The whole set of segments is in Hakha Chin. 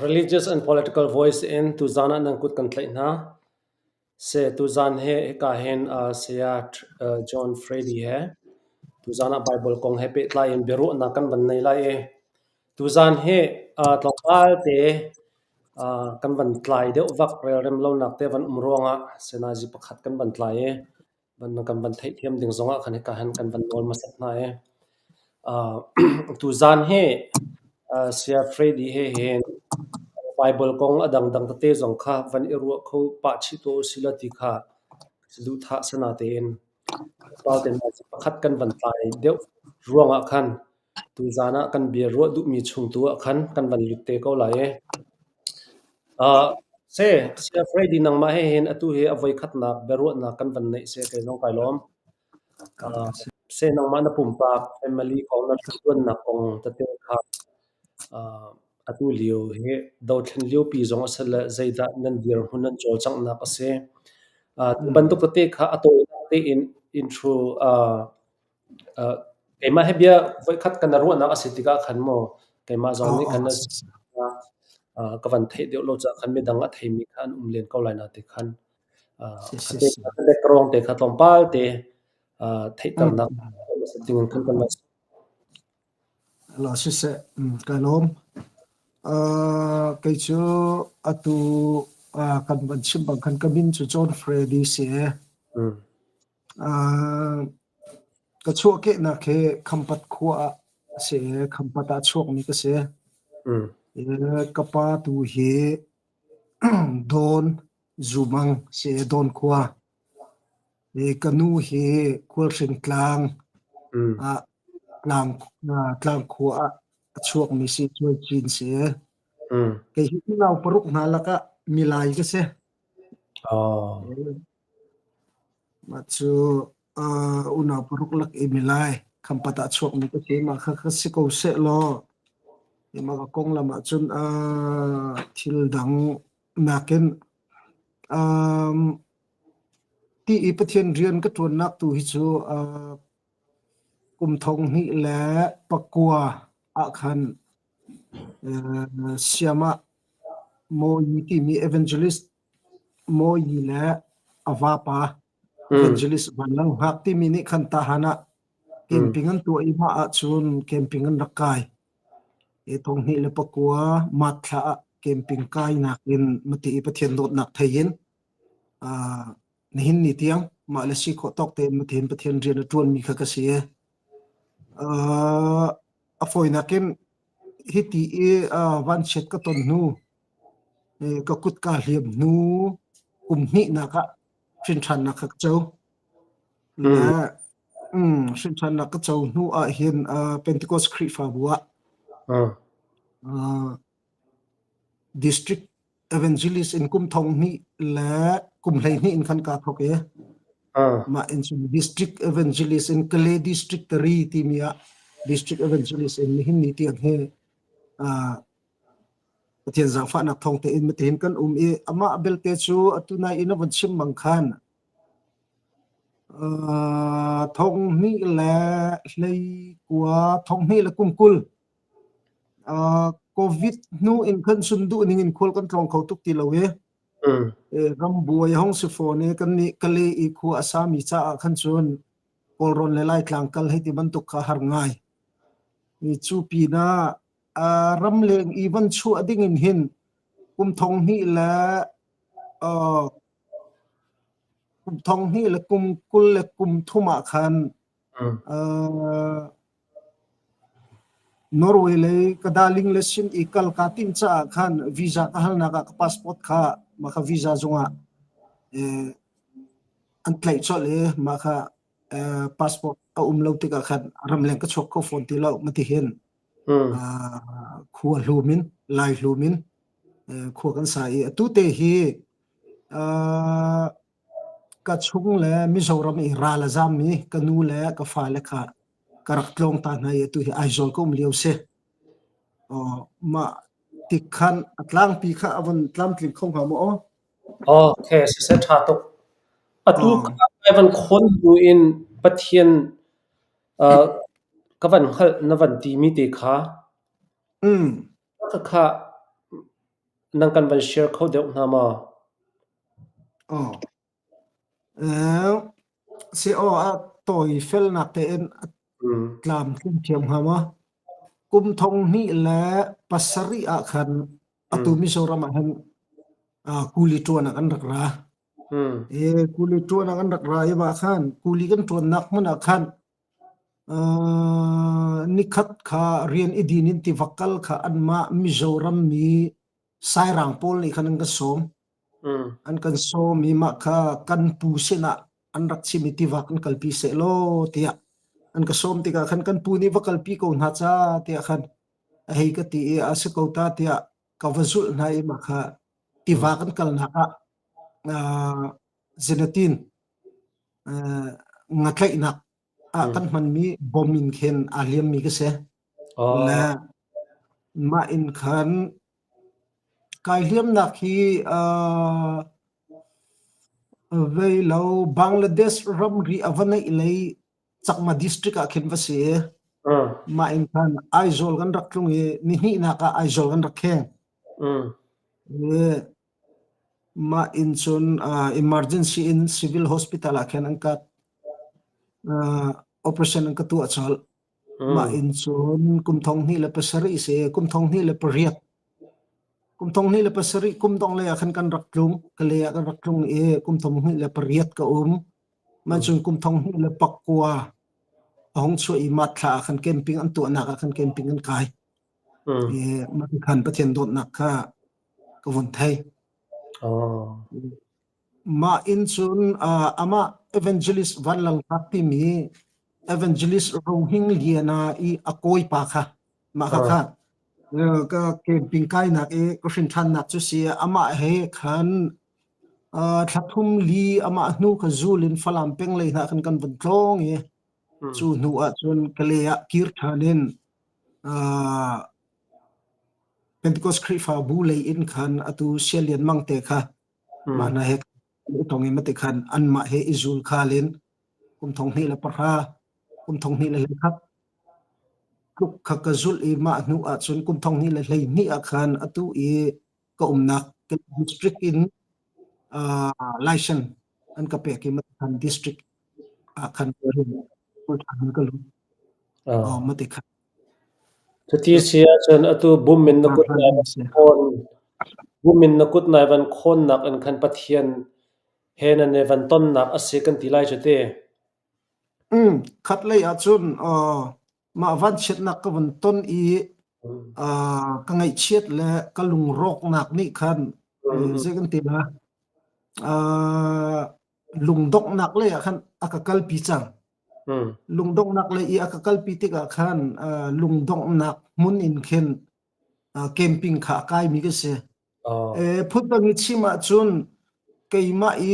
Religious and political voice in tuzaan ah nan kut kan tlaih hna. Seh tuzaan hi hika hin Saya John Frady he tuzaan ah Bible kong he pehtlai in biaruahnak kan van nei lai i tuzaan hi tlawmpal te kan van tlai deuh vak relrem lonak te van um ruangah senazi pakhat kan van tlai i kan van theihthiam ding zongah khan hika hin kan van nawl hmasat hna i tuzaan hi Saya Frady he hin Bible kong a dangdang tete zong kha van i ruah kho pah chih tuah usih law ti kha saduhthah sana tein pakhat kan van tlai deuh ruangah khan tuzaan ah kan bia ruah duhmi chung tu ah khan kan van lut te ko lai i. Seh, Saya Frady nangmah he hin atu hi a voikhatnak biaruahnak kan van neih seh kei zong kai lawm. Seh nangmah na pumpak family kong na rianṭuannak kong tete kha atu lio hi dothlen liopi zong a si le zeidah nan dirhmun nan cawlcanghnak a si. Tu bantuk tete kha a tawinak tein intro keimah hi bia voikhat kan ruahnak a si tikah khan maw keimah zong nih khan ka van theih deuh lo caah khan midang a theimi kha an um len ko lai na ti khan background te kha tlawmpal te theihternak ding in khan kan van La siseh, kai lawm. Kei cu atu kan van chim bang khan ka min cu John Freddy si. Ka chuahkehnak hi Khampat khua ah a si i Khampat ah a chuakmi ka si. Ka pa tu hi Dawn Zumang si i Dawn khua. Ka nu hi Khualhring tlang ah tlang khua ah a chuakmi si, Cuaicin si. Kei hi unau paruk hna lakah milai ka si. Mah cu unau paruk lak i milai Khampat ah chuakmi ka si. Mah kha ka si ko sehlaw mah ka konglam ahcun thil dang nakin ti i Pathian rian ka ṭuannak tu hi cu kum thong hnih le pakua ah khan Siamah Mawi timi evangelist Mawi le a vapa evangelist Van Lang Hngak timi nih khan tahan ah camping an tuah i mah ahcun camping an rak kai. I thong hnih le pakua mat thla ah camping kainak in mati i Pathian dawtnak thei in nihin ni tiang mah le si khawh tawk tein mati in Pathian rian a ṭuanmi kha ka si. A fawinak in hiti i vanchiat ka ton hnu ka kut kaa hliam hnu kum hnihnak ah hrinṭhannak kha ka co. Le hrinṭhannak ka co hnu ah hin Pentecost Khrihfabu ah district evangelist in kum thong hnih le kum 12 in khan kaa thawk i mah in cun district evangelist in Kalay district tari timi ah district evangelist in nihin ni tiang hi Pathian zaangfahnak thawng tein matihin kan um i amah belte cu atu nai in a vun chim bang khan thong hnih le hlei kua thong hnih le kum 20 COVID hnu in khan sun duh ning in khual kan tlawng kho tuk ti lo i ram buai hong si fawn i kan nih Kalay i khua a sami caah khan cun Kawlrawn le Laitlang kal hei ti bantuk kha har ngai. Cu pinah ramleng i van chuah ding in hin kum thong hnih le kum thong hnih le kum 20 le kum thum ah khan Norway lei ka darling le sin i kal kaa timh caah khan visa ka halnak ah ka passport kha mah kha visa zungah an tlaih colh i mah kha passport a um lo tikah khan ramleng ka chuak kho fawn ti lo mati hin khua hlum in lai hlum in khua kan sa i atu te hi ka chung le Mizoram i ral a zammi ka nu le ka fale kha ka rak tlawng ta hna i atu hi Aizawl ka um lio si. Mah tik khan a tlangpi kha a von tlamtling kho hnga maw? Okay, siseh ṭha tuk. Atu Oh. Nai van khawn hnu in Pathian ka van hngalh na van timi te kha khakha nang kan van share kho deuh hna maw? Aw. Si aw a tawi felnak tein a tlam thiamthiam hnga maw? Kum thong hnih le pasarih ah khan atu Mizoram ah hin kuli ṭuan ah kan rak ra. Kuli ṭuan ah kan rak ra i mah khan kuli kan ṭuannak hmun ah khan nikhat kha rian i din in tiva kal kha anmah Mizoram mi Sairang pawl nih khan an ka sawm. An kan sawm i mah kha kan pu sinah an rak chim i tiva kan kalpi sehlaw tiah an ka sawm tikah khan kan pu nih va kalpi ko hna ca tiah khan a hei ka ti i a si ko ta tiah ka va zulh hna i mah kha tiva kan kalnak ah zenatin ngatlaihnak ah kan hmanmi bom in khin aa hliammi ka si. Le mah in khan kai hliamnak hi vei lo Bangladesh ramri a va neih lei Chakma district ah khin va si i mah in khan Aizawl kan rak tlung i nihnihnak ah Aizawl kan rak kheng. Mah inn cun emergency in civil hospital ah khin an ka operation an ka tuah colh. Mah inn cun kum thong hnih le pasarih si kum thong hnih le pariat kum thong hnih le pasarih kum dong lei ah khan kan rak tlung ka lei ah kan rak tlung i kum thong hnih le pariat ka um. Mah cun kum thong hnih le pakua a hung chuah i mah thla ah khan camping an tuahnak ah khan camping an kai. I mah khan Pathian dawtnak kha ka vun thei. Mah inn cun amah evangelist Van Lal Hngak timi evangelist Rohing Liana i a kawipa kha mah kha kha ka camping kainak i ka hrin ṭhannak cu si amah he khan thla thum li amah hnu kha zul in Falam peng lei hna khan kan vun tlawng i cu hnu ah cun Kalay ah kir ṭhan in Pentecost Khrihfabu lei in khan atu Sialian Mang te kha mah hna he tong i mati khan anmah he i zul khal in kum thong hnih le pahra kum thong hnih le hleikhat tluk kha ka zulh i mah hnu ah cun kum thong hnih le hleihnih ah khan atu i ka umnak district in license an ka pek i mati khan district ah khan ka lut mati khan Cuti si ahcun atu bum in na kut nai van khawn, bum in na kut nai van khawnnak in khan Pathian he nan i van tonnak a si kan ti lai cu ti. Khat lei ahcun mah vanchiatnak ka van ton i ka ngaihchiat le ka lungrawknak nih khan zei kan ti la lungdonghnak lei ah khan a ka kalpi cang. Lungdonghnak lei i a ka kalpi tikah khan lungdonghnak hmun in khin camping kha a kaimi ka si. Phundang i chim ahcun keimah i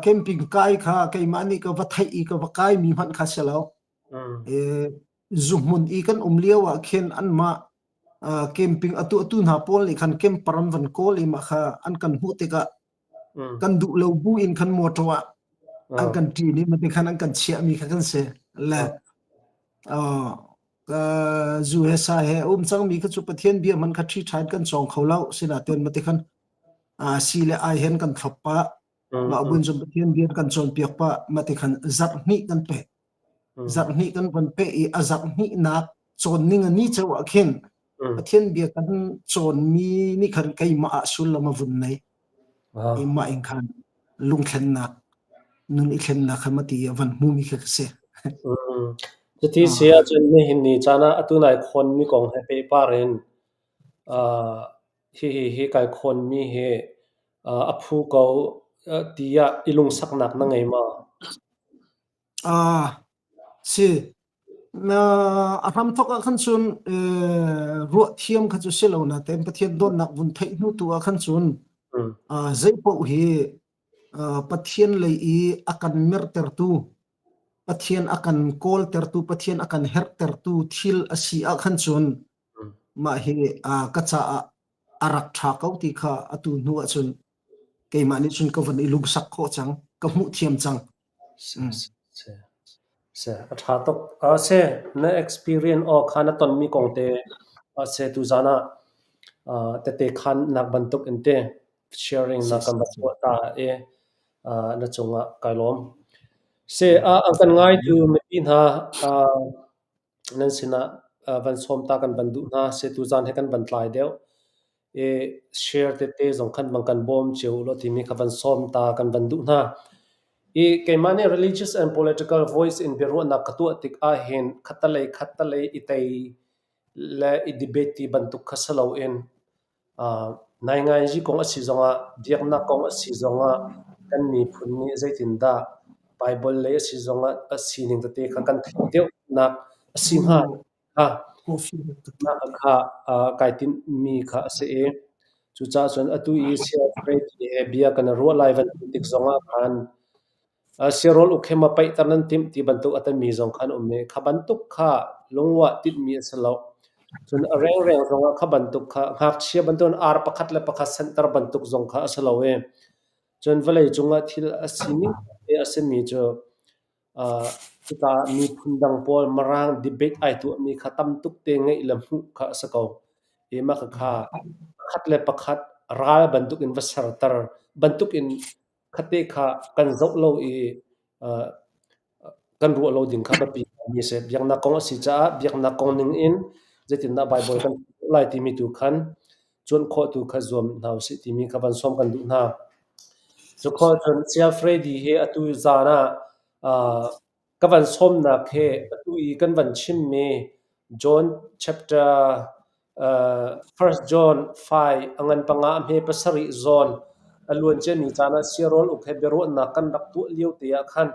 camping kai kha keimah nih ka va theih i ka va kaimi hmanh kha si lo. Zuhmun i kan um lio ah khin anmah camping a tuahtu hna pawl nih khan camper an van kawl i mah kha an kan hmuh tikah kan duh lo bu in khan motor ah an kan ṭin i mate khan an kan chiahmi kha kan si le zu he sa he um cangmi kha cu Pathian bia man kha ṭhi ṭha in kan cawng kho lo sinain mate khan si le ai hen kan thlop pah mah bun zum Pathian bia kan cawnpiak pah mate khan zarh hnih kan pe zarh hnih kan von pe i a zarh hnihnak cawn ning a ni ceu ah khin Pathian bia kan cawnmi nih khan keimah ah sullam a vun nei. Keimah in khan lungthlennak, nun i thlennak kha mati a van hmumi kha ka si. Cuti si ahcun nihin ni caan ah atu nai khawnmi kong he pehpar in hihi hi kai khawnmi hi a phu ko tiah i lungsaknak na ngei maw? Si. A hramthawk ah khan cun ruah thiam kha cu si lo nain Pathian dawtnak vun theih hnu tu ah khan cun zei paoh hi Pathian lei i a kan mertertu, Pathian a kan kawltertu, Pathian a kan herhtertu thil a si ah khan cun mah hi ka caah a rak ṭha ko ti kha atu hnu ah cun keimah nih cun ka van i lungsak khawh cang, ka hmuh thiam cang. Si si si. Si a ṭha tuk. Si na experience aw kha na tonmi kong te si tuzaan ah tete khan nak bantuk in te sharing na kan va tuah ta i na cungah kai lawm. Si a kan ngaitu mipi hna nan sinah van sawm ta kan van duh hna. Si tuzaan he kan van tlai deuh. I share tete zong khan van kan bawm cio u law timi kha van sawm ta kan van duh hna. I keimah nih religious and political voice in biaruahnak ka tuah tik ahhin khattalei khattalei i tei le i debate ti bantuk kha si loin Nainganzi kong a si zongah, biaknak kong a si zongah kan miphun nih zeitindah Baibal lei a si zongah a sining tete kha kan theih deuhnak a si hnga kha kha kai tinhmi kha a si i cucaah cun atu i Sialfredi he bia kan i ruah lai van ti tik zongah khan Siarawl uk he ma paihter nan timh ti bantuk a tami zong kha an um i kha bantuk kha lungwah tinhmi a si lo. Cun a rengreng zongah kha bantuk kha ngakchia bantukin ar pakhat le pakhat senhter bantuk zong kha a si lo i cun vawlei cungah thil a sining te a simi cu cuka miphun dang pawl Mirang debate ai tuahmi kha tam tuk te ngeih le hmuh kha a si ko. I mah khakha pakhat le pakhat ral bantukin va serter bantukin Khate kha kan zoh lo i kan ruah lo ding kha biapi mi a si. Biaknak kong a si caah biaknak kong ning in zeitindah Baibal kan hmuh lai timi tu khan cuanh khawh tu kha zuam hna usih timi kha van sawm kan duh hna. Cukhawh cun Saya Fredy hi atu zaan ah Ka van sawmnak hi atu i kan van chimmi John chapter First John 5 a ngan panga a hme pasarih zawn a luan ciami caan ah siarawl uk he biaruahnak kan rak tuah lio te ah khan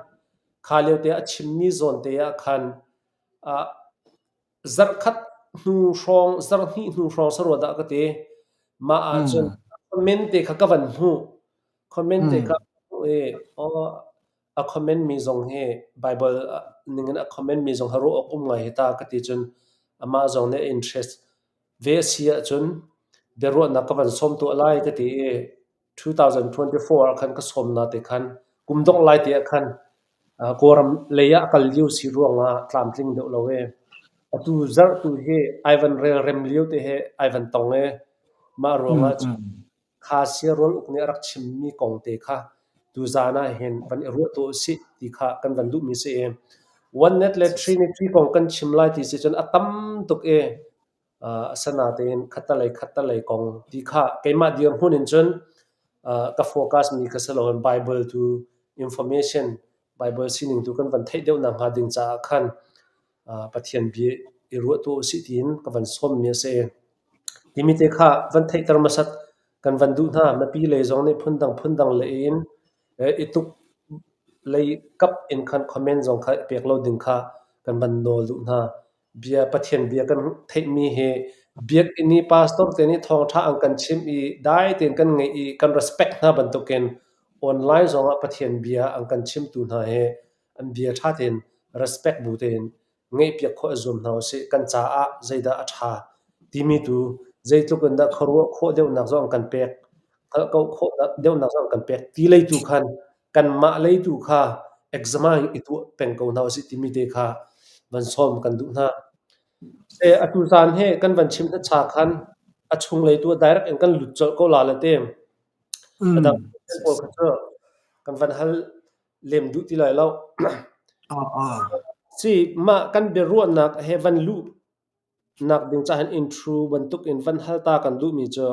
kha lio te ah a chimmi zawn te ah khan zarhkhat hnu hrawng zarhhnih hnu hrawng sarua dah ka ti. Mah ahcun comment te kha ka van hmuh. Comment te kha hmuh i aw a comment mi zong hi Bible ningin a comment mi zong hi ruah awk um ngai hi ta ka ti cun amah zong nih a interest ve a si ahcun biaruahnak ka van sawm tuah lai ka ti i 2024 ah khan ka sawm na te khan kum dongh lai te ah khan Kawlram lei ah a kal lio si ruangah tlamtling deuh lo i atu zarh tu hi ai van relrem lio te he ai van tong i mah ruangah kha siarawl uk nih a rak chimmi kong te kha tuzaan ah hin van i ruah tuah usih ti kha kan van duhmi si i Oneness le Trinity kong kan chim lai ti si cun a tam tuk i asinain khattalei khattalei kong ti kha keimah dirhmun in cun ka focus mi kha si loin Bible tu information Bible sining tu kan van theih deuh nakhnga ding caah khan Pathian bia i ruah tuah usih tiin ka van sawmmi a si. Timi te kha van theihter hmasat kan van duh hna. Mipi lei zong nih phundang phundang lei in i tuk lei kap in khan comment zong kha i pek lo ding kha kan van nawl duh hna. Bia Pathian bia kan theihmi hi biakinn i pastor te nih thawngṭha an kan chimh i dai tein kan ngaih i kan respect hna bantukin online zongah Pathian bia an kan chimtu hna hi an bia ṭha tein respect bu tein ngaihpiak khawh i zuam hna usih. Kan caah zeidah a ṭha timi tu zeitluk in dah khuaruah khawh deuhnak zong an kan pek, hngalh ko khawh deuhnak zong an kan pek ti lei tu khan kanmah lei tu kha examine i tuah peng ko hna usih timi te kha van sawm kan duh hna. Atu zaan hi kan van chim hnacha khan a chunglei tu direct in kan lut colh ko la le te. A dang pawl kha cu kan van hal lem duh ti lai lo. Si mah kan biaruahnak he van luh nak ding caah hin intro bantuk in van hal ta kan duhmi cu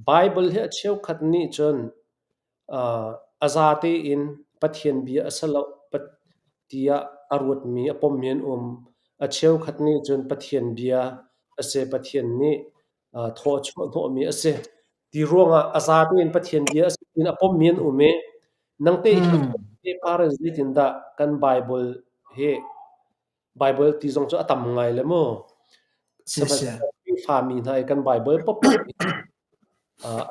Bible hi a cheukhat nih cun a zate in Pathian bia a si lo tiah a ruatmi a pommi an um. A cheukhat nih cun Pathian bia a si, Pathian nih thaw a chuah hnawhmi a si. Ti ruangah a zate in Pathian bia a si tiin a pommi an um i nang teh hi par in zeitindah kan Bible hi Bible ti zong cu a tam ngai le mu. Sihmanhsehlaw Khrihfami hna i kan Bible paohpaoh hi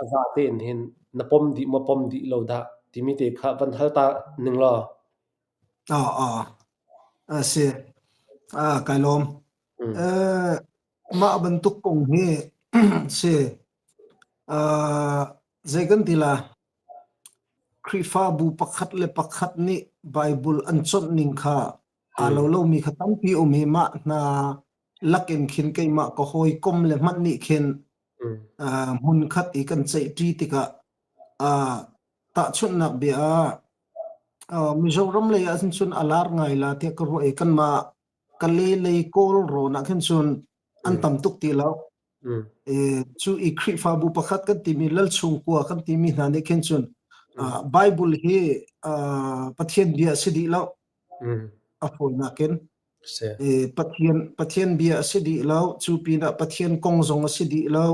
a za tein hin na pom dih maw pom dih lo dah timi te kha van hal ta ning law. A si. Kai lawm. Mah bantuk kong hi si. Zei kan ti la? Khrihfabu pakhat le pakhat nih Bible an chawnh ning kha aa lo lomi kha tampi um i mah hna lakin khin keimah ka hawikom le hmanh nih khin hmunkhat i kan ceihṭi tikah tahchunhnak bia ah Mizoram lei ah cun a lar ngai la tiah ka ruah i kanmah Kale lei Kawl rawn ah khin cun an tam tuk ti lo. Cu i Khrihfabu pakhat kan timi Lalchungkua kan timi hna nih khin cun Bible hi Pathian bia a si dih lo. A fawinak in Pathian Pathian bia a si dih lo. Cu pinah Pathian kong zong a si dih lo.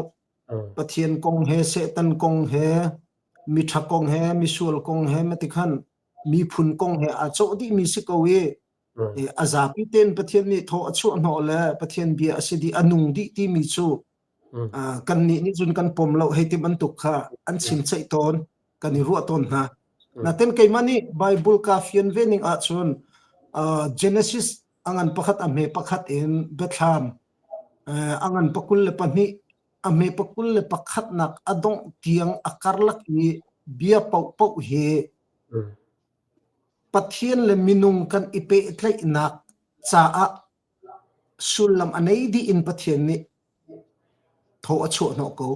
Pathian kong he Satan kong he miṭha kong he misual kong he matikhan miphun kong he aa cawh dihmi si ko i a zapi tein Pathian nih thaw a chuah hnawh le Pathian bia a si dih a nung dih timi cu kannih nih cun kan pom lo hei ti bantuk kha an chim ceih tawn kan i ruah tawn hna. Natin keimah nih Bible ka fian ve ning ahcun Genesis a ngan pakhat a hme pakhat in Biathlam a ngan pakul le pahnih a hme pakul le pakhatnak a dongh tiang a karlak i bia paohpaoh hi Pathian le minung kan i pehtlaihnak caah sullam a nei dih in Pathian nih thaw a chuah hnawh ko.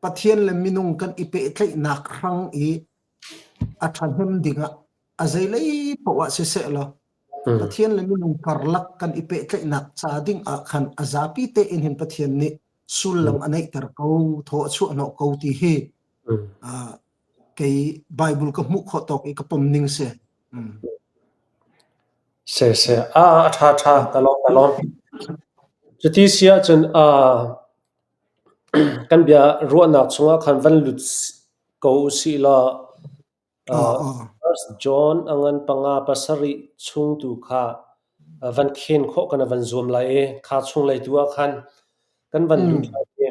Pathian le minung kan i pehtlaihnak hrang i a ṭhahnem dingah a zeilei paoh ah siseh law Pathian le minung karlak kan i pehtlaihnak ca ding ah khan a zapi tein hin Pathian nih sullam a neihter ko, thaw a chuah hnawh ko ti hi kei Bible ka hmuh khawh tawk i ka pom ning si. Se se a a ṭha ṭha ka lawm ka lawm. Cuti si ahcun kan bia ruahnak chungah khan van lut ko usih law First John a ngan panga pasarih chung tu kha van khen khawh kan van zuam lai i kha chunglei tu ah khan kan van lut lai i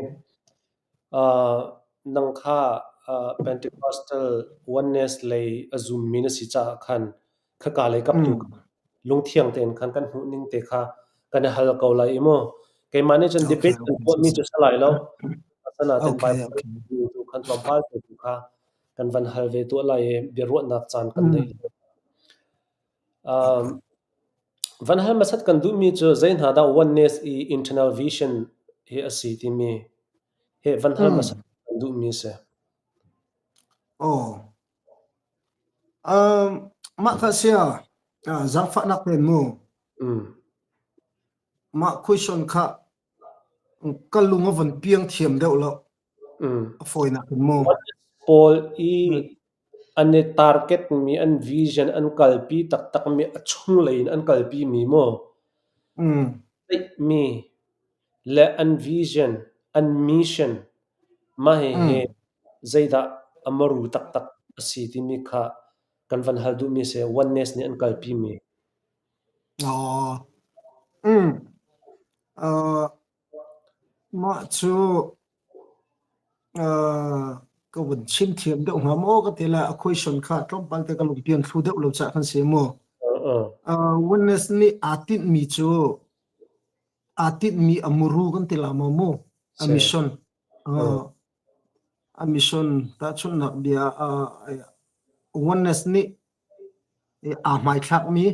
Nang kha Pentecostal Oneness lei a zummi na si caah khan khaka lei kap tu lungthiang tein khan kan hmuh ning te kha kan i hal ko lai i mu. Keimah nih cun debate kan tuahmi cu si lai lo. Asinain Bible tu khan tlawmpal te tu kha kan van hal ve tuah lai i biaruahnak caan kan nei. Van hal hmasat kan duhmi cu zei hna dah Oneness i internal vision hi a si timi hi van hal hmasat kan duhmi a si. Aw. Mah kha sia zaangfahnak men mu. Mah question kha ka lung a von piang thiam deuh lo. A fawinak in mu. Pawl i an i target mi, an vision an kalpi taktak mi, a chunglei in an kalpi mi mu. Mi le an vision, an mission, mah hihi zeidah a maru taktak a si timi kha kan van hal duhmi si. Oneness nih an kalpi mi. Aw. Mah cu ka vun chim thiam deuh hnga maw ka ti lai. A question kha tlawmpal te ka lungpian thlu deuh lo caah kan si mu. Oneness nih aa tinhmi cu aa tinhmi a muru kan ti la maw mu? A mission. A mission tahchunhnak bia oneness nih aa hmaithlakmi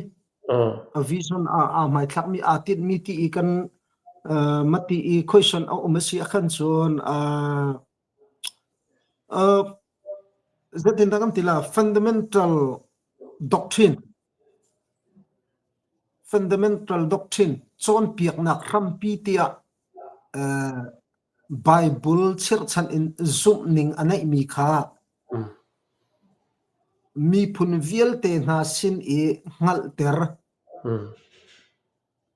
a vision aa hmaithlakmi aa tinhmi ti i kan mati i question a um a si ahkhan cun zeitindah kan ti la fundamental doctrine fundamental doctrine cawnpiaknak hrampi tiah Bible chirhchan in zumhning a neihmi kha Miphun vialte hna sin i hngalhter.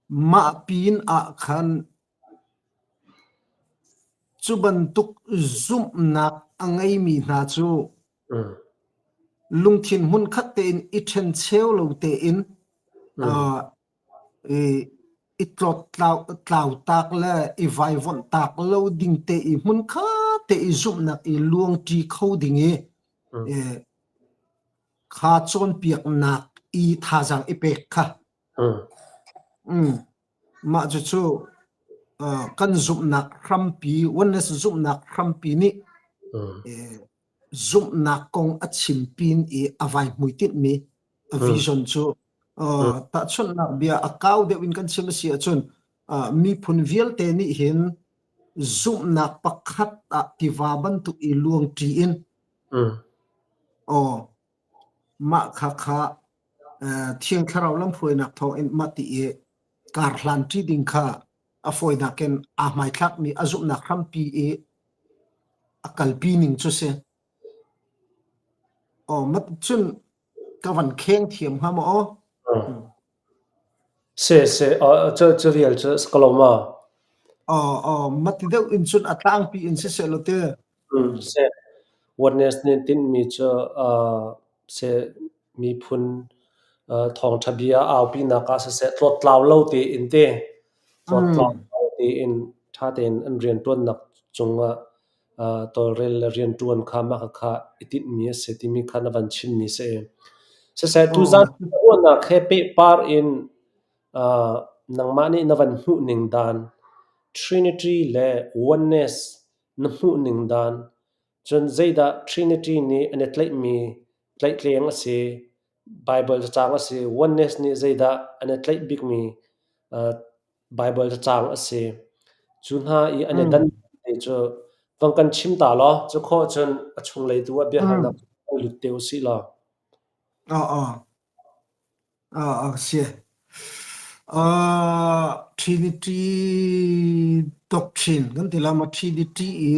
Mah pin ah khan cu bantuk zumhnak a ngeimi hna cu lungthin hmunkhat tein i ṭhencheu lo tein i tlawt-tlautak le i vaivuanhtak lo ding te i hmunkhat te i zumhnak i luangṭi kho ding i kha cawnpiaknak i thazaang i pek kha. Mah cucu kan zumhnak hrampi, oneness zumhnak hrampi nih. zumhnak kong a chim pin i a vai hmuitinhmi a vision cu tahchunhnak bia a kau deuh in kan chim a si ahcun miphun vialte nih hin zumhnak pakhat ah tiva bantuk i luangṭi in aw mah kha kha Thiang Thlarau lamhruainak thawngin mah ti i kar hlanṭi ding kha a fawinak in aa hmaithlakmi a zumhnak hrampi i a kalpi ning cu si. Aw mat cun ka van kheng thiam hnga maw aw? Si si cu cu vial cu si ko lo ma? Aw aw mati deuh in cun a tlangpi in siseh law ti. Si. Oneness nih tinhmi cu si miphun thawngṭha bia aupinak ah siseh tlawttlau lo tein te tlawttlau lo tein ṭha tein an rianṭuannak cungah tawlrel le rianṭuan kha mah khakha i tinhmi a si timi kha na van chimmi si. Siseh tuzan ruahnak he pehpar in nangmah nih na van hmuhning dan Trinity le Oneness na hmuhning dan cun zeidah Trinity nih an i tlaihmi tlaihtleng a si, Baibal cacang a si, Oneness nih zeidah an i tlaih bikmi Baibal cacang a si. Cu hna i an i dan te cu vang kan chim ta law, cu khawh cun a chunglei tu ah biahalnak kan lut te usih law. A si. Trinity doctrine kan ti la ma Trinity i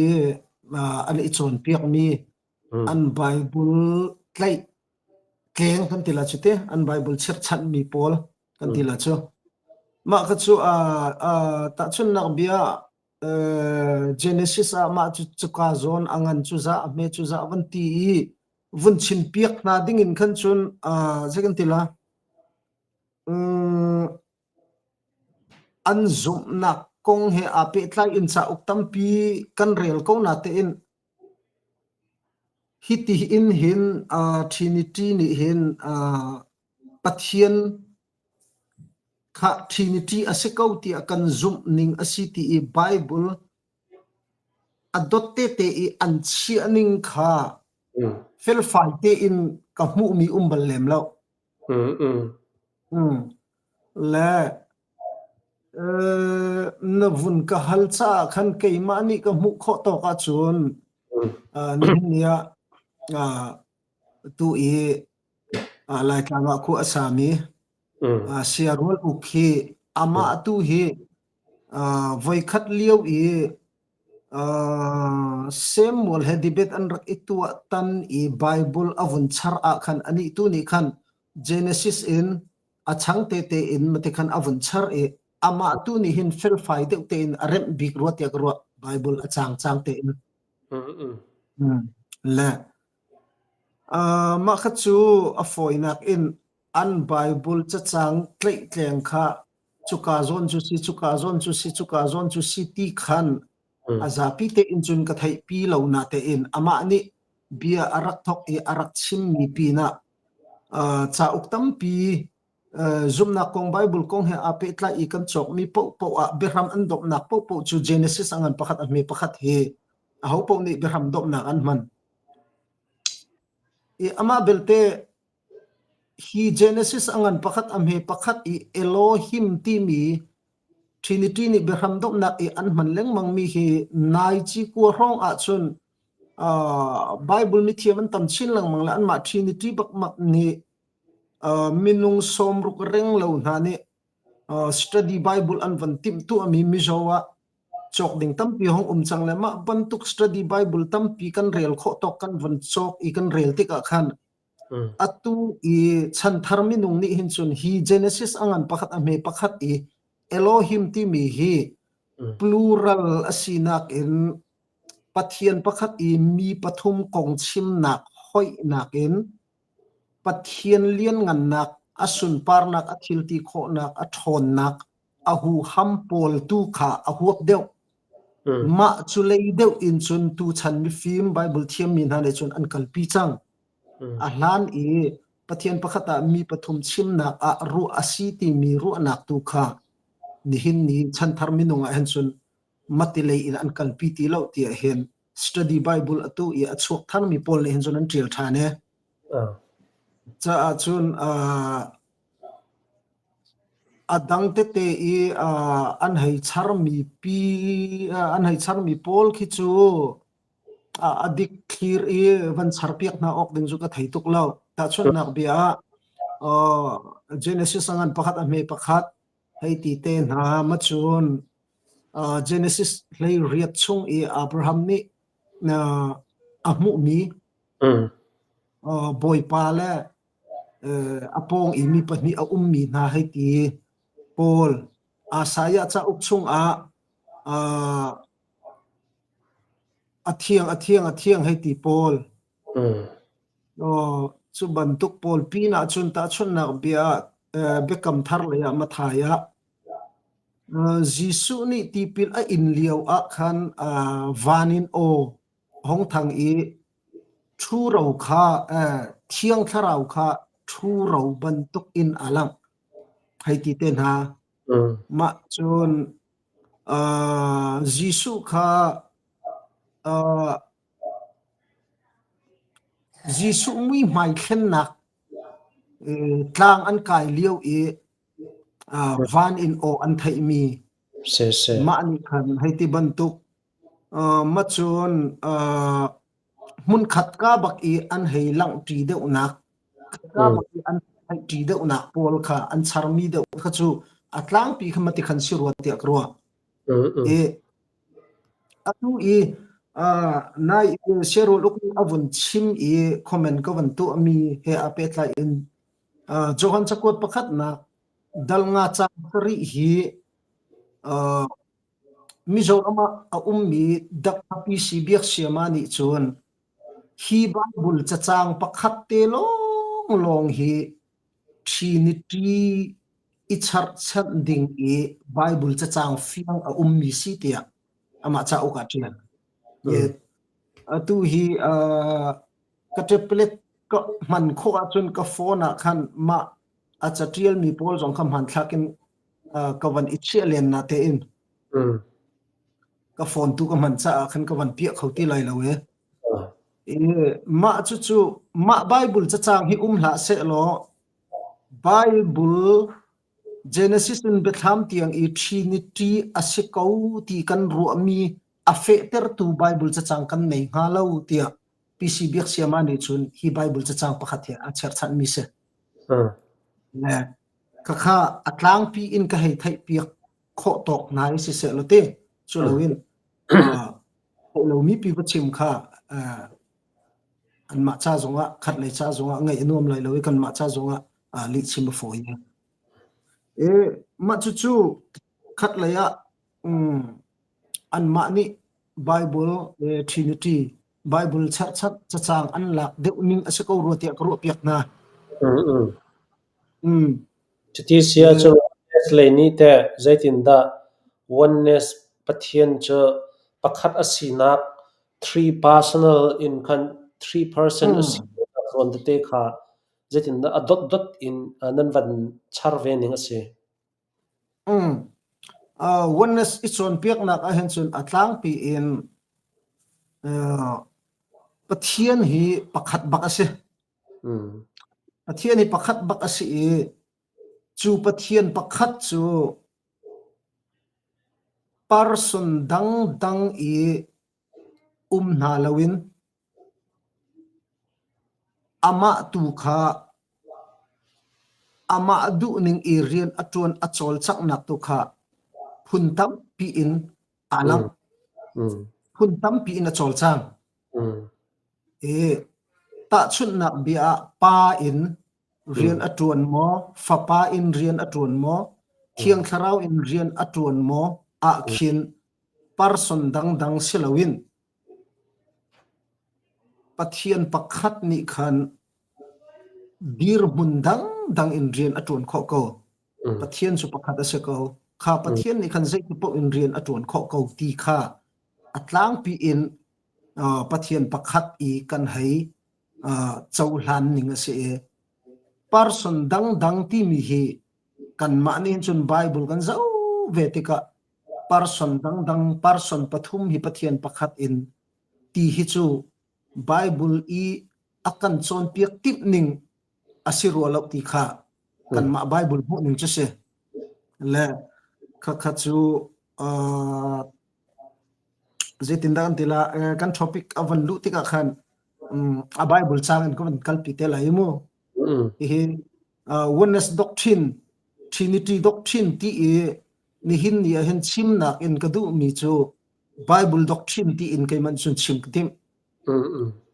an i cawnpiakmi an Bible tlaih tleng kan ti la cu te an Bible chirchanhmi pawl kan ti la cu. Mah kha cu tahchunhnak bia Genesis ah mah cu cuka zawn a ngan cu za a hme cu za van ti i vun chim piak hna ding in khan cun zei kan ti la an zumhnak kong he aa pehtlai in cauk tampi kan rel ko na tein hiti in hin Trinity nih hin Pathian kha Trinity a si ko tiah kan zumh ning a si ti i Bible a dot tete i an chiah ning kha felfai tein ka hmuhmi um bal lem lo. Le na vun ka hal caah khan keimah nih ka hmuh khawh tawk ahcun nihin ni ah tu i Laitlang ah khua a sami Siarual uk hi amah tu hi voikhat lio i Samuel he debate an rak i tuah tan i Bible a vun char ah khan anih tu nih khan Genesis in a chang tete in mate khan a vun char i amah tu nih hin felfai deuh tein a remh bik rua tiah ka ruah Bible a chang chang tein. Le mah kha cu a fawinak in an Bible cacang tlaihtleng kha cuka zawn cu si cuka zawn cu si cuka zawn cu si ti khan a zapi tein cun ka theihpi lo na tein amah nih bia a rak thok i a rak chimmi pinah cauk tampi zumhnak kong Bible kong he aa pehtlai i kan cawkmi paohpaoh ah biahram an domhnak paohpaoh cu Genesis a ngan pakhat a hme pakhat hi ahopaoh nih biahram domhnak an hman. I amah belte hi Genesis a ngan pakhat a hme pakhat i Elohim timi Trinity nih biahram domhnak i an hman lengmangmi hi nai cikua hrawng ahcun Bible mithiam an tam chin lengmang le anmah Trinity bakmak nih minung sawmruk reng lo hna nih study Bible an van timhtuahmi Mizo ah cawk ding tampi hong um cang le mah bantuk study Bible tampi kan rel khawh tawk kan van cawk i kan rel tikah khan atu i chanthar minung nih hin cun hi Genesis a ngan pakhat a hme pakhat i Elohim timi hi plural a sinak in Pathian pakhat i mi pathum kong chimnak hoihnak in Pathian lianngannak, a sunparnak, a thilti khawhnak, a ṭhawnnak, a huham pawl tu kha a huap deuh. Mah cu lei deuh in cun tuchan mifim Bible thiammi hna nih cun an kalpi cang. A hlan i Pathian pakhat ah mi pathum chimnak ah ruah a si timi ruahnak tu kha nihin ni chanthar minung ah hin cun mati lei in an kalpi ti lo tiah hin. Study Bible atu i a chuak tharmi pawl nih hin cun an ṭial ṭhan i caah cun a dang tete i an hei charmi pi an hei charmi pawl khi cu a dik thlir i van charpiak hna awk ding cu ka thei tuk lo. Tahchunhnak bia ah Genesis a ngan pakhat a hme pakhat hei ti te hna ma cun Genesis 18 chung i Abraham nih a hmuhmi Bawipa le a pawng i mi pahnih a ummi hna hei ti pawl Isaiah cauk chungah a thiang a thiang a thiang hei ti pawl cu bantuk pawl pinah cun tahchunhnak bia biakam thar lei ah Matthai ah Jesuh nih tipil a in lio ah khan van in aw hong thang i ṭhuro kha Thiang Thlarau kha ṭhuro bantuk in a langh hei ti te hna. Mah cun Jesuh kha Jesuh muihmai thlennak tlang an kai lio i van in aw an theihmi mah nih khan hei ti bantuk mah cun hmunkhat ka bak i an hei langhṭi deuhnak ka bak i an theihṭi deuhnak pawl kha an charmi deuh kha cu a tlangpi kha mati khan si rua tiah ka ruah. I atu i nai Siarul uk nih a vun chim i comment ka vun tuahmi he aa pehtlai in Johan cakuat pakhatnak dal nga caang sarih hi Mizoram ah a ummi Dr. PC Biaksiama nih cun hi Baibal cacang pakhat te lawnglawng hi Trinity i charhchanh ding i Baibal cacang fiang a ummi si tiah amah cauk ah a ṭial. Atu hi ka tablet ka hman khawh ahcun ka phone ah khan mah a caṭialmi pawl zong kha hmanthlak in ka van i chiah len na tein ka phone tu ka hman caah khan ka van piah kho ti lai lo e. Mah cucu mah Bible cacang hi um hlah seh law Bible Genesis in Biathlam tiang i Trinity a si ko ti kan ruahmi a fehtertu Bible cacang kan nei hnga lo tiah PC Biaksiama nih cun hi Bible cacang pakhat hi a cherchanhmi si. Le khakha a tlangpi in ka hei theihpiak khawh tawk hna i siseh law ti cu loin theih lomi pi va chim kha anmah ca zongah khat lei ca zongah ngaih a nuam lai lo i kanmah ca zongah lih chim a fawi. E mah cucu khat lei ah anmah nih Bible le Trinity Bible cherhchanh cacang an lak deuh ning a si ko rua tiah ka ruahpiak hna. Cuti si ahcun Oneness lei nih teh zeitindah Oneness Pathian cu pakhat a sinak three personal in khan three person a sinak zawn tete kha zeitindah a dotdot in nan van char ve ning a si? Oneness i cawnpiaknak ahhin cun a tlangpi in Pathian hi pakhat bak a si. Pathian hi pakhat bak a si i cu Pathian pakhat cu person dangdang i um hna loin amah tu kha amah duhning i rian a ṭuan a cawlcanghnak tu kha phun tampi in aa langh. Phun tampi in a cawlcang. I tahchunhnak bia ah pa in rian a ṭuan maw, fapa in rian a ṭuan maw, Thiang Thlarau in rian a ṭuan maw ah khin person dangdang si loin Pathian pakhat nih khan dirhmun dangdang in rian a ṭuan khawh ko. Pathian cu pakhat a si ko. Kha Pathian nih khan zeiti paoh in rian a ṭuan khawh ko ti kha a tlangpi in Pathian pakhat i kan hei cohlan ning a si i person dangdang timi hi kanmah nih cun Bible kan zoh ve tikah person dangdang person pathum hi Pathian pakhat in. ti hi cu Bible i a kan cawnpiak timh ning a si rua lo ti kha kanmah Bible hmuh ning cu si. Le khakha cu uh, zeitindah kan ti la kan topic a van luh tikah khan um, a Bible cang in ka van kalpi te lai mu. Hihi uh, oneness doctrine, Trinity doctrine ti i nihin ni ah hin chimnak in ka duhmi cu Bible doctrine ti in keimah cun chim ka timh.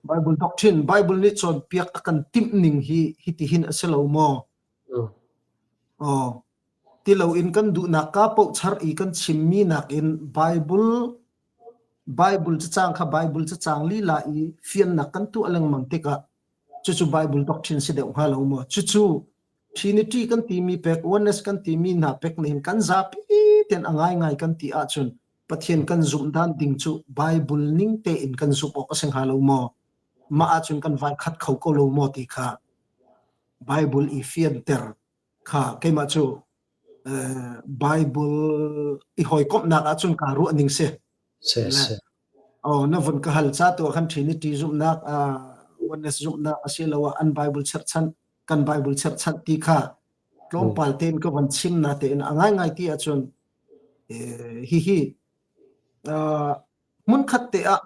Bible doctrine, Bible nih cawnpiak a kan timh ning hi hitihin a si lo maw? Aw, ti loin kan duhnak ka paoh char i kan chimmi nakin Bible Bible cacang kha Bible cacang lila i fiannak kan tuah lengmang tikah cucu Bible doctrine si deuh hnga lo maw? Cucu Trinity kan timi pek, oneness kan timi hna pek nih kan zapi ten a ngaingai kan ti ahcun Pathian kan zumh dan ding cu Bible ning tein kan zumh awk a si hnga lo maw? Mah ahcun kan vai khat kho ko lo maw ti kha Bible i fianter kha keimah cu Bible i hawikomhnak ahcun kaa ruah ning si. Si si. Oh, na vun ka hal ca tu ah khan Trinity zumhnak, oneness zumhnak asiloah an Bible cherhchan, kan Bible cherhchanh ti kha tlawmpal tein ka van chim na tein a ngaingai ti ahcun hihi hmunkhat te ah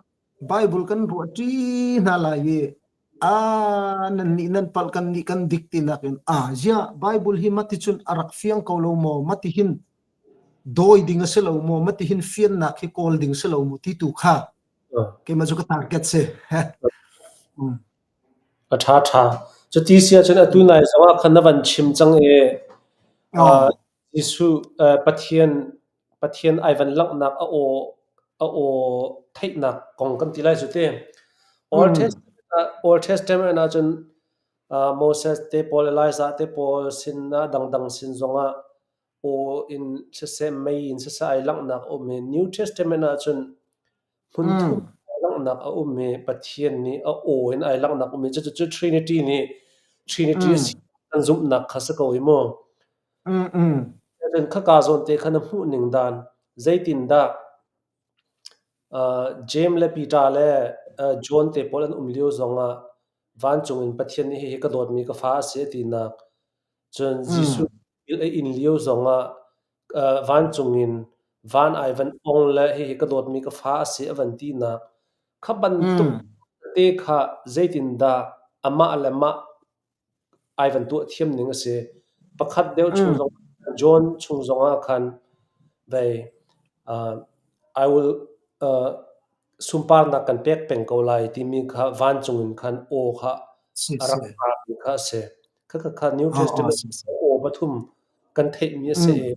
Bible kan ruah ṭi hna lai i a nan nih nan palh kan nih kan dik ti nakin a zia Bible hi mati cun a rak fiang ko lo maw mati hin dawi ding a si lo maw mati hin fiannak hi kawl ding si lo maw ti tu kha keimah cu ka target si. A ṭha ṭha. Cuti si ahcun atu nai zongah khan na van chim cang i Jesuh Pathian Pathian ai van langhnak a aw a aw theihnak kong kan ti lai cu ti. Old Testament ah Old Testament ahcun Moses te pawl, Elijah te pawl sin ah dangdang sin zongah aw in siseh, mei in siseh ai langhnak a um i New Testament ahcun Hmunthum ai langhnak a um i Pathian nih a aw in ai langhnak a um i cucu Trinity nih Trinity a si kan zumhnak kha si ko hi mu. Cun khaka zawn te kha na hmuh ning dan zeitindah Jeim le Peter le John te pawl an um lio zongah vancung in Pathian nih hihi ka dawtmi ka fa a si a tinak Cun Jesuh a inn lio zongah vancung in van ai van ong le hihi ka dawtmi ka fa a si a van tinak kha bantuk te kha zeitindah amah le mah ai van tuah thiam ning a si. Pakhat deuh chung zong John chung zongah khan vei I will sunparnak kan pek peng ko lai timi kha vancung in khan aw kha a rak mi kha a si. Khakha New Testament aw pathum kan theihmi a si i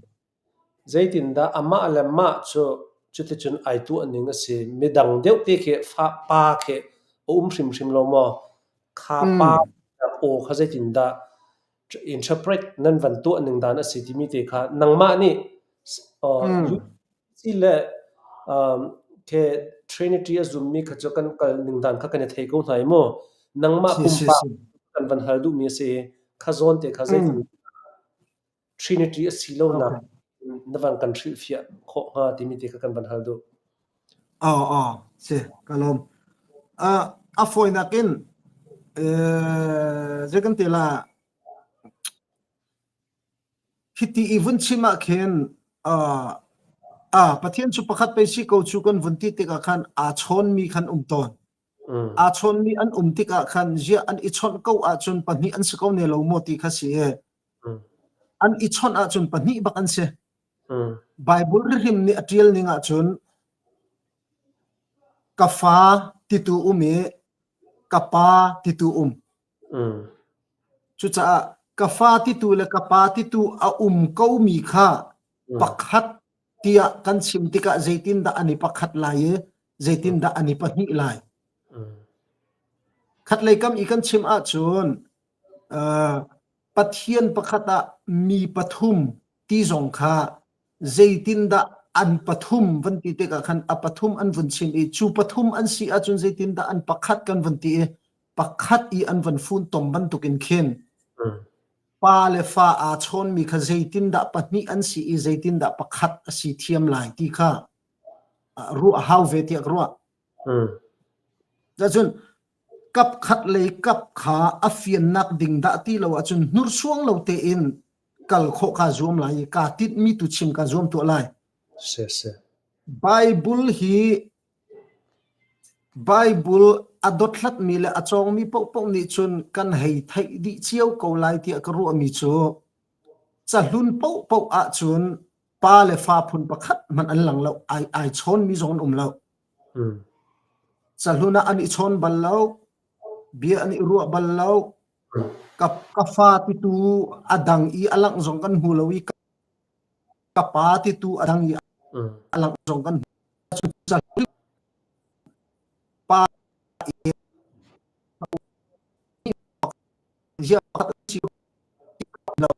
zeitindah amah le mah cu cuticun ai tuah ning a si. Midang deuh te khi fa pa khi a um hrimhrim lo maw? Kha pa aw kha zeitindah interpret nan van tuah ning dan a si timi te kha nangmah nih UC le ke Trinity a zummi kha cu kan kal ning dan kha kan i thei ko hna i mu. Nangmah pumpak kan van hal duhmi a si i kha zawn te kha zeitin Trinity a si lonak na van kan hrilhfiah khawh hnga timi te kha kan van hal duh. Aw aw si ka lawm. A fawinak in zei kan ti la hiti i vun chim ah khin Pathian cu pakhat pei si ko cu kan vun ti tikah khan aa chawnmi khan um tawn. Aa chawnmi an um tikah khan ziah an i chawnh ko ahcun pahnih an si ko ne lo maw ti kha si i an i chawnh ahcun pahnih bak an si. Bible rihrim nih a ṭial ning ahcun ka fa titu um i ka pa titu um. Cucaah ka fa titu le ka pa titu a um komi kha pakhat tiah kan chim tikah zeitindah an i pakhat lai i zeitindah an i pahnih lai. Khatlei kam i kan chim ahcun uh, Pathian pakhat ah mi pathum ti zong kha zeitindah an pathum van ti tikah khan a pathum an vun chim i cu pathum an si ahcun zeitindah an pakhat kan vun ti i pakhat i an van funtom bantukin khin pa le fa aa chawnmi kha zeitindah pahnih an si i zeitindah pakhat a si thiam lai ti kha ruah hau ve tiah ka ruah. Cun kap khat lei kap kha a fiannak ding dah ti lo ahcun hnursuang lo tein kal khawh kaa zuam lai i kaa tinhmi tu chim kaa zuam tuah lai. Si si. Bible hi Bible a dothlatmi le a cawngmi paohpaoh nih cun kan hei theih dih cio ko lai tiah ka ruahmi cu cahlun paohpaoh ahcun pa le fa phun pakhat hmanh an lang lo, ai chawnmi zong an um lo. Cahlun ah an i chawn bal lo, bia an i ruah bal lo, ka fa titu a dang i a langh zong kan hmu lo i ka pa titu a dang i a langh zong kan hmu. Cahlun pa i si lo.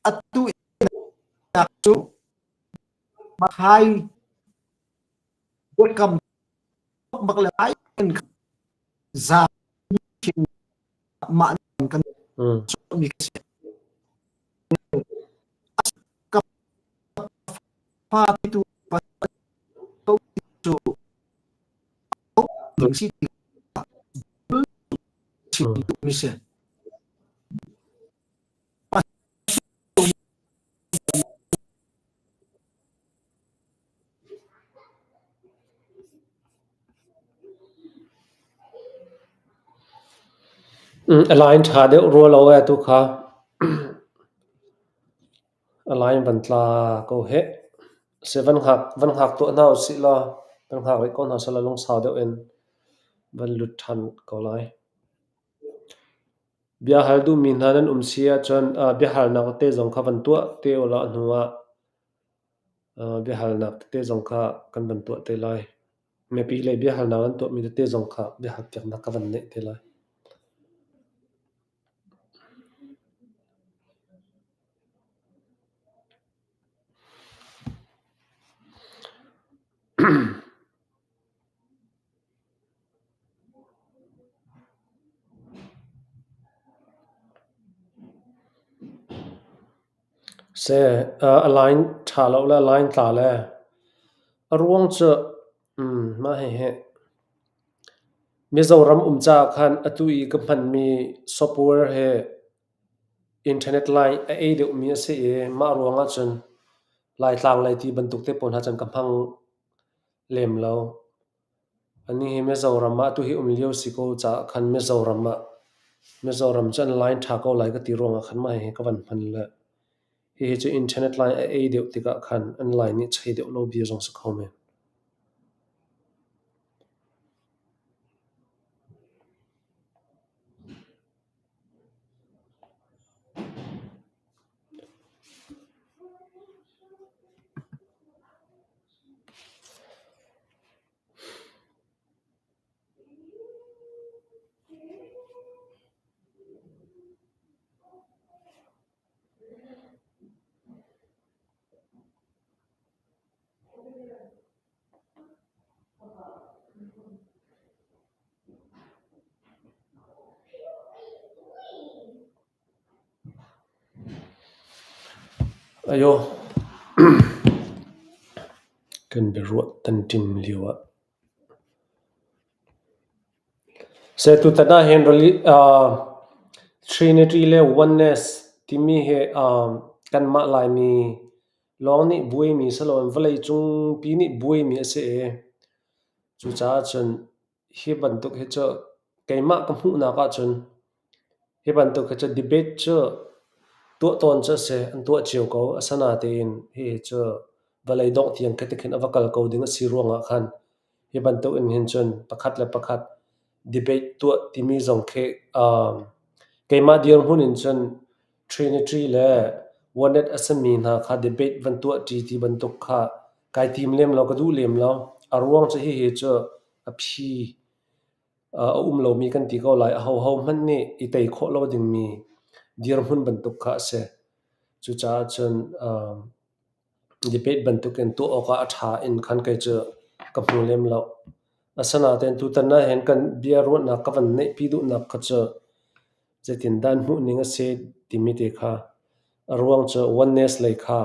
Atu cu Mathai biakam bak le ai za mah kan mi si. Ka fa tu cu si mi si. A line ṭha deuh rua lo ee tu kha. A line van tla ko hih. Si van hngak van hngak tuah hna usih law van hngak rih ko hna seh law lungsau deuh in van lut ṭhan ko lai. Biahal duhmi hna nan um si ahcun biahalnak tete zong kha van tuah te ulaw a hnu ah biahalnak tete zong kha kan van tuah te lai. Mipi lei biahalnak nan tuahmi tete zong kha biahalpiaknak ka van neih te lai. Seh, a line ṭha lo le a line tla le a ruang cu mah hihi Mizoram um caah khan atu i ka hmanmi software hi internet line a ei deuhmi a si i mah ruangah cun Laitlang lei ti bantuk te pawl hna cun ka hmang lem lo. Anih hi Mizoram ah atu hi um lio si ko caah khan Mizoram ah Mizoram cu an line ṭha ko lai ka ti ruangah khan mah hihi ka van hman le hihi cu internet line a ei deuh tikah khan an line nih chei deuh lo bia zong si kho men. Ayo, kan biaruah tanṭim lio ah. Seh tutan ah hin Trinity le Oneness timi hi kanmah Laimi lawng nih buaimi si loin vawleicungpi nih buaimi a si i cucaah cun Hi bantuk hi cu keimah ka hmuhnak ahcun hi bantuk hi cu debate cu tuah tawn cu a si. An tuah cio ko. Asinain hihi cu vawlei dongh tiang khi tikhin a va kal ko ding a si ruangah khan hi bantuk in hin cun pakhat le pakhat debate tuah timi zong khi keimah dirhmun in cun Trinity le One a simi hna kha debate van tuahṭi ti bantuk kha kai tim lem lo, ka duh lem lo. A ruang cu hihi cu a phi a um lomi kan ti ko lai. Ahoho hmanh nih i tei khawh lo dingmi dirhmun bantuk kha a si. Cucaah cun debate bantukin tuah awkah a ṭha in khan kei cu ka hmu lem lo. Asinain tutan ahhin kan bia ruahnak ka van neihpi duhnak kha cu zeitindah an hmuhning a si timi te kha a ruang cu oneness lei kha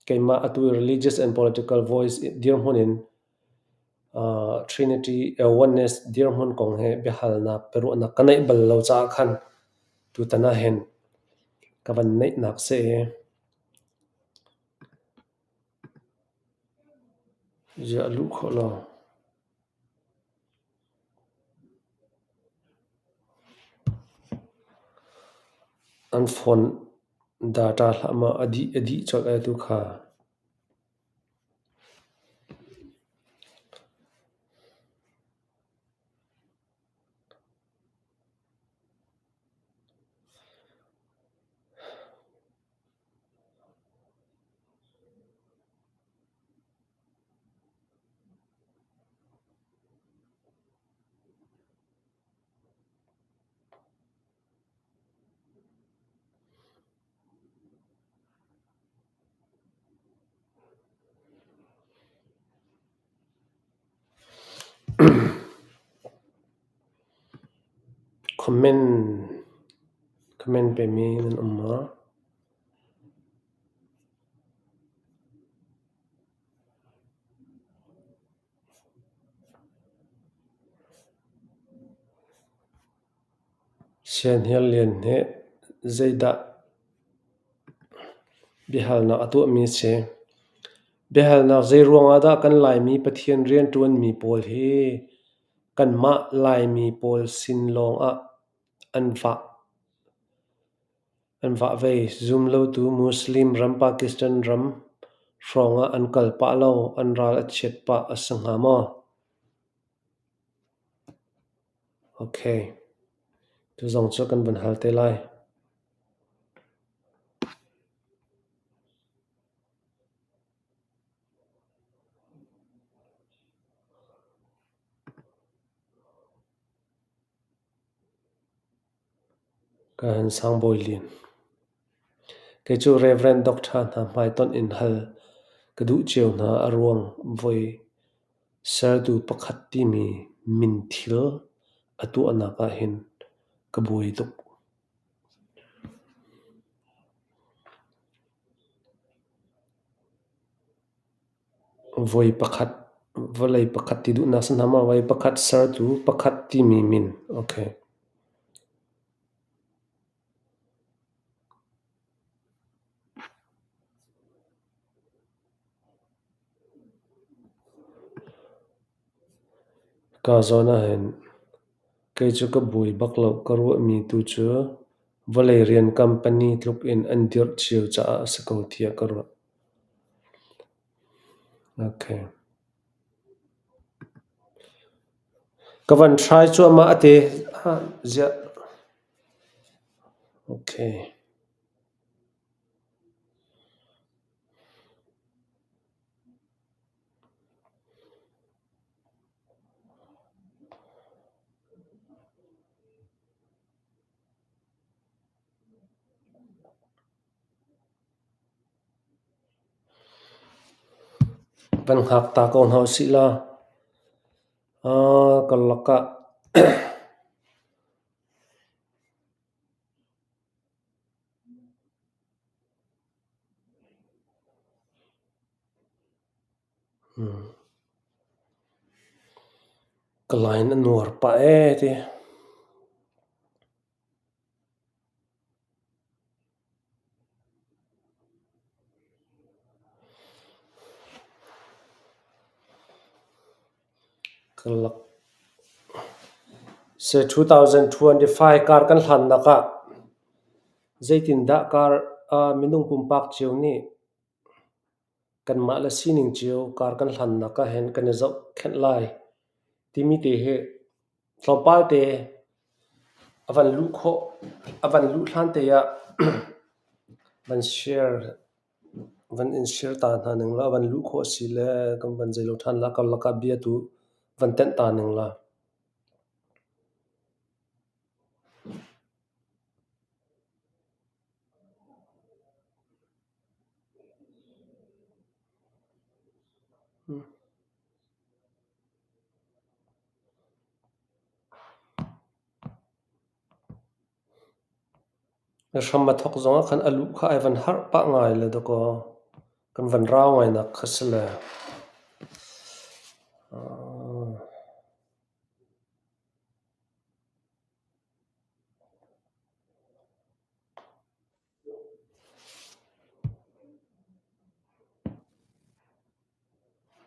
keimah atu religious and political voice dirhmun in. Trinity Oneness dirhmun kong he biahalnak biaruahnak ka neih bal lo caah khan tutan ah hin ka van neihnak si i ziah luh khawh lo. An phone data hlah maw a dih colh ai tu kha. Comment pemi nan um maw? Sianghnial Lian nih zeidah biahalnak a tuahmi a si? Biahalnak zeiruang ah dah kan Laimi Pathian rianṭuanmi pawl hi kanmah Laimi pawl sin lawngah an vah? An vah ve. Zumlotu Muslim ram Pakistan ram hrawngah an kal pah lo, an ral a chiat pah a si hnga maw? Okay. Tu zong cu kan vun hal te lai. Ka han sang Bawi Lian. Kei cu Rev. Doctor hna hmaitonh in hal ka duh cio hna. A ruang voi sertu pakhat timi min thil a tuahnak ahhin ka buai tuk. Voi pakhat, vawlei pakhat ti duhnak si hna maw? Voi pakhat sertu pakhat timi min. Okay. Ka zawn ahhin kei cu ka buai bak lo. Ka ruahmi tu cu vawlei rian company tluk in an dirh cio caah a si ko tiah ka ruah. Okay. Ka van try cuahmah a ti. Ziah. Okay. Van hngak ta ko hna usih law karlak ah ka line a nuar pah ee ti. Se 2025 kar kan hlannak ah zeitindah kar minung pumpak cio nih kanmah le sining cio kar kan hlannak ah hin kan i zohkhenh lai timi te hi tlawmpal te a van luh khawh a van luh hlan te ah van share van in share ta hna ning law a van luh khawh a si le kan van zeilo ṭhan la karlak ah bia tu van tenh ta ning la. Na hram a thawk zongah khan a luh kha ai van harh pah ngai le dakaw kan van rau ngai nak kha si le.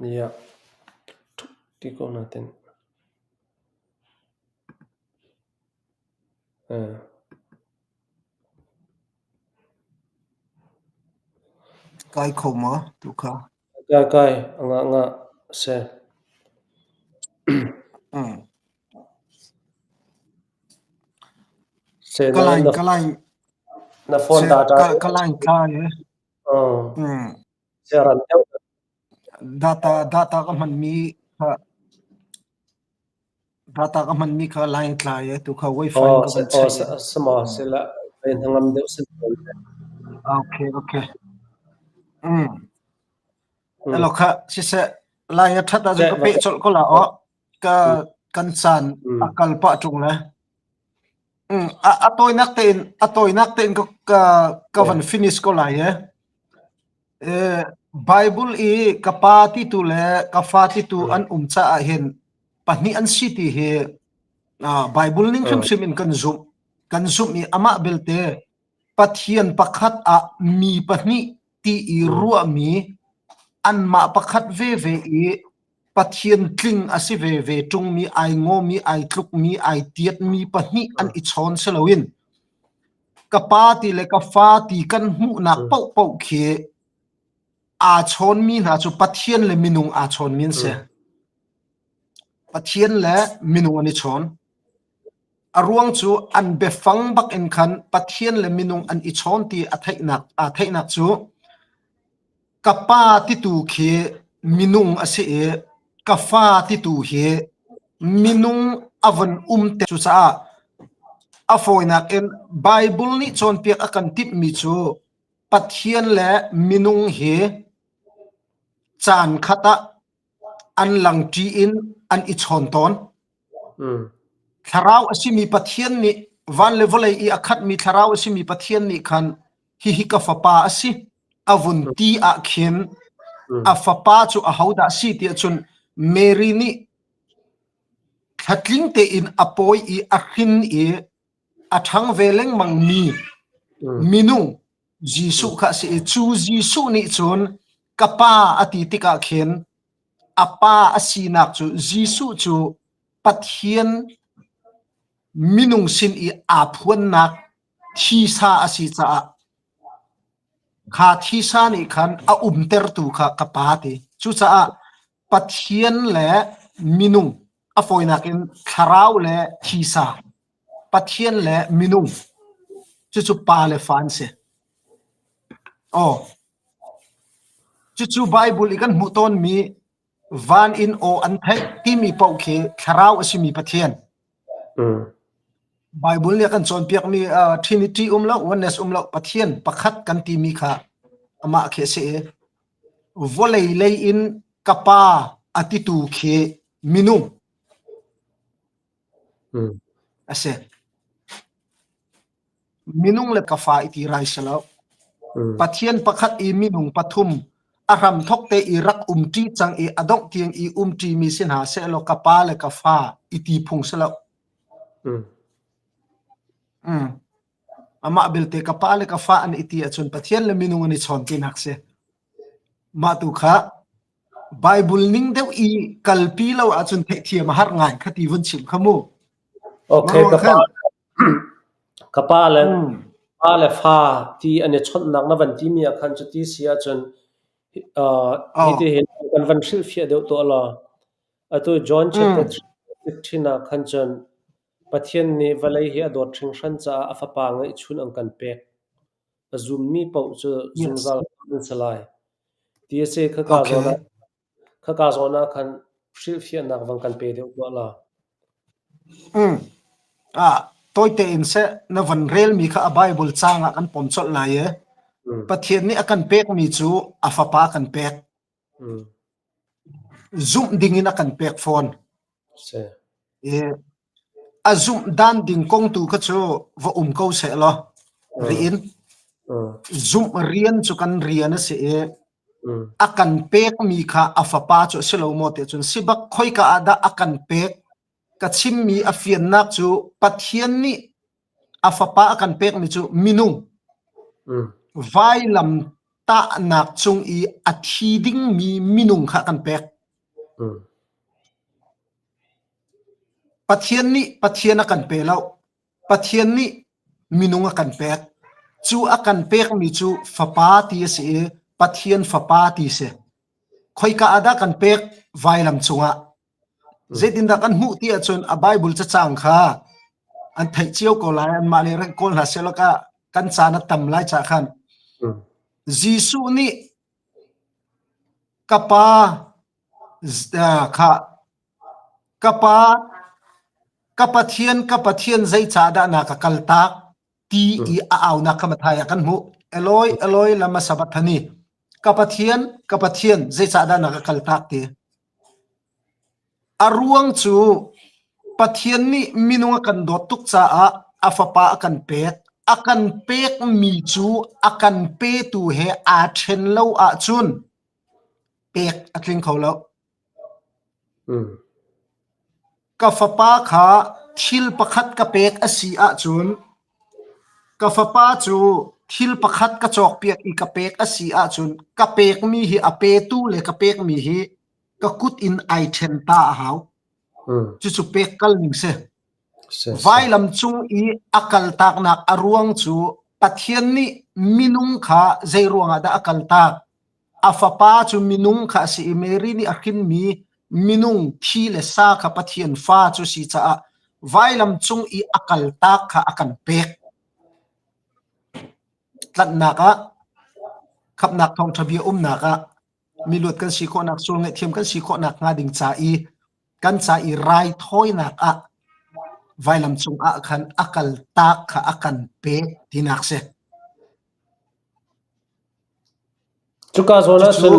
Yeah. Ti ko natin. Kai kho maw tu kha? Kai kai nga nga se. Se Ka na line na ka line na phone se data ka ka line tla ye. Oh. Se ran deuh. Data data ka hman mi kha data ka hman mi kha line tla ye tu kha wifi Oh ka se van oh chaih se ye. sama se la hnangam deuh se. Okay okay. Elo kha siseh lai a ṭhat ahcun ka peh colh ko la aw. Ka kan caan a kal pah ṭung le. A, a tawinak tein a tawinak tein ka ka, ka van finish ko lai he. Eh, Bible i ka pa ti tu le ka fa ti tu an um caah hin pahnih an si ti hi Bible ning hrimhrim in kan zumh. Kan zumh i amah belte Pathian pakhat ah mi pahnih ti i ruahmi anmah pakhat veve i Pathian tling a si veve ṭungmi, ai ngawmi, ai tlukmi, ai tiatmi pahnih an i chawn si loin ka pa ti le ka fa ti kan hmuhnak paohpaoh khi aa chawnmi hna cu Pathian le minung aa chawnmi an si. Pathian le minung an i chawn. A ruang cu an biafang bak in khan Pathian le minung an i chawn ti a theihnak aa theihnak cu ka pa titu khi minung a si i ka fa titu hi minung a von um te. Cucaah a fawinak in Bible nih cawnpiak a kan timhmi cu Pathian le minung hi caan khat ah an langṭi in an i chawn tawn. Thlarau a simi Pathian nih van le vawlei i a khatmi thlarau a simi Pathian nih khan hihi ka fapa a si a vun ti ah khin a fapa cu ahodah a si tiah cun Mary nih thlatling tein a pawi i a hrin i a ṭhang ve lengmang mi minung Jesuh kha a si i cu Jesuh nih cun ka pa a ti tikah khin a pa a sinak cu Jesuh cu Pathian minung sin i aa phuannak thisa a si caah kha thisa nih khan a umtertu kha ka pa ti. Cucaah Pathian le minung a fawinak in thlarau le thisa Pathian le minung cucu pa le fa an si. Aw. Cucu Bible i kan hmuh tawnmi van in aw an theih timi paoh khi thlarau a simi Pathian. Bible nih a kan cawnpiakmi uh, Trinity um lo, oneness um lo, Pathian pakhat kan timi kha amah khi a si i vawlei lei in ka pa a titu khi minung A si. Minung le ka fa i ti rai si lo. Pathian pakhat i minung pathum a hramthok te i rak umṭi cang i a dongh tiang i umṭi mi si hna sehlaw ka pa le ka fa i ti phung si lo. Amah belte ka pa le ka fa an i ti ahcun Pathian le minung an i chawn tinak si. Mah tu kha Bible ning deuh i kalpi lo ahcun theihthiam a har ngai kha ti vun chim kha mu. Okay, ka pa ka pa le pa le fa ti an i chawnhnak na van timi ah khan cuti si ahcun uh, hiti hin kan van hrilhfiah deuh tuah law atu John chapter 3 ah khan cun Pathian nih vawlei hi a dawt hringhran caah a fapa ngeihchun an kan pek. A zummi paoh cu zungzal an si lai. Ti a si. Khaka zawn ah khaka zawn ah khan hrilhfiahnak van kan pe deuh tuah la. Mm. Ah, tawite in seh na van relmi kha a Bible caang ah kan pom colh lai e. Pathian nih a kan pekmi cu a fapa kan pek. Zumh ding in a kan pek fawn. I a zumh dan ding kong tu kha cu va um ko seh law riin zumh rian cu kan rian a si i a kan pekmi kha a fapa cu a si lo maw tiah cun si bak khoika ah dah a kan pek ka chimmi a fiannak cu Pathian nih a fapa a kan pekmi cu minung vailam tahnak cung i a thi dingmi minung kha a kan pek. Pathian nih Pathian a kan pe lo. Pathian nih minung a kan pek. Cu a kan pekmi cu Fapa ti a si i Pathian Fapa ti a si. Khoika ah dah kan pek? Vailam cungah. Zeitindah kan hmuh ti ahcun a Bible cacang kha an theih cio ko lai anmah le reng kawl hna seh ka kan caan a tam lai ca khan Jesuh nih ka pa kha ka pa ka Pathian ka Pathian zeicahdah na ka kaltak ti i a aunak kha Matthai ah kan hmuh. Eloi Eloi lama sabathani ka Pathian ka Pathian zeicahdah na ka kaltak ti. A ruang cu Pathian nih minung a kan dawt tuk caah a fapa a kan pek. A kan pekmi cu a kan petu he aa ṭhen lo ahcun pek a tling kho lo. Ka fapa kha thil pakhat ka pek a si ahcun ka fapa cu thil pakhat ka cawkpiak i ka pek a si ahcun ka pekmi hi a petu le ka pekmi hi ka kut in ai ṭhen ta a hau. Cucu pek kal ning si. Vailam cung i a kaltaknak a ruang cu Pathian nih minung kha zei ruangah dah a kaltak? A fapa cu minung kha a si i Mary nih a hrinmi minung thi le sa kha Pathian fa cu si caah vailam cung i a kaltak kha a kan pek. Tlanhnak ah, khamhnak thawngṭha bia umnak ah miluat kan si khawhnak, sual ngaihthiam kan si khawhnak hnga ding ca i kan ca i raithawinak ah vailam cung ah khan a kaltak kha a kan pek tinak si. Cuka zawn ah cun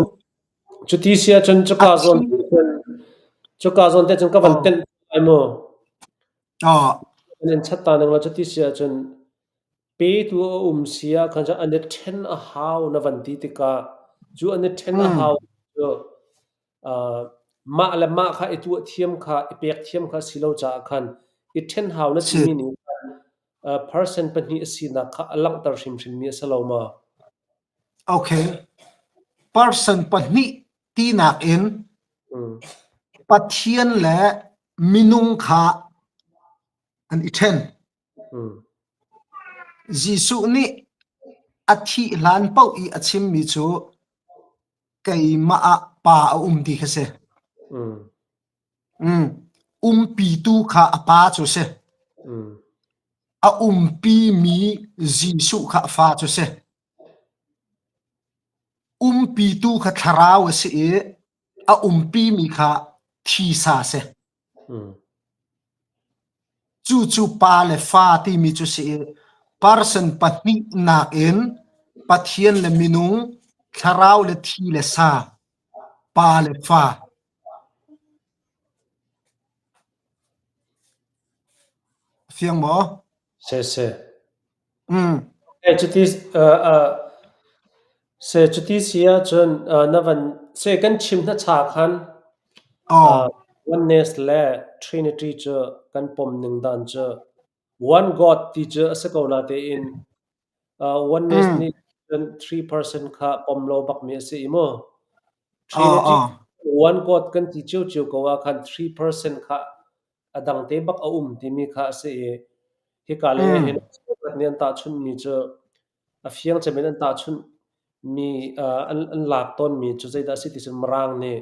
cuti si ahcun cuka zawn cuka zawn te cun ka van tenh lai mu. An in chat ta ning law cuti si ahcun petu a um si ah khan cun an i ṭhen a hau na van ti tikah cu an i ṭhen a hau cu mah le mah kha i tuah thiam kha i pek thiam kha si lo caah khan i ṭhen hau na timi nih Person pahnih a sinak kha a langhter hrimhrimmi a si lo maw? Okay. Person pahnih tinak in Pathian le minung kha an i ṭhen. Jesuh nih a thih hlan paoh i a chimmi cu keimah ah Pa a um ti kha si. Umpitu kha a pa cu si. A umpimi Jesuh kha a fa cu si. Umpitu kha thlarau a si i a umpimi kha thisa a si. Cucu pa le fa timi cu si i person pahnihnak in Pathian le minung, thlarau le thi le sa, pa le fa. Fiang maw? Si si. Cuti se cuti si ahcun na van se kan chim hnacha khan oneness le trinity cu kan pom ning dan cu one God ti cu a si ko natein oneness nih cun 3% kha pom lo bakmi a si i mu. Trinity one God kan ti ciocio ko ah khan 3% kha a dang te bak a um timi kha a si i hika lei ah hin nih an tahchunhmi cu a fiang cem in an tahchunh mi an an lak tawnmi cu zeidah a si ti cun Mirang nih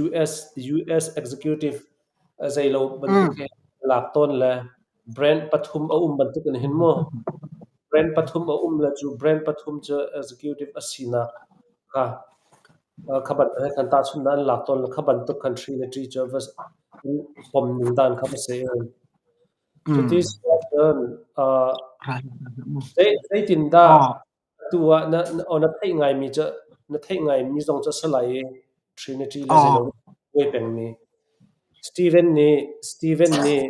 US US executive zeilo bantuk he lak tawn le brand pathum a um bantuk in hin mu brand pathum a um le cu brand pathum cu executive a sinak kha kha bantuk he khan tahchunhnak an lak tawn le kha bantuk khan Trinity cu va pom ning dan kha va si. Cuti si ahcun zeitindah atu ah na na theih ngaimi cu na theih ngaimi zong cu a si lai i Trinity le zeilo buai pengmi. Steven nih Steven nih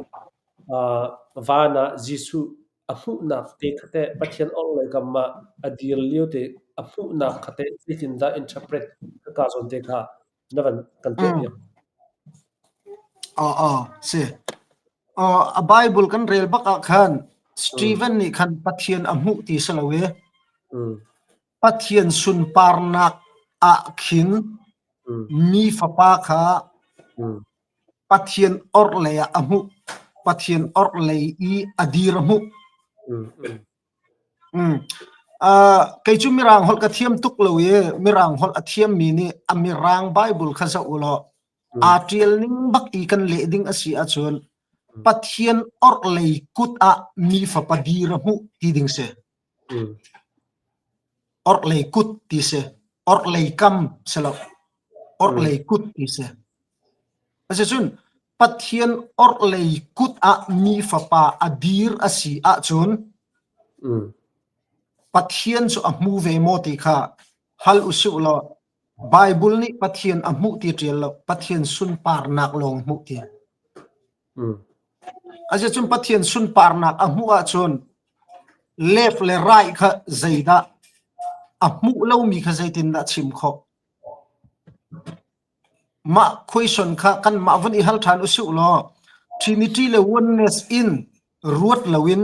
van ah Jesuh a hmuhnak te kha teh Pathian orhlei kam ah a dir lio te a hmuhnak kha teh zeitindah interpret ka zawn te kha na van kan tuahpiak. Si. A Bible kan rel bak ah khan Stephen nih khan Pathian a hmuh ti si lo i Pathian sunparnak ah khin mi fapa kha Pathian orhlei ah a hmuh. Pathian orhlei i a dir a hmuh. Kei cu Mirang holh ka thiam tuk lo i Mirang holh a thiammi nih a Mirang Bible kha zoh u law aa ṭial ning bak i kan leh ding a si ahcun Pathian orhlei kut ah mi fapa dir a hmuh ti ding si. Orhlei kut ti si. Orhlei kam si lo. Orhlei kut ti si. Asicun Pathian orhlei kut ah mi fapa a dir a si ahcun Pathian cu a hmu ve maw ti kha hal usih law Bible nih Pathian a hmuh ti ṭial lo, Pathian sunparnak lawng hmuh ti. Asicun Pathian sunparnak a hmuh ahcun left le right kha zeidah a hmuh lomi kha zeitindah chim khawh? Mah question kha kanmah vun i hal ṭhan usih law Trinity le oneness in ruat loin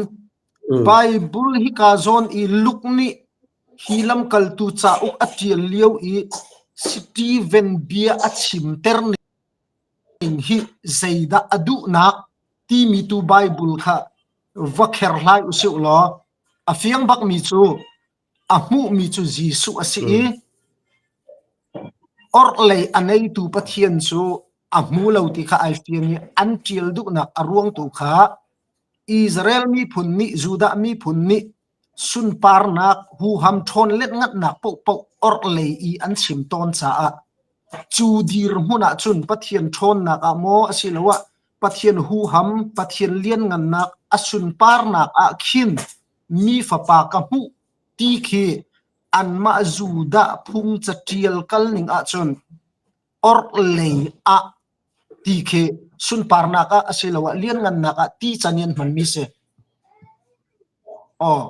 Bible hika zawn i Luke nih hi lamkaltu cauk a ṭial lio i Steven bia a chimter ning hi zeidah a duhnak timi tu Bible kha va kherhlai usih law a fiang bakmi cu a hmuhmi cu Jesuh a si i orhlei a neitu Pathian cu a hmu lo ti kha ai fiang i an ṭial duhnak a ruang tu kha Israel miphun nih Judah miphun nih sunparnak huham ṭhawn letngatnak paohpaoh orhlei i an chim tawn caah cu dirhmun ah cun Pathian ṭhawnnak ah maw asiloah Pathian huham Pathian lianngannak a sunparnak ah khin mi fapa ka hmuh ti khi anmah Judah phung caṭial kal ning ahcun orhlei ah ti khi sunparnak ah asiloah lianngannak ah ti can in an hmanmi si. Aw,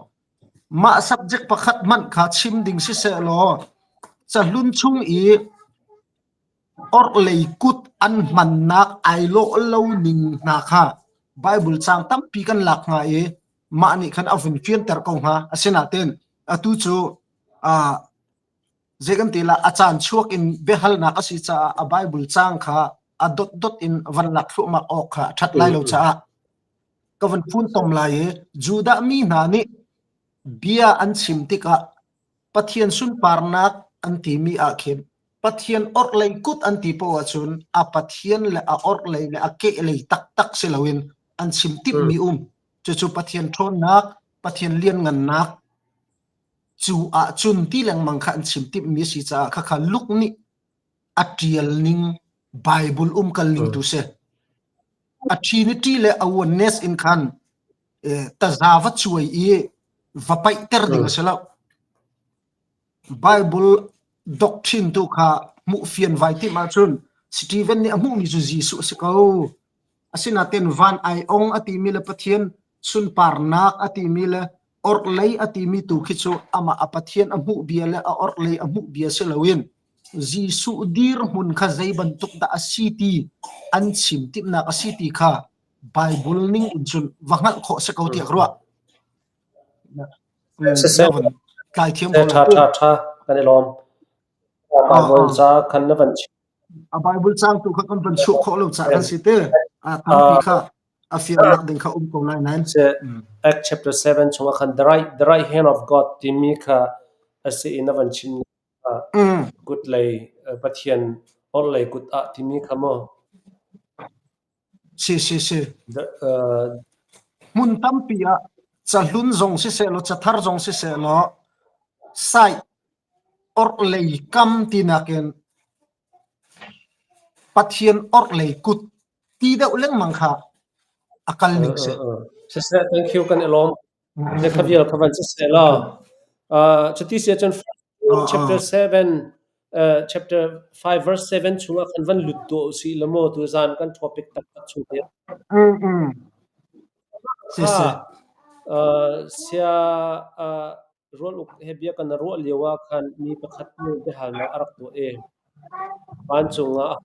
mah subject pakhat hmanh kha chim ding siseh law cahlun chung i Orhlei kut an hmannak ai lawh lo ning hna kha Baibal caang tampi kan lak hnga i mah nih khan a vun fianter ko hnga. Asinain atu cu zei kan ti la a caan chuak in biahalnak a si caah a Baibal caang kha a dotdot in van lak thluahmah awk kha a ṭhat lai lo caah ka van funtom lai i Judah mi hna nih bia an chim tikah Pathian sunparnak an timi ah khin Pathian orhlei kut an ti poah ahcun a Pathian le a orhlei le a kehlei taktak si loin an chim timhmi um. Cucu Pathian ṭhawnnak, Pathian lianngannak cu ahcun ti lengmang kha an chim timhmi a si caah khakha Luke nih a ṭial ning Bible umkal ning tu si. A Trinity le a oneness in khan taza va cuai i va paihter ding a si lo. Bible doctrine tu kha hmuh fian vai timh ahcun Stephen nih a hmuhmi cu Jesuh a si ko. Asinain van ai ong a timi le Pathian sunparnak a timi le orhlei a timi tu khi cu amah a Pathian a hmuh bia le a orhlei a hmuh bia si loin Jesuh dirhmun kha zei bantuk dah a si ti an chim timhnak a si ti kha Bible ning in cun va hngalh khawh si ko tiah ka ruah. Siseh, Tlai thiam ko ṭha ṭha ṭha kan i lawm. Bible ca khan na van chim. A Bible caang tu kha kan van chuah khawh lo caah kan si te. A tampi kha a fiannak ding kha um ko lai nain. Act chapter 7 chungah khan the right hand of God timi kha a si i na van chim kut lei Pathian orhlei kut ah timi kha maw? Si si si. Hmun tampi ah cahlun zong siseh law cathar zong siseh law side orhlei kam tinak in Pathian orhlei kut ti deuh lengmang kha a kal ning si. Siseh, thank you kan i lawm. Ne kha vial kha van siseh law. Cuti si ahcun chapter 7 chapter 5 verse 7 chungah khan van lut tuah usih law maw tuzan kan topic taktak chung te. Si si. Sia Rual uk he bia kan ruah lio ah khan mi pakhat nih biahalnak a rak tuah i vancung ah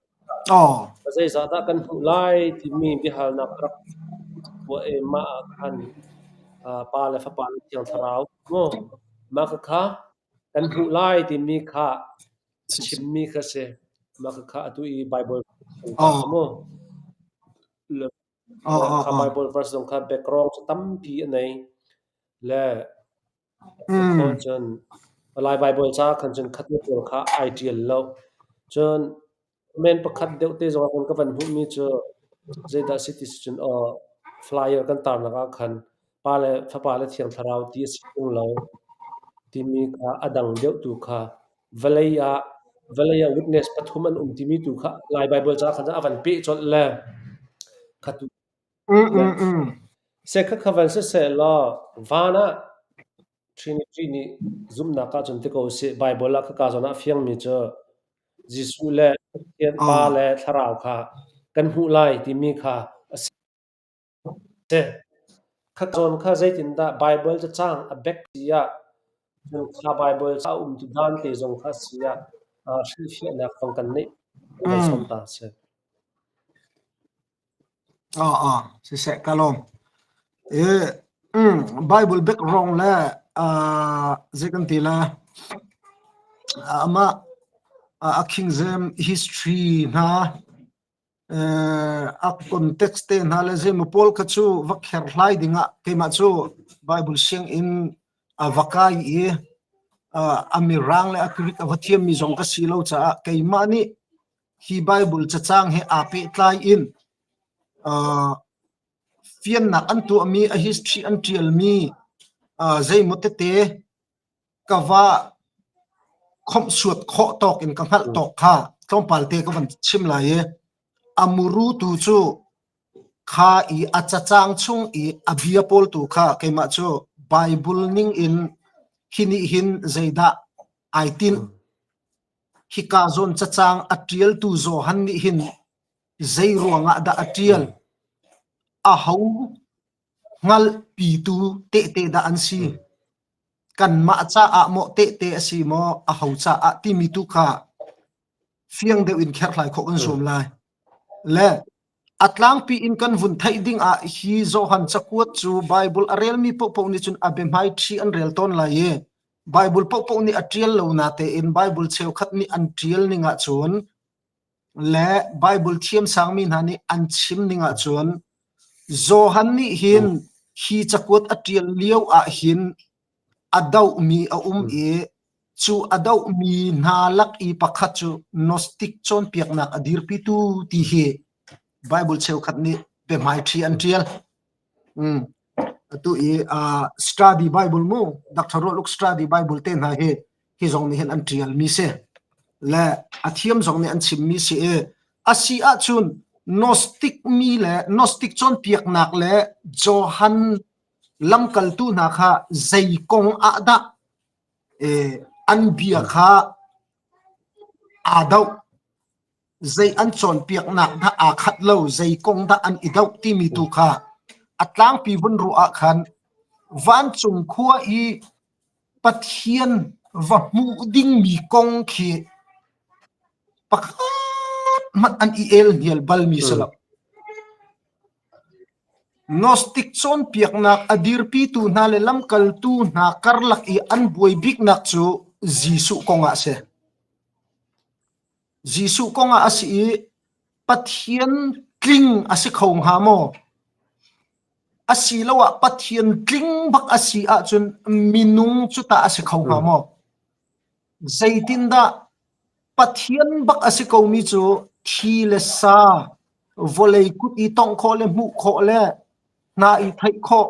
zeizah dah kan hmuh lai timi biahalnak a rak tuah i mah ah khan Pa le Fapa le Thiang Thlarau mu mah khakha kan hmuh lai timi kha a chimmi kha a si. Mah khakha atu i Baibal. Oh. Mu. Le Oh, oh, kha oh. Bible verse zong kha background cu tampi a nei. Le Mm. cun Lai Bible ca khan cun khat pawl kha ai ṭial lo. Cun men pakhat deuh te zong ah ka van hmuhmi cu zeidah si ti si cun aw flyer kan tarnak ah khan Pa le Fapa le Thiang Thlarau ti a si ṭung lo timi kha a dang deuh tu kha vawlei ah vawlei ah witness pathum an um timi tu kha Lai Bible ca khan a van peh colh le kha tu Mm, mm, mm. Se kha kha van siseh law van ah Trinity nih zumhnak ah cun ti ko usih Bible ah khaka zawn ah a fiangmi cu Jesuh le Pathian Pa Oh. le Thlarau kha kan hmuh lai timi kha a si. Kha zawn kha zeitindah Bible cacang a bek ti ah cun kha Bible ca a um tu dan te zong kha a si ah hrilhfiahnak zong kan neih kan Mm. sawm ta a si. Ah, ah, siseh ka lawm. Eh, mm, Bible background le ah zei kan ti la amah a King James history hna eh, a context te hna le zeimaw pawl kha cu va kherhlai dingah keimah cu Bible sianginn a va kai i a mirang le a Greek a va thiammi zong ka si lo caah keimah nih hi Bible cacang he aa pehtlai in uh, fiannak an tuahmi a history an ṭialmi uh, zeimaw tete ka va khomhsuat khawh tawk in ka hngalh tawk kha tlawmpal te ka van chim lai i a muru tu cu kha i a cacang chung i a bia pawl tu kha keimah cu Bible ning in hi nih hin zeidah ai tinh Hika zawn cacang a ṭialtu Johan nih hin zei ruangah dah a ṭial? Aho hngalhpitu tehte dah an si? Kanmah caah maw tehte a si maw aho caah timi tu kha fiang deuh in kherhhlai khawh kan zuam lai. Le A tlangpi in kan vun theih ding ah hi Johan cakuat cu Baibal a relmi paohpaoh nih cun a biahmaiṭhi an rel tawn lai i Baibal paohpaoh nih a ṭial lo natein Baibal cheukhat nih an ṭial ning ahcun le Baibal thiamsangmi hna nih an chim ning ahcun Johan nih hin hi cakuat a ṭial lio ah hin a dohmi a um i cu a dohmi hna lak i pakhat cu Gnostic cawnpiaknak a dirpitu ti hi Bible cheukhat nih biahmaiṭhi an ṭial. Mm. Atu i uh, study Bible mu, Dr. Rualuk study Bible te hna hi hi zong nih hin an ṭial mi si. Le a thiam zong nih an chim mi si i asi ahcun Gnostic mi le Gnostic cawnpiaknak le Johan lamkaltu hna kha zei kong ah dah an bia kha aa doh, zei an cawnpiaknak dah aa khat lo, zei kong dah an i doh timi tu kha a tlangpi vun ruah ah khan vancung khua i Pathian va hmuh dingmi kong khi pakhat hmanh an i elhnial balmi si lo. Gnostic cawnpiaknak a dirpitu hna le lamkaltu hna karlak i an buai biknak cu Jesuh kong ah a si. Jesuh kong ah a si i Pathian tling a si kho hnga maw? Asiloah Pathian tling bak a si ahcun minung cu tah a si kho hnga maw? Zeitindah Pathian bak a si komi cu thi le sa, vawlei kut i tongh khawh le hmuh khawh le hna i theih khawh,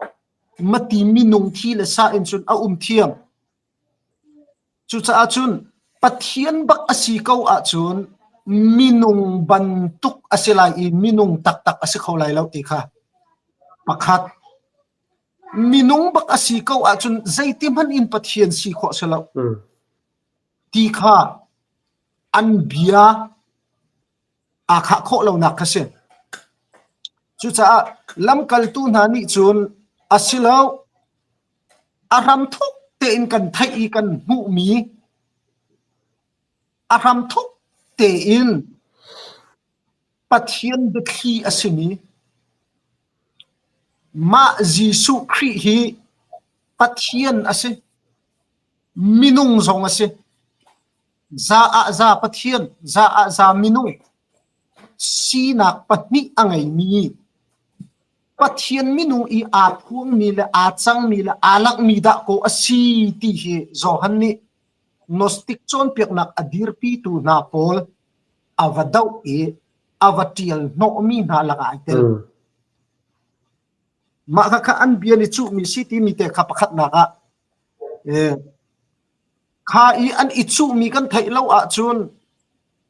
mati minung thi le sa in cun a um thiam. Cucaah cun Pathian bak a si ko ahcun minung bantuk a si lai i minung taktak a si kho lai lo ti kha pakhat minung bak a si ko ahcun zeiti hmanh in Pathian si khawh si lo ti kha an bia aa khah khawh lonak kha si. Cucaah lamkaltu hna nih cun a si lo a hramthuk tein kan theih i kan hmuhmi a hramthuk tein Pathian biathli a simi mah Jesuh Khrih hi Pathian a si. Minung zong a si. Za ah za Pathian, za ah za minung. Sinak pahnih a ngeimi Pathian minung i aa phuangmi le aa cangmi le aa langhmi dah kaw a si ti hi Johan nih Gnostic cawnpiaknak a dirpitu hna pawl a va doh i a va ṭial hnawhmi hna lakah ai tel. Mah khakha an bia nih cuhmi si timi te kha pakhatnak ah kha i an i cuhmi kan theih lo ahcun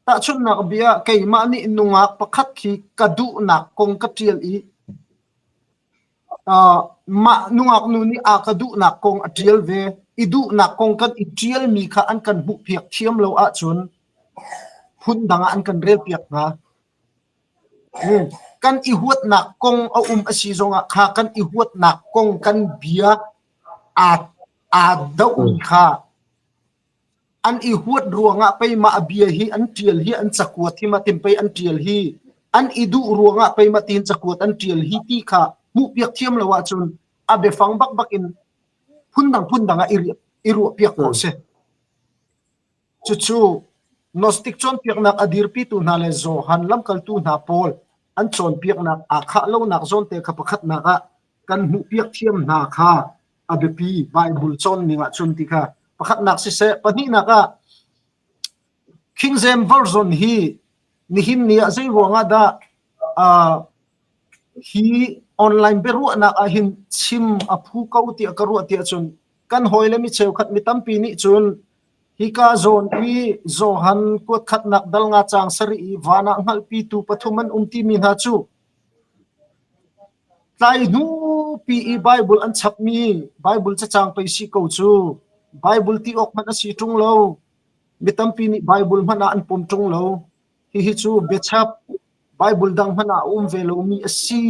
tahchunhnak bia keimah nih nungak pakhat khi ka duhnak kong ka ṭial i mah nungak nu nih a ka duhnak kong a ṭial ve i duhnak kong kan i ṭialmi kha an kan hmuhpiak thiam lo ahcun phundang ah an kan relpiak hna. Kan i huatnak kong a um a si zongah kha kan i huatnak kong kan bia aa aa dohmi kha an i huat ruangah pei mah a bia hi an ṭial hi an cakuat hi mah tin pei an ṭial hi an i duh ruangah pei mah tin cakuat an ṭial hi ti kha hmuhpiak thiam lo ahcun a biafang bakbak in phundang phundang ah i ruahpiak khawh si. Cucu Gnostic cawnpiaknak a dirpitu hna le Johan lamkaltu hna pawl an cawnpiaknak aa khah lonak zawnte kha pakhatnak ah kan hmuhpiak thiam hna kha a biapi Bible cawnning ahcun ti kha pakhatnak siseh pahnihnak ah King James Version hi nihin ni ah zei ruangah dah uh, hi online biaruahnak ah hin chim a phu ko tiah ka ruah tiah cun kan hawile mi cheukhat mi tampi nih cun hika zawn i Johan kuat khatnak dal nga caang sarih i van ah hngalhpitu pathum an um timi hna cu tlai hnupi i Bible an chapmi Bible cacang pei si ko cu Bible ti awk hmanh a si ṭung lo mi tampi nih Bible hmanh ah an pom ṭung lo hihi cu biachap Bible dang hmanh ah a um ve lomi a si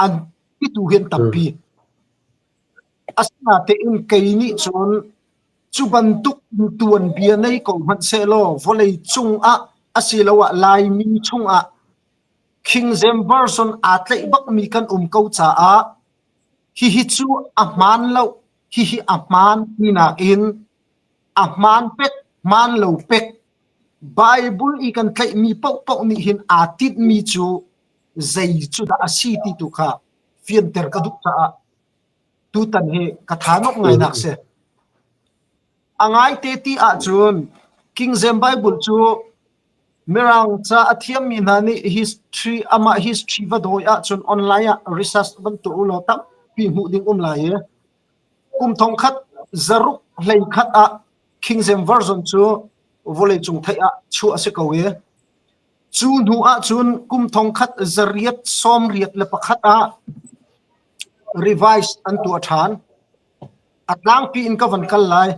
an titu hi an tampi. Asinain kei nih cun cu bantuk tuanbia nei ko hmanh sehlaw vawlei cungah asiloah Laimi chungah King James Version aa tlaih bakmi kan um ko caah hihi cu a hmaan lo, hihi a hmaan tinak in a hmaan pek, hmaan lo pek Bible i kan tlaihmi paohpaoh nih hin aa tinhmi cu zei cu dah a si ti tu kha fianter ka duh caah tutan hi ka tha nok ngai nak si. A ngaite ti ahcun King James Bible cu Mirang ca a thiammi hna nih history amah history va dawi ahcun online ah research van tuah u law tampi hmuh ding um lai i kum thongkhat zaruk hlei khat ah King James Version cu vawleicung theih ah chuah a si ko i cu hnu ahcun kum thongkhat zariat sawmriat le pakhat ah revise an tuah ṭhan. A tlangpi in ka van kal lai.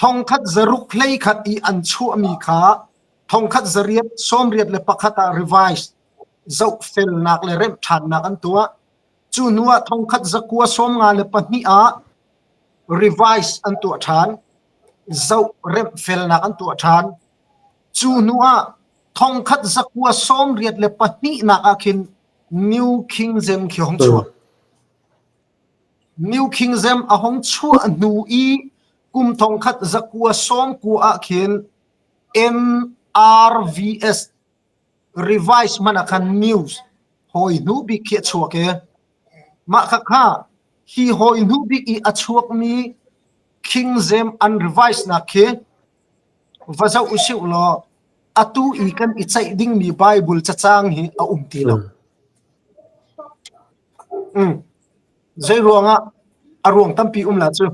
Thongkhat zaruk hlei khat i an chuahmi kha thongkhat zariat sawmriat le pakhat ah revise zohfelnak le remh ṭhannak an tuah. Cu hnu ah thongkhat zakua sawmnga le pahnih ah revise an tuah ṭhan. Zoh remh felnak an tuah ṭhan. Cu hnu ah thongkhat zakua sawmriat le pahnihnak ah khin New King James khi hong chuak. New King James a hong chuah hnu i kum thongkhat zakua sawmkua ah khin NRVS revise hmanh ah khan news hawi hnu bik khi a chuak i mah khakha hi hawi hnu bik i a chuakmi King James an revise nak khi va zoh usih law atu i kan i ceih dingmi Bible cacang hi a um ti lo. Zei ruangah a ruang tampi um la cu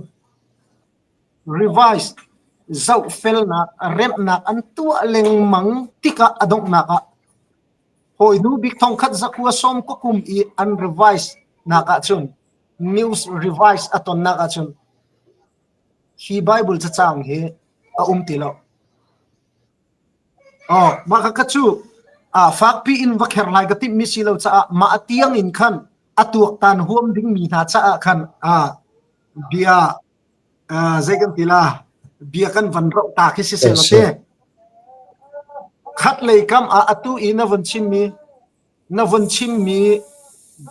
revise zohfelnak remhnak an tuah lengmang tikah a donghnak ah hawi hnu bik thongkhat zakua sawm ka kum i an revise nak ahcun news revise a tonnak ahcun hi Bible cacang hi a um ti lo. Oh, mah kha cu fakpi in va kher lai ka timhmi si lo caah mah tiang in khan a tuaktan huam dingmi hna caah khan bia zei kan ti la bia kan van roh ta khi si seh te. Khat lei kam ah atu i na von chimmi na von chimmi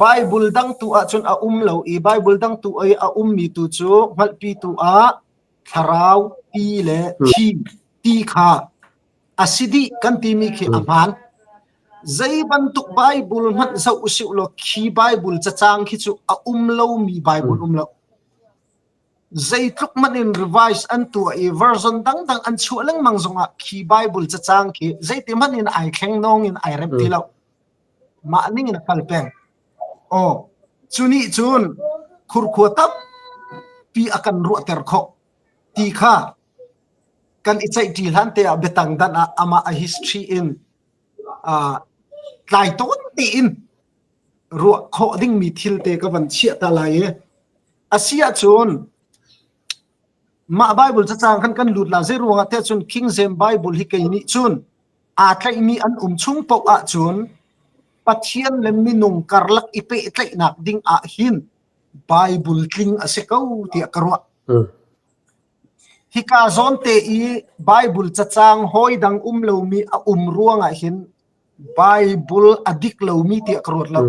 Bible dang tu ahcun a um lo i Bible dang tu i a ummi tu cu hngalhpi tu ah thlarau ti le thi ti kha a si dih kan timi khi a hmaan. Zei bantuk Bible hmanh zoh usih law khi Bible cacang khi cu a um lomi Bible um lo. Zeitluk hmanh in revise an tuah i version dangdang an chuah lengmang zongah khi Bible cacang khi zeiti hmanh in ai thleng nawng in ai remh ti lo. Mah ning in a kal peng. Aw, cu nih cun khurkhua tampi a kan ruahter khawh ti kha kan i ceihṭi hlan te ah biatang dan ah amah a history in uh, tlai tawn tein ruah khawh dingmi thil te ka van chiah ta lai i a si ahcun mah Bible cacang khan kan lut la zei ruangah te cun King James Bible hi kei nih cun aa tlaihmi an um chung paoh ahcun Pathian le minung karlak i pehtlaihnak ding ah hin Bible tling a si ko tiah ka ruah. Hika zawn te i Bible cacang hawi dang um lomi a um ruangah hin Bible a dik lomi tiah ka ruat lo.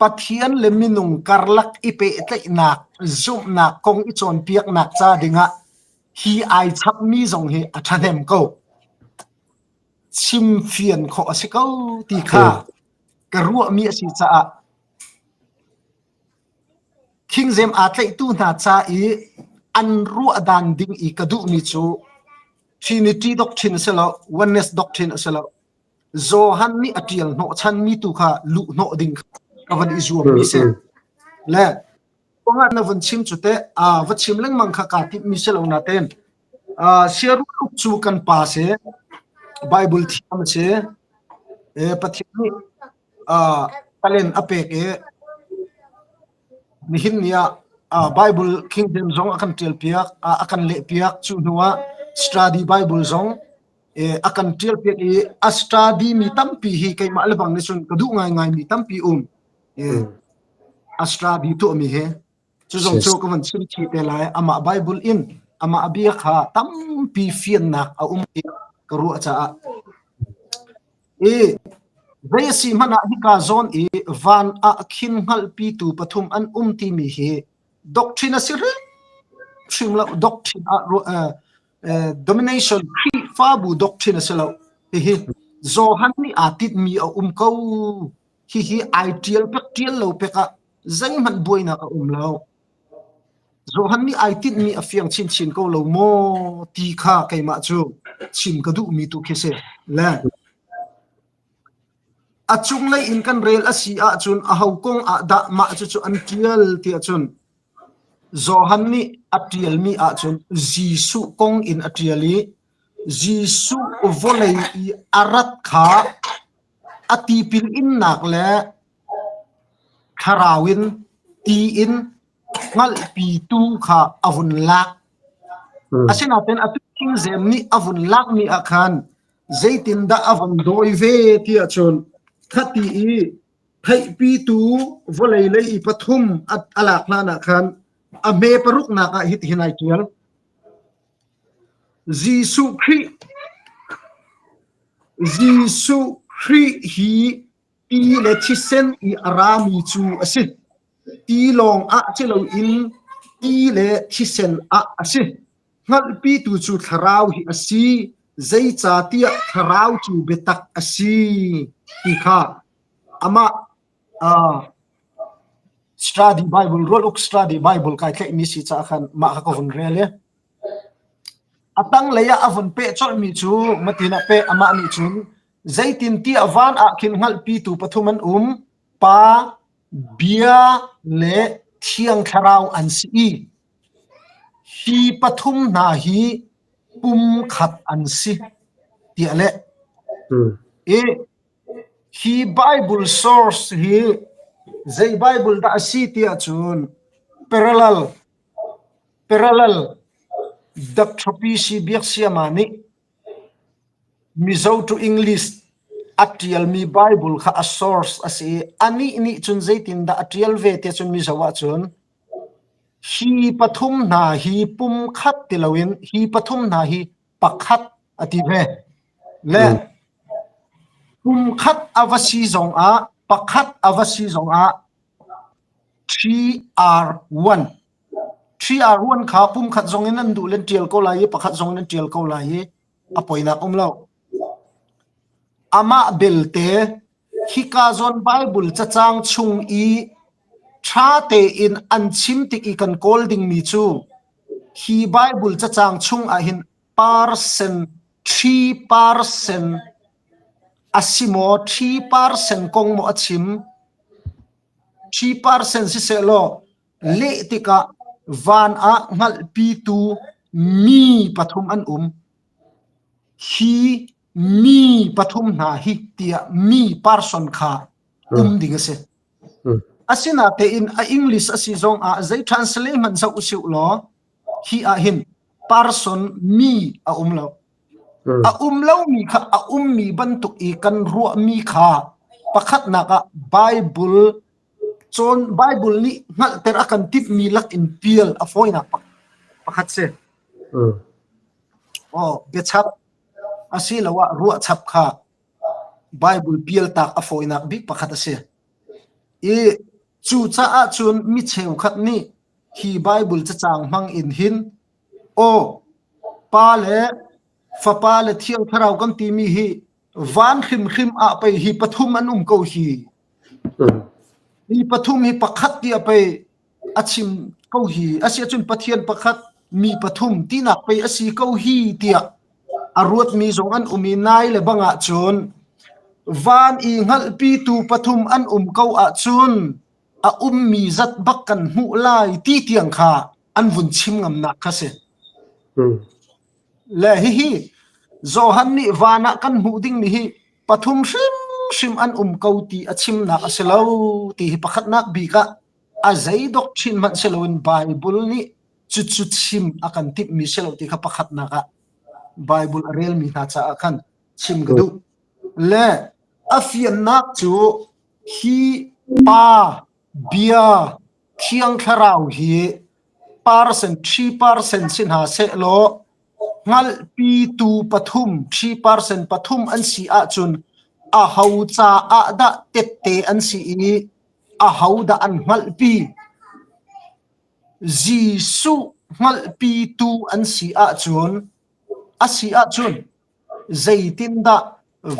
Pathian le minung karlak i pehtlaihnak, zumhnak kong i cawnpiaknak ca dingah hi ai chapmi zong hi a ṭhahnem ko. Chimfian khawh a si ko ti kha ka ruahmi a si caah King James aa tlaihtu hna ca i an ruahdan ding i ka duhmi cu Trinity doctrine a si lo, oneness doctrine a si lo. Johan nih a ṭial hnawhchanmi tu kha luh hnawh ding ka van i zuammi si. Le kongah na van chim cu teh va chim lengmang kha kaa timhmi si lo natein siaruk cu kan pa si, Bible thiam a si, Pathian nih talent a pek i Nihin ni ah Bible King James zong a kan ṭialpiak, a kan lehpiak. Cu hnu ah study Bible zong a kan ṭialpiak i a study mi tampi hi keimah le bang nih cun ka duh ngaingai mi tampi um. A study tuahmi hi. Cu zong cu ka van chim chih te lai. Amah Bible in amah bia kha tampi fiannak a um tiah ka ruah caah. I zei a si hmanh ah hika zawn i van ah khin hngalhpitu pathum an um timi hi doctrine a si hrimhrim lo. Doctrine ah domination Khrihfabu doctrine a si lo. Hihi Johan nih aa tinhmi a um ko. Hihi ai ṭial pek ṭial lo pek ah zeihmanh buainak a um lo. Johan nih ai tinhmi a fiang chinchin ko lo maw ti kha keimah cu chim ka duhmi tu khi si. Le a cunglei in kan rel a si ahcun aho kong ah dah mah cucu an ṭial ti ahcun Johan nih a ṭialmi ahcun Jesuh kong in a ṭial i Jesuh vawlei i a rat kha a tipil innak le Thlarau in ti in hngalhpitu kha a vun lak. Asinain atu King nih a vun lakmi ah khan zeitindah a vun dawi ve ti ahcun khati i theihpitu vawlei lei i pathum a lak hlan ah khan a hme paruknak ah hitihin ai ṭial. Jesuh Khrih Jesuh Khrih hi Ti le thisen i a rami cu a si. Ti lawng ah si loin ti le thisen ah a si. Hngalhpitu cu Thlarau hi a si, zeicahtiah Thlarau cu biatak a si ti kha amah uh, Study Bible, Rual Uk Study Bible kai tlaihmi si caah khan mah kha ka vun rel i A tanglei ah a vun peh colhmi cu matin a peh amah nih cun zeitintiah van ah khin hngalhpitu pathum an um Pa, Bia le Thiang Thlarau an si i hi pathum hna hi pumkhat an si tiah leh. I hi Bible source hi zei Bible dah a si tiah cun parallel Parallel Dr. PC Biaksiama nih Mizo to English a ṭialmi Bible kha a source a si i anih nih cun zeitindah a ṭial ve ti ahcun Mizo ahcun hi pathum hna hi pumkhat ti loin hi pathum hna hi pakhat a ti ve. Le pumkhat a va si zongah pakhat a va si zongah 3R1 3R1 kha pumkhat zong in an duh len ṭial ko lai i pakhat zong in an ṭial ko lai i a poinak um lo. Amah belte hika zawn Bible cacang chung i ṭha tein an chim tik i kan kawl dingmi cu hi Bible cacang chung ahhin percent 3% a si maw 3% kong maw a chim 3% sisehlaw leh tikah van ah hngalhpitu mi pathum an um. Hi mi pathum hna hi tiah mi person kha um ding a si. Asinatein a English a si zong ah zei translate hmanh zoh usih law hi ah hin person mi a um lo. A um lomi kha a ummi bantuk i kan ruahmi kha pakhatnak ah Bible cawn Bible nih hngalhter a kan timhmi lak in pial a fawinak pakhat si. Aw, biachap asiloah ruahchap kha Bible pialtak a fawinak bik pakhat a si. I cucaah cun mi cheukhat nih hi Bible cacang hmang in hin aw Pa le Fapa le Thiang Thlarau kan timi hi van hrimhrim ah pei hi pathum an um ko hi. Hi pathum hi pakhat tiah pei a chim ko hi. Asiahcun Pathian pakhat mi pathum tinak pei a si ko hi tiah a ruatmi zong an um i nai le bang ahcun van i hngalhpitu pathum an um ko ahcun a ummi zat bak kan hmuh lai ti tiang kha an vun chim ngamnak kha si. Le hihi Johan nih van ah kan hmuh dingmi hi pathum hrimhrim an um ko ti a chimnak a si lo ti hi pakhatnak bik ah a zei doctrine hmanh si loin Bible nih cucu chim a kan timhmi si lo ti kha pakhatnak ah Bible a relmi hna caah khan chim ka duh. Le a fiannak cu hi pa bia Thiang Thlarau hi percent 3% si hna sehlaw hngalhpitu pathum 3% pathum an si ahcun aho caah dah tette an si i aho dah an hngalhpi? Jesuh hngalhpitu an si ahcun a si ahcun zeitindah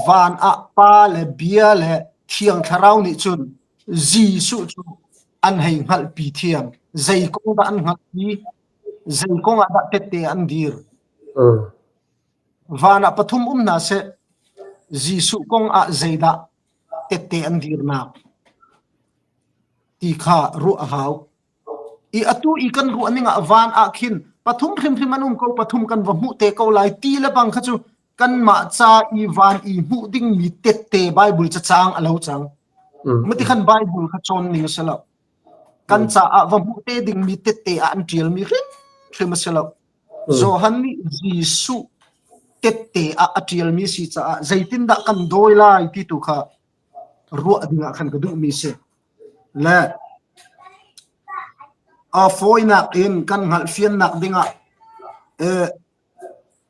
van ah Pa le Bia le Thiang Thlarau nih cun Jesuh cu an hei hngalhpi thiam? Zei kong dah an hngalhpi? Zei kong ah dah tette an dir? Van ah pathum um hna seh, Jesuh kong ah zeidah tette an dirnak ti kha ruah a hau. I atu i kan ruah ning ah van ah khin pathum hrimhrim an um ko, pathum kan va hmuh te ko lai ti le bang kha cu kanmah ca i van i hmuh dingmi tette Bible cacang a lo cang. Mati khan Bible kha cawn ning a si lo. Kan caah va hmuh te dingmi tette ah an ṭialmi hrimhrim a si lo. Johan nih Jesuh tette ah a ṭialmi si caah zeitindah kan dawi lai ti tu kha ruah ding ah khan ka duhmi si. Le a fawinak in kan hngalhfiannak dingah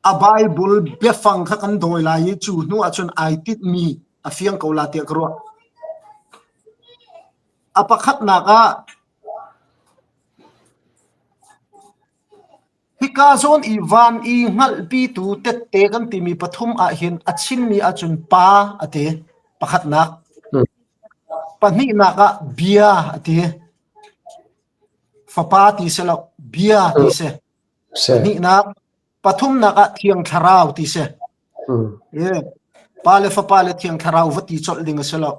a Bible biafang kha kan dawi lai i cu hnu ahcun ai tinhmi a fiang ko la tiah ka ruah. A pakhatnak ah Hika zawn i van i hngalhpitu tette kan timi pathum ahhin a chimmi ahcun pa a ti pakhatnak. Pahnihnak ah bia a ti. Fapa ti si lo, bia ti si. Pahnihnak, pathumnak ah Thiang Thlarau ti si. Pa le Fapa le Thiang Thlarau va ti colh ding a si lo.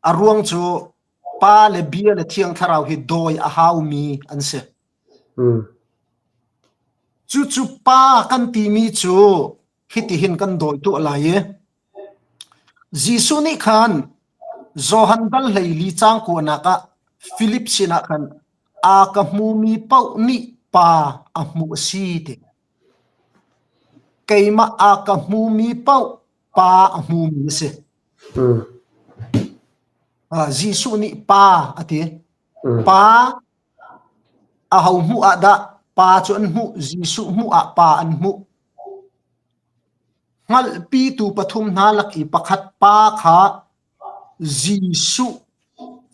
A ruang cu Pa le Bia le Thiang Thlarau hi dawi a haumi an si. Cucu Pa kan timi cu hitihin kan dawi tuah lai i Jesuh nih khan Johan dal hleili caang kuanak ah Filip sinah khan a ka hmumi paoh nih Pa a hmuh a si ti. Keimah a ka hmumi paoh Pa a hmumi a si. Jesuh nih Pa a ti. Pa aho hmuh ah dah Pa cu an hmuh? Jesuh hmuh ah Pa an hmuh. Hngalhpitu pathum hna lak i pakhat pa kha Jesuh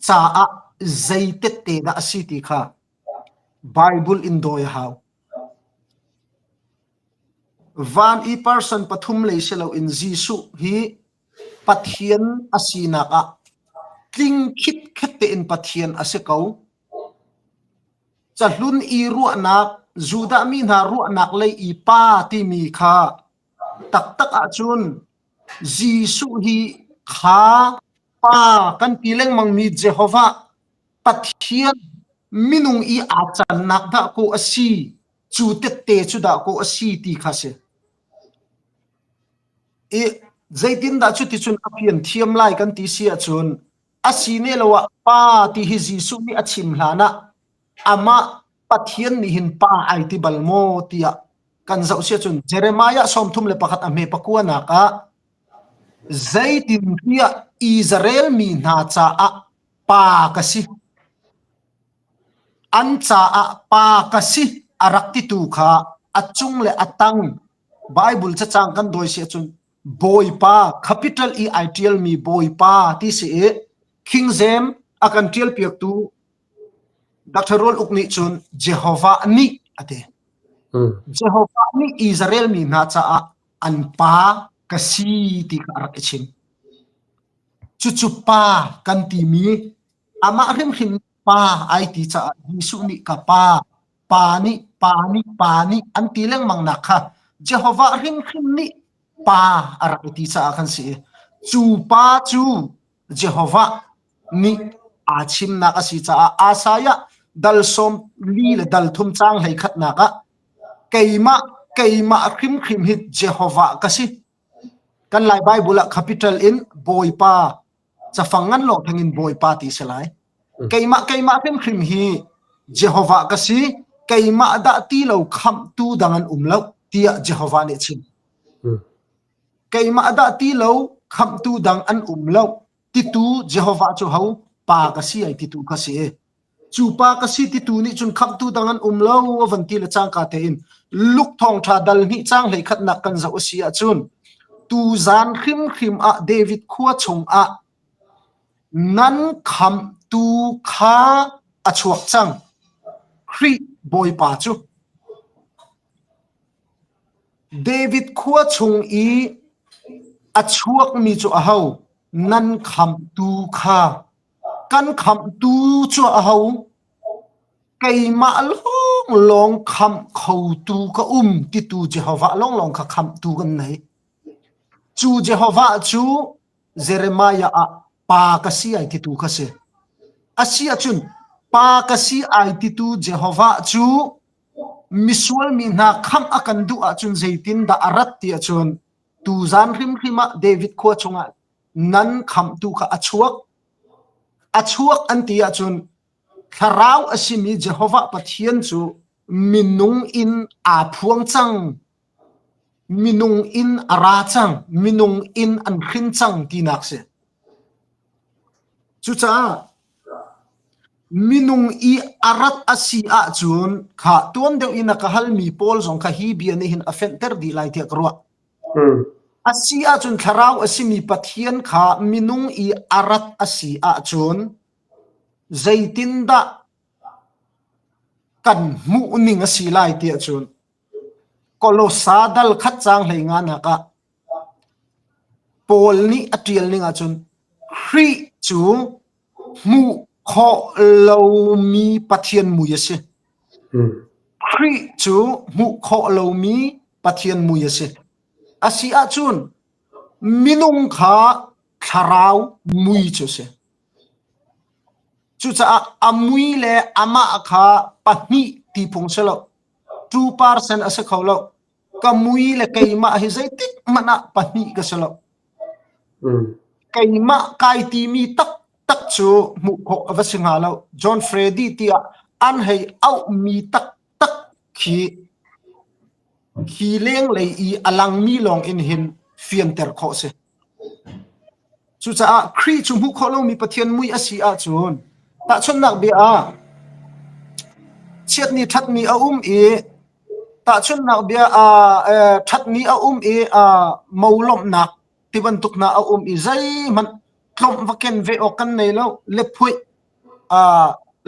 caah zei tette dah a si ti kha Bible in dawi a hau. Van i person pathum lei si loin Jesuh hi Pathian a sinak ah tling khitkhet tein Pathian a si ko. Cahlun i ruahnak, Judah mi hna ruahnak lei i Pa timi kha taktak ahcun Jesuh hi kha Pa kan ti lengmangmi Jehovah Pathian minung i aa cannak dah kaw a si, cu tette cu dah kaw a si ti kha si. I zeitindah cuticun a fian thiam lai kan ti si ahcun a si ne lo ah Pa ti hi Jesuh nih a chim hlan ah amah Pathian nih hin Pa ai ti bal maw tiah kan zoh si ahcun Jeremiah 31 a hme pakuanak ah zeitintiah Israel mi hna caah pa ka si. An caah pa ka si a rak titu kha a cung le a tang Bible cacang kan dawi si ahcun Bawipa capital i ai ṭialmi Bawipa ti si i King James a kan ṭialpiaktu Dr. Rual Uk nih cun Jehovah nih a ti. Jehovah nih Israel mi hna caah an pa ka si ti kha a rak i chim. Cucu pa kan timi amah hrimhrim pa ai ti caah Jesuh nih ka pa, pa nih, pa nih, pa nih an ti lengmang nak kha Jehovah hrimhrim nih pa a rak i ti caah kan si i cu pa cu Jehovah nih aa chimnak a si caah Isaiah dal sawm li le dal thum caang hlei khatnak ah keimah keimah hrimhrim hi Jehovah ka si Kan Lai Bible ah capital in Bawipa cafang ngan lawng theng in Bawipa ti si lai. Keimah keimah hrimhrim hi Jehovah ka si, keimah dah ti lo khamhtu dang an um lo tiah Jehovah nih a chim. Keimah dah ti lo khamhtu dang an um lo titu Jehovah cu ho pa ka si ai titu kha si. Cu pa ka si titu nih cun khamhtu dang an um lo a van ti le cangka tein Luke thawngṭha dal hnih caang hleikhatnak kan zoh a si ahcun tuzaan hrimhrim ah David khua chungah nan khamhtu kha a chuak cang. Khrih Bawipa cu. David khua chung i a chuakmi cu aho? Nan khamhtu kha. Kan khamhtu cu aho? Keimah lawnglawng khamh khotu ka um titu Jehovah lawnglawng kha khamhtu kan nei. Cu Jehovah cu Jeremiah ah pa ka si ai titu kha si. A si ahcun pa ka si ai titu Jehovah cu misual mi hna khamh a kan duh ahcun zeitindah a rat ti ahcun tuzan hrimhrim ah David khua chungah nan khamhtu kha a chuak. A chuak an ti ahcun thlarau a simi Jehovah Pathian cu minung in aa phuang cang. Minung in a ra cang. Minung in an hrin cang tinak si. Cucaah minung i a rat a si ahcun kha tuan deuh in a ka halmi pawl zong kha hi bia nih hin a fenhter dih lai tiah ka ruah. A si ahcun thlarau a simi Pathian kha minung i a rat a si ahcun zeitindah kan hmuh ning a si lai ti ahcun Kolosa dal khat caang hlei nga nak ah Paul nih a ṭial ning ahcun Khrih cu hmuh khawh lomi Pathian mui a si. Khrih cu hmuh khawh lomi Pathian mui a si. A si ahcun minung kha thlarau mui cu a si. Cucaah a mui le amah kha pahnih ti phung si lo. 2% a si kho lo. Ka mui le keimah hi zeitik hmanh ah pahnih ka si lo. Keimah kai timi taktak cu hmuh khawh a va si hnga lo. John Freddy tiah an hei auhmi taktak khi hi lenglei i a langmi lawng in hin fianter khawh si. Cucaah Khrih cu hmuh khawh lomi Pathian mui a si ahcun tahchunhnak bia ah chiatni ṭhatni a um i tahchunhnak bia ah ṭhatni a um i mo lawmhnak ti bantuk hna a um i zeihmanh tlawmh va ken ve awk kan nei lo lephuih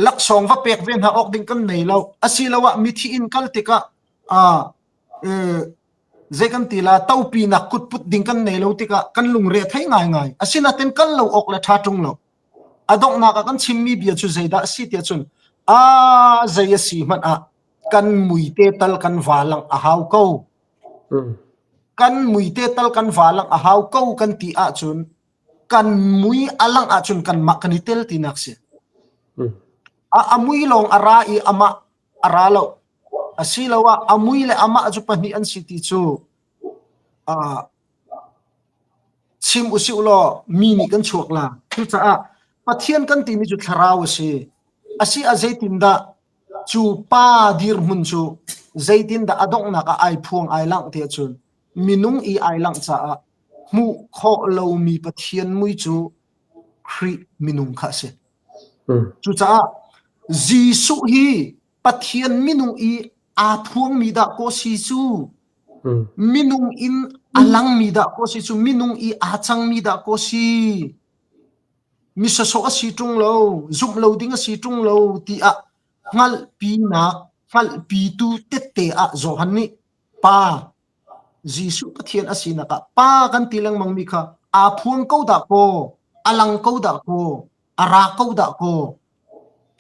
laksawng va pek ve hna awk ding kan nei lo asiloah mithi inn kal tikah. Zei kan ti la topinak kutput ding kan nei lo tikah kan lungre a thei ngaingai. Asinain kal lo awk le ṭha ṭung lo. A donghnak ah kan chimmi bia cu zeidah a si tiah cun a zei a si hmanh ah kan muite tal kan va langh a hau ko. Kan muite tal kan va langh a hau ko kan ti ahcun kan mui a langh ahcun kanmah kan i tel tinak si. A, a mui lawng a ra i amah a ra lo. Asiloah a mui le amah cu pahnih an si ti cu uh, chim usih law mi nih kan chuak la. Cucaah Pathian kan timi cu thlarau a si. Asi a zeitindah cu pa dirhmun cu zeitindah a donghnak ah ai phuang ai langh ti ahcun minung i ai langh caah hmuh khawh lomi Pathian mui cu Khrih minung kha a si. Cucaah Jesuh hi Pathian minung i aa phuangmi dah kaw si cu minung in a langmi dah kaw si cu minung i aa cangmi dah kaw si mi sawsawh a si ṭung lo zumh lo ding a si ṭung lo tiah hngalhpinak hngalhpitu tette ah Johan nih pa Jesuh Pathian a sinak ah pa kan ti lengmang mi kha aa phuang ko dah kaw a lang ko dah kaw a ra ko dah kaw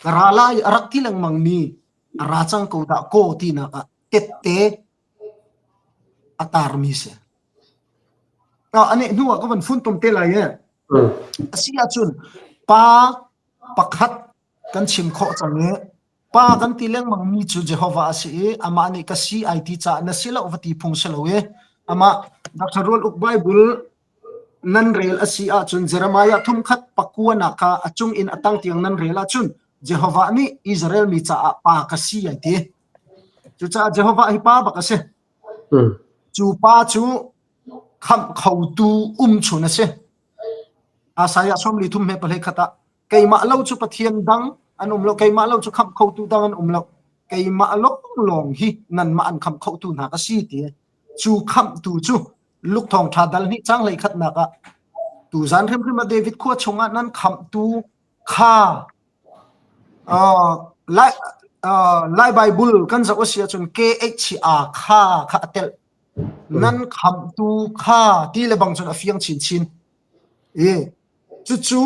ka ra lai a rak ti lengmang mi a ra cang ko dah kaw tinak ah tette a tarmi si. Ane hnu ah ka van funtom te lai e. Asi ahcun pa pakhat kan chim khawh cang i Pa kan ti lengmang mi cu Jehovah a si i amah nih ka si ai ti caah na si lo va ti phung si lo i amah Dr. Rual Uk Bible nan rel a si ahcun Jeremiah thumkhat pakuanak kha a cung in a tang tiang nan rel ahcun Jehovah nih Israel mi caah pa ka si ai ti. Cucaah Jehovah hi pa bak a si. Cu pa cu khamh khotu um chun a si. Isaiah sawmli thum he pahlei khat ah keimah lo cu Pathian dang an um lo keimah lo cu khamh khotu dang an um lo keimah lawnglawng hi nanmah an khamh khotu hna ka si ti cu khamhtu cu Luke thawngṭha dal hnih cang hlei khatnak ah tuzan hrimhrim ah David khua chungah nan khamhtu kha Lai Lai Bible kan zoh a si ahcun KHA kha kha a telh nan khamhtu kha ti le bang cun a fiang chinchin i Cucu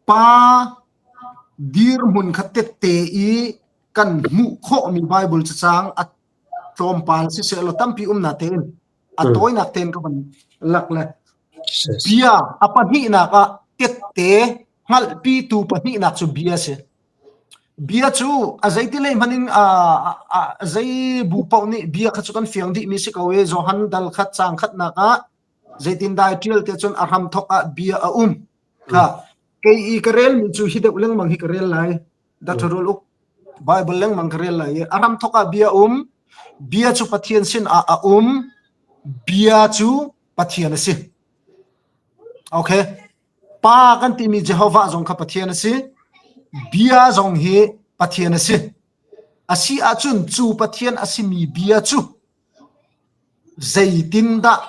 pa dirhmun kha tette i kan hmuh khawhmi Bible cacang a tlawmpal siseh law tampi umnak tein a tawinak tein ka van lak le bia a pahnihnak ah tette hngalhpitu pahnihnak cu bia si. Bia cu a zeiti lei hmanh in a zei bu paoh nih bia kha cu kan fiang dihmi si ko i Johan dal khat caang khatnak ah Zeitindah ai ṭial tiah cun a hramthawk ah bia a um. Kha kei i ka relmi cu hi deuh lengmang hi ka rel lai. Dr. Rual Uk Bible lengmang ka rel lai i a hramthawk ah bia um. Bia cu Pathian sin ah a um. Bia cu Pathian a si. Okay. Pa kan timi Jehovah zong kha Pathian a si. Bia zong hi Pathian a si. A si ahcun cu Pathian a simi bia cu Zeitindah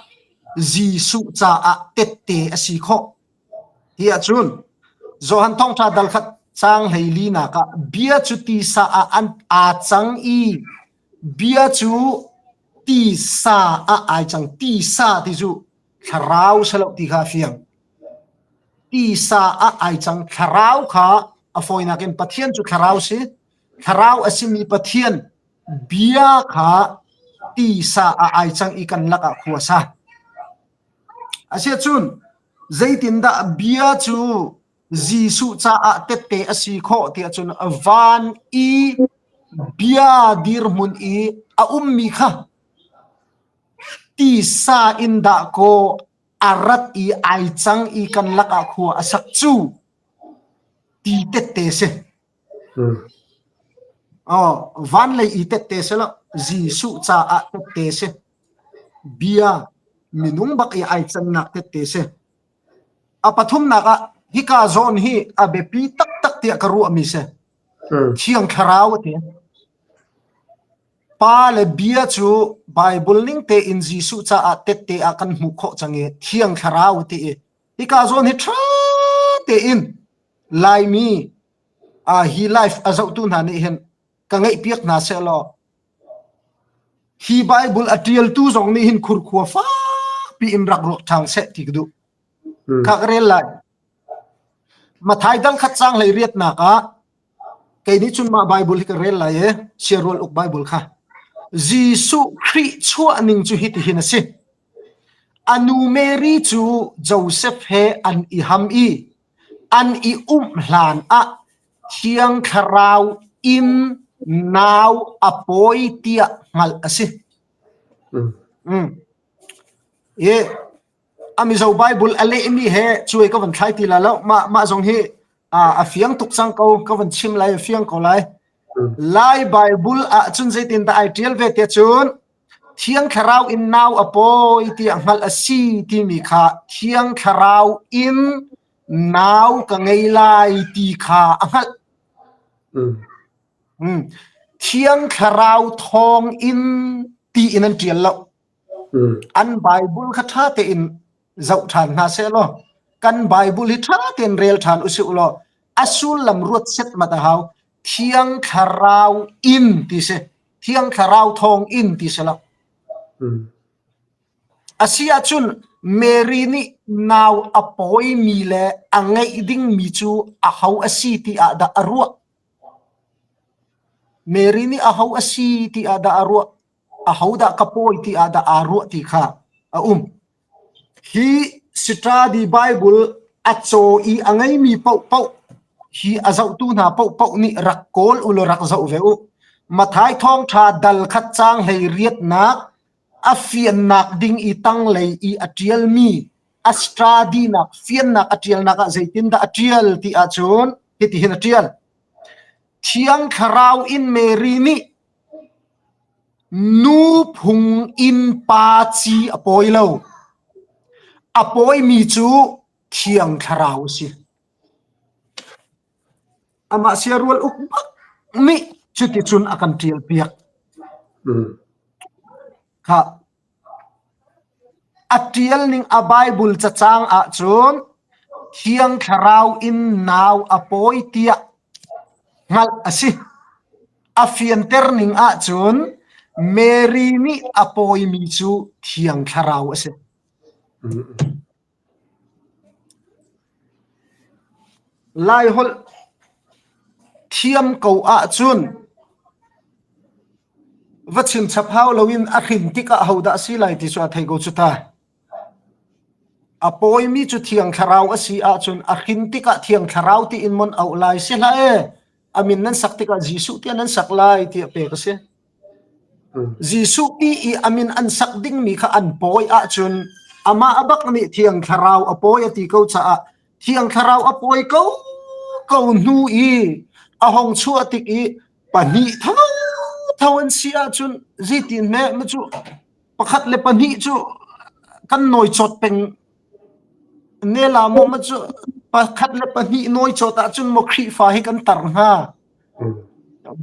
Jesuh caah tette a si khawh? Ti ahcun Johan Thawngṭha dal khat caang 14 ah bia cu tisa ah an aa cang i bia cu tisa ah ai cang. Tisa ti cu thlarau si lo ti kha a fiang. Tisa ah ai cang. Thlarau kha a fawinak in Pathian cu thlarau si. Thlarau a simi Pathian Bia kha tisa ah ai cang i kan lakah khua a sa. Asiahcun zeitindah bia cu Jesuh caah tette a si khawh tiah cun van i bia dirhmun i a ummi kha tisa in dahkaw a rat i ai cang i kan lakah khua a sak cu ti tette si. Van lei i tette si lo Jesuh caah tette si. Bia minung bak i ai cannak tette si. A pathumnak ah hika zawn hi a biapi taktak tiah ka ruahmi si. Thiang Thlarau a ti. Pa le bia cu Bible ning tein Jesuh caah tette ah kan hmuh khawh cang i Thiang Thlarau a ti i hika zawn hi ṭha tein Laimi hi live a zohtu hna nih hin ka ngaihpiak hna sehlaw. Hi Bible a ṭialtu zong nih hin khurkhua fakpi in rak ruak ṭhan seh ti ka duh. Kha ka rel lai. Mathai dal khat caang hlei riatnak ah kei nih cun mah Bible hi ka rel lai i siarual uk Bible kha. Jesuh Khrih chuah ning cu hitihin a si. A nu Mary cu Joseph he an i ham i an i umh hlan ah Thiang Thlarau in nau a pawi tiah hngalh a si. Mm. I a Mizo Bible a lehmi he cuai ka van thlai ti la lo. Mah mah zong hi a fiang tuk cang ko ka van chim lai a fiang ko lai. Lai Bible ah cun zeitindah ai ṭial ve tiah cun Thiang Thlarau in nau a pawi tiah hngalh a si timi kha Thiang Thlarau in nau ka ngei lai ti kha a hngalh. Thiang Thlarau thawng in ti in an ṭial lo. An Bible kha ṭha tein zoh ṭhan hna seh law kan Bible hi ṭha tein rel ṭhan usih law a sullam ruat set mat a hau. Thiang Thlarau in ti si. Thiang Thlarau thawng in ti si lo. A si ahcun Mary nih nau a pawimi le a ngeih dingmi cu aho a si ti ah dah a ruah? Mary nih aho a si ti ah dah a ruah? Ahodah ka pawi ti ah dah aa ruah ti kha a um. Hi Sitradi Bible a caw i a ngeimi paohpaoh hi a zohtu hna paohpaoh nih rak kawl u law rak zoh ve u. Matthai thawngṭha dal khat caang hlei riatnak a fiannak ding i tanglei i a ṭialmi a stradinak fiannak a ṭialnak ah zeitindah a ṭial ti ahcun hitihin a ṭial. Thiang Thlarau in Mary nih Nu phung in pa ci a pawi lo. A pawimi cu Thiang Thlarau a si. Amah siarual uk bak nih cuticun a kan ṭialpiak. Kha A ṭialning a Baibal cacang ahcun Thiang Thlarau in nau a pawi tiah hngalh a si. A fianter ning ahcun Mary nih a pawimi cu Thiang Thlarau a si. Laiholh thiam ko ahcun va chim chap hau loin a hrin tikah hodah a si lai ti cu a thei ko cu ta. A pawimi cu Thiang Thlarau a si ahcun a hrin tikah Thiang Thlarau tiin mon auh lai si hlah ee. A min nan sak tikah Jesuh tiah nan sak lai tiah pek a si. Jesuh ti i a min an sak dingmi kha an pawi ahcun amah a bak nih Thiang Thlarau a pawi a ti ko caah Thiang Thlarau a pawi ko ko hnu i a hong chuah tik i pahnih thotho an si ahcun zeitin hme ma cu pakhat le pahnih cu kan nawi cawt peng ne la maw ma cu pakhat le pahnih nawi cawt ahcun maw Khrihfa hi kan tar hnga?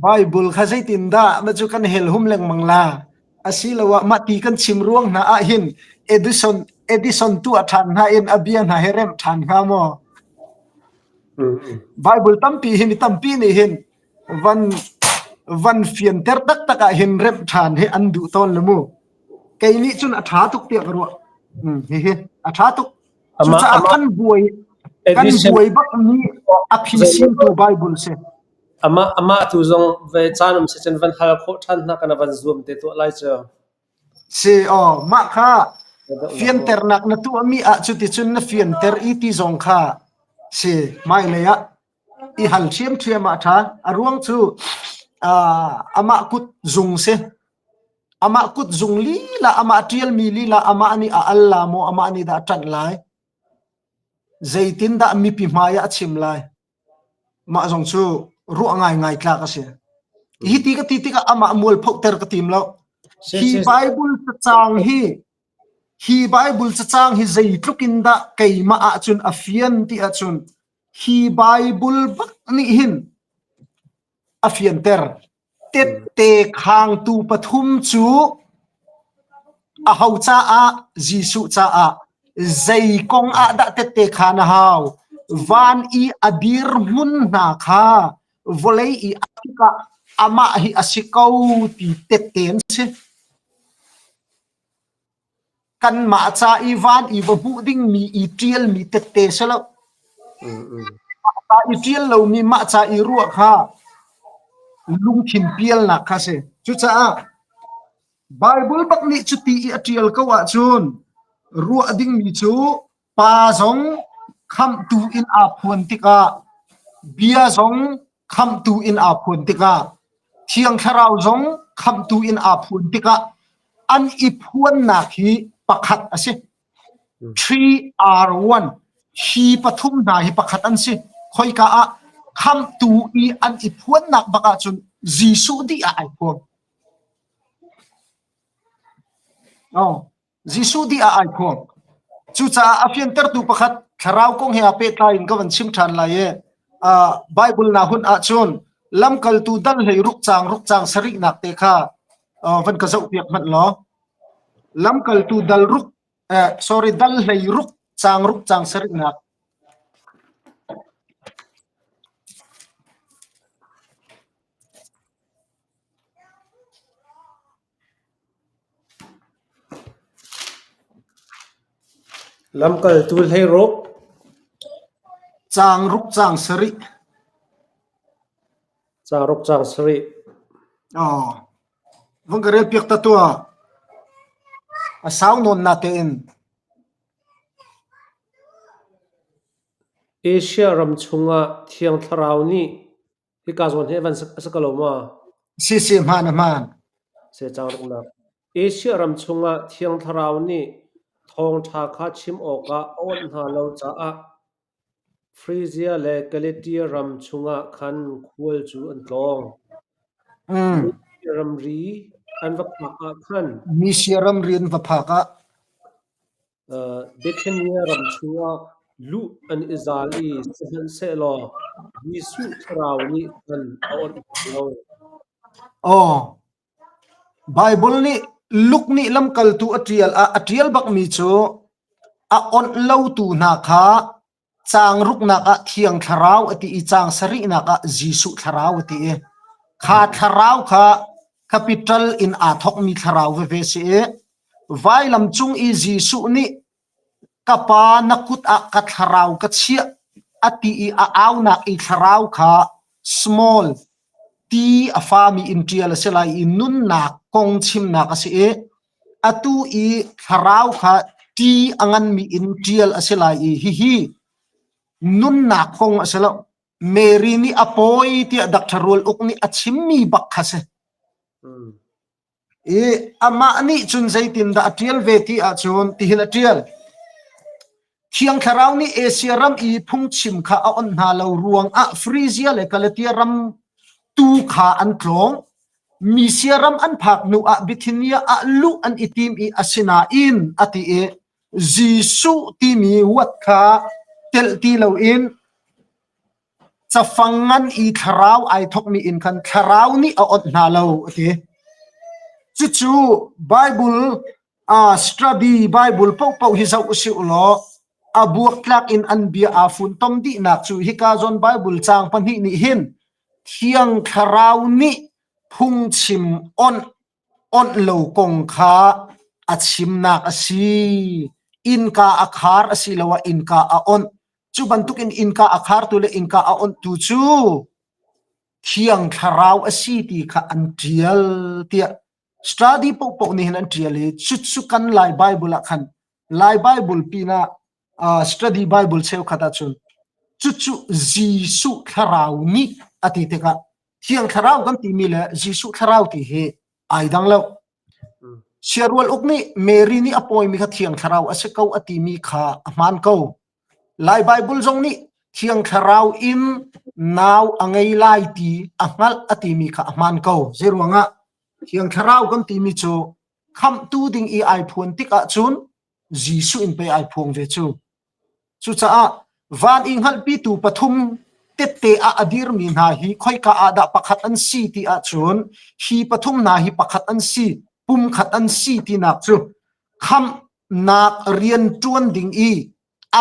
Bible kha zeitindah na cu kan helhum lengmang la? Asiloah mah ti kan chim ruang hna ah hin Edison Edison tuah ṭhan hna in a bia hna he remh ṭhan hnga maw? Bible tampi hi mi tampi nih hin van van fianter taktak ah hin remh ṭhan hi an duh tawn le mu. Kei nih cun a ṭha tuk tiah ka ruah. Hihi a ṭha tuk. Cucaah kan buai kan buai bak mi a phisintu Bible si. Amah amah tu zong ve caan um si cun van hal khawh ṭhan hna kana van zuam te tuah lai cu. Si aw mah kha fianternak na tuahmi ah cuticun na fianter i ti zong kha si hmailei ah i hal ṭhiamṭhiam ah ṭha. A ruang cu amah kut zung si. Amah kut zung lila, amah ṭialmi lila, amah nih a al la maw, amah nih dah a ṭanh lai? Zeitindah mipi hmai ah a chim lai? Mah zong cu ruah ngaingai tlak a si. Hi ti ka ti tikah amah mualphohter ka tim lo. Hi Bible cacang hi hi Bible cacang hi zeitluk in dah keimah ahcun a fian ti ahcun hi Bible bak nih hin a fianter. Tette khangtu pathum cu aho caah Jesuh caah zei kong ah dah tette khan a hau? Van i a dirhmun hna kha vawlei i a tikah amah hi a si ko ti tette an si. Kanmah ca i van i va hmuh dingmi i ṭialmi tette si lo. Mah ca i ṭial lomi mah ca i ruah kha lungthin pialnak kha si. Cucaah Baibal bak nih cuti i a ṭial ko ahcun ruah dingmi cu Pa zong khamhtu in aa phuan tikah, Bia zong khamhtu in aa phuan tikah, Thiang Thlarau zong khamhtu in aa phuan tikah an i phuannak hi pakhat a si. 3R1 hi pathum hna hi pakhat an si. Khoika ah khamhtu i an i phuannak bak ahcun Jesuh dih ah ai phuang. Oh. Jesuh dih ah ai phuang. Cucaah a fiantertu pakhat thlarau kong he aa pehtlai in ka van chim ṭhan lai i uh, Bible na hun ahcun lamkaltu dal hlei ruk caang ruk caang sarihnak te kha uh, van ka zohpiak hmanh law. Lamkaltu dal ruk eh, sorry dal hlei ruk caang ruk caang sarihnak. Lamkaltu hleiruk. Caang ruk caang sarih. Caang ruk caang sarih. Aw. Vung ka rel piak ta tuah. A sau nawn na tein. Asia ram chungah Thiang Thlarau nih Hika zawn hi van a si ko lo maw? Si si hmaan a hmaan. Se caang ruknak. Asia ram chungah Thiang Thlarau nih thawngṭha kha chim awkah a awnh hna lo caah Phrygia le Galatia ram chungah khan khual cu an tlawng. Misia ramri an va phak ah khan Misia ramri an va phak ah Bithynia ram chungah luh an i zal i sihmanhsehlaw Jesuh Thlarau nih khan a awnh hna lo. Aw. Baibal nih Luke nih lamkaltu a ṭial ah a ṭial bakmi cu a awnh lotu hna kha Caang ruknak ah Thiang Thlarau a ti i caang sarihnak ah Jesuh Thlarau a ti i kha thlarau kha capital in aa thawkmi thlarau veve si i vailam cung i Jesuh nih ka pa na kut ah ka thlarau ka chiah a ti i a aunak i thlarau kha small ti a fami in ṭial a si lai i nunnak kong chimnak a si i atu i thlarau kha ṭi a nganmi in ṭial a si lai i hihi nunnak kong a si lo. Mary nih a pawi tiah Dr. Rual Uk nih a chimmi bak kha si. I amah nih cun zeitindah a ṭial ve ti ahcun tihin a ṭial. Thiang Thlarau nih Asia ram i phungchim kha a onh hna lo ruangah Phrygia le Galatia ram tu kha an tlawng. Misia ram an phak hnu ah Bithynia ah luh an i tim i asinain a ti i Jesuh timi huat kha telh ti loin Cafang ngan i thlarau ai thawkmi in khan thlarau nih a onh hna lo a ti. Cucu Bible uh, study Bible paohpaoh hi zoh usih ulaw a buaktlak in an bia aa funtom dihnak cu hika zawn Bible caang pahnih nih hin Thiang Thlarau nih phungchim onh onh lo kong kha a chimnak a si. Innka a khar asiloah innka a onh. Cu bantukin innka a khartu le innka a onhtu cu Thiang Thlarau a si ti kha an ṭial tiah study paohpaoh nih hin an ṭial i cucu kan Lai Bible ah khan Lai Bible pinah uh, study Bible cheukhat ahcun cucu Jesuh Thlarau nih a ti tikah Thiang Thlarau kan timi le Jesuh Thlarau ti hi ai dang lo. Siarual uk nih Mary nih a pawimi kha Thiang Thlarau a si ko a timi kha a hmaan ko. Lai Bible zong nih Thiang Thlarau in nau a ngei lai ti a hngalh a timi kha a hmaan ko. Zeiruangah Thiang Thlarau kan timi cu khamhtu ding i ai phuan tik ahcun Jesuh in pei ai phuang ve cu. Cucaah van i hngalhpitu pathum tette ah a dirmi hna hi khoika ah dah pakhat an si ti ahcun hi pathum hna hi pakhat an si, pumkhat an si tinak cu khamhnak rian ṭuan ding i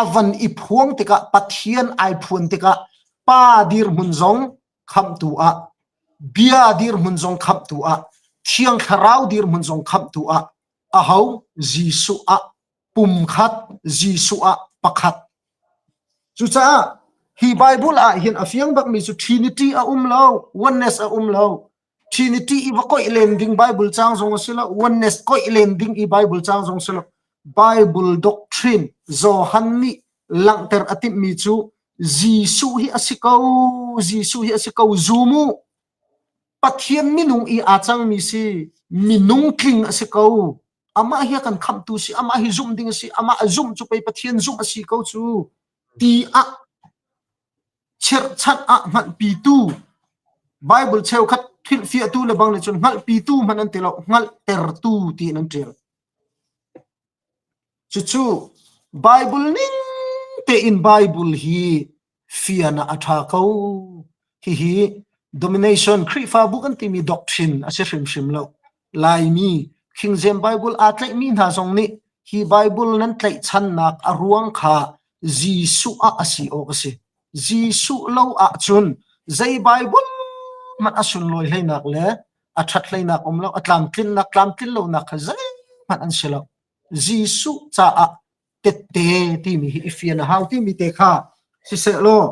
a van i phuang tikah Pathian ai phuan tikah Pa dirhmun zong khamhtu ah bia dirhmun zong khamhtu ah Thiang Thlarau dirhmun zong khamhtu ah aho Jesuh ah. Pumkhat Jesuh ah pakhat. Cucaah hi Bible ah hin a fiang bakmi cu Trinity a um lo, oneness a um lo. Trinity i va koih len ding Bible cang zong a si lo, oneness koih len ding i Bible cang zong si lo. Bible doctrine Johan nih langhter a timhmi cu Jesuh hi a si ko, Jesuh hi a si ko, zum u. Pathian minung i aa cangmi si, minung tling a si ko. Amah hi a kan khamhtu si, amah hi zumh ding a si, amah a zumh cu pei Pathian zumh a si ko cu ti ah cherhchanh ah hngalhpitu Bible cheukhat hrilhfiahtu le bang nih cun hngalhpitu hmanh an ti lo, hngalhtertu tiin an ṭial. Cucu Bible ning tein Bible hi fian ah a ṭha ko. Hihi domination Khrihfabu kan timi doctrine a si hrimhrim lo. Laimi King James Bible aa tlaihmi hna zong nih hi Bible nan tlaihchannak a ruang kha Jesuh ah a si awk a si. Jesuh lo ahcun zei Bible hmanh a sunlawi hleinak le a ṭhat hleinak um lo, a tlamtlinnak tlamtlin lonak kha zeihmanh an si lo. Jesuh caah tette timi hi i fian a hau timi te kha siseh law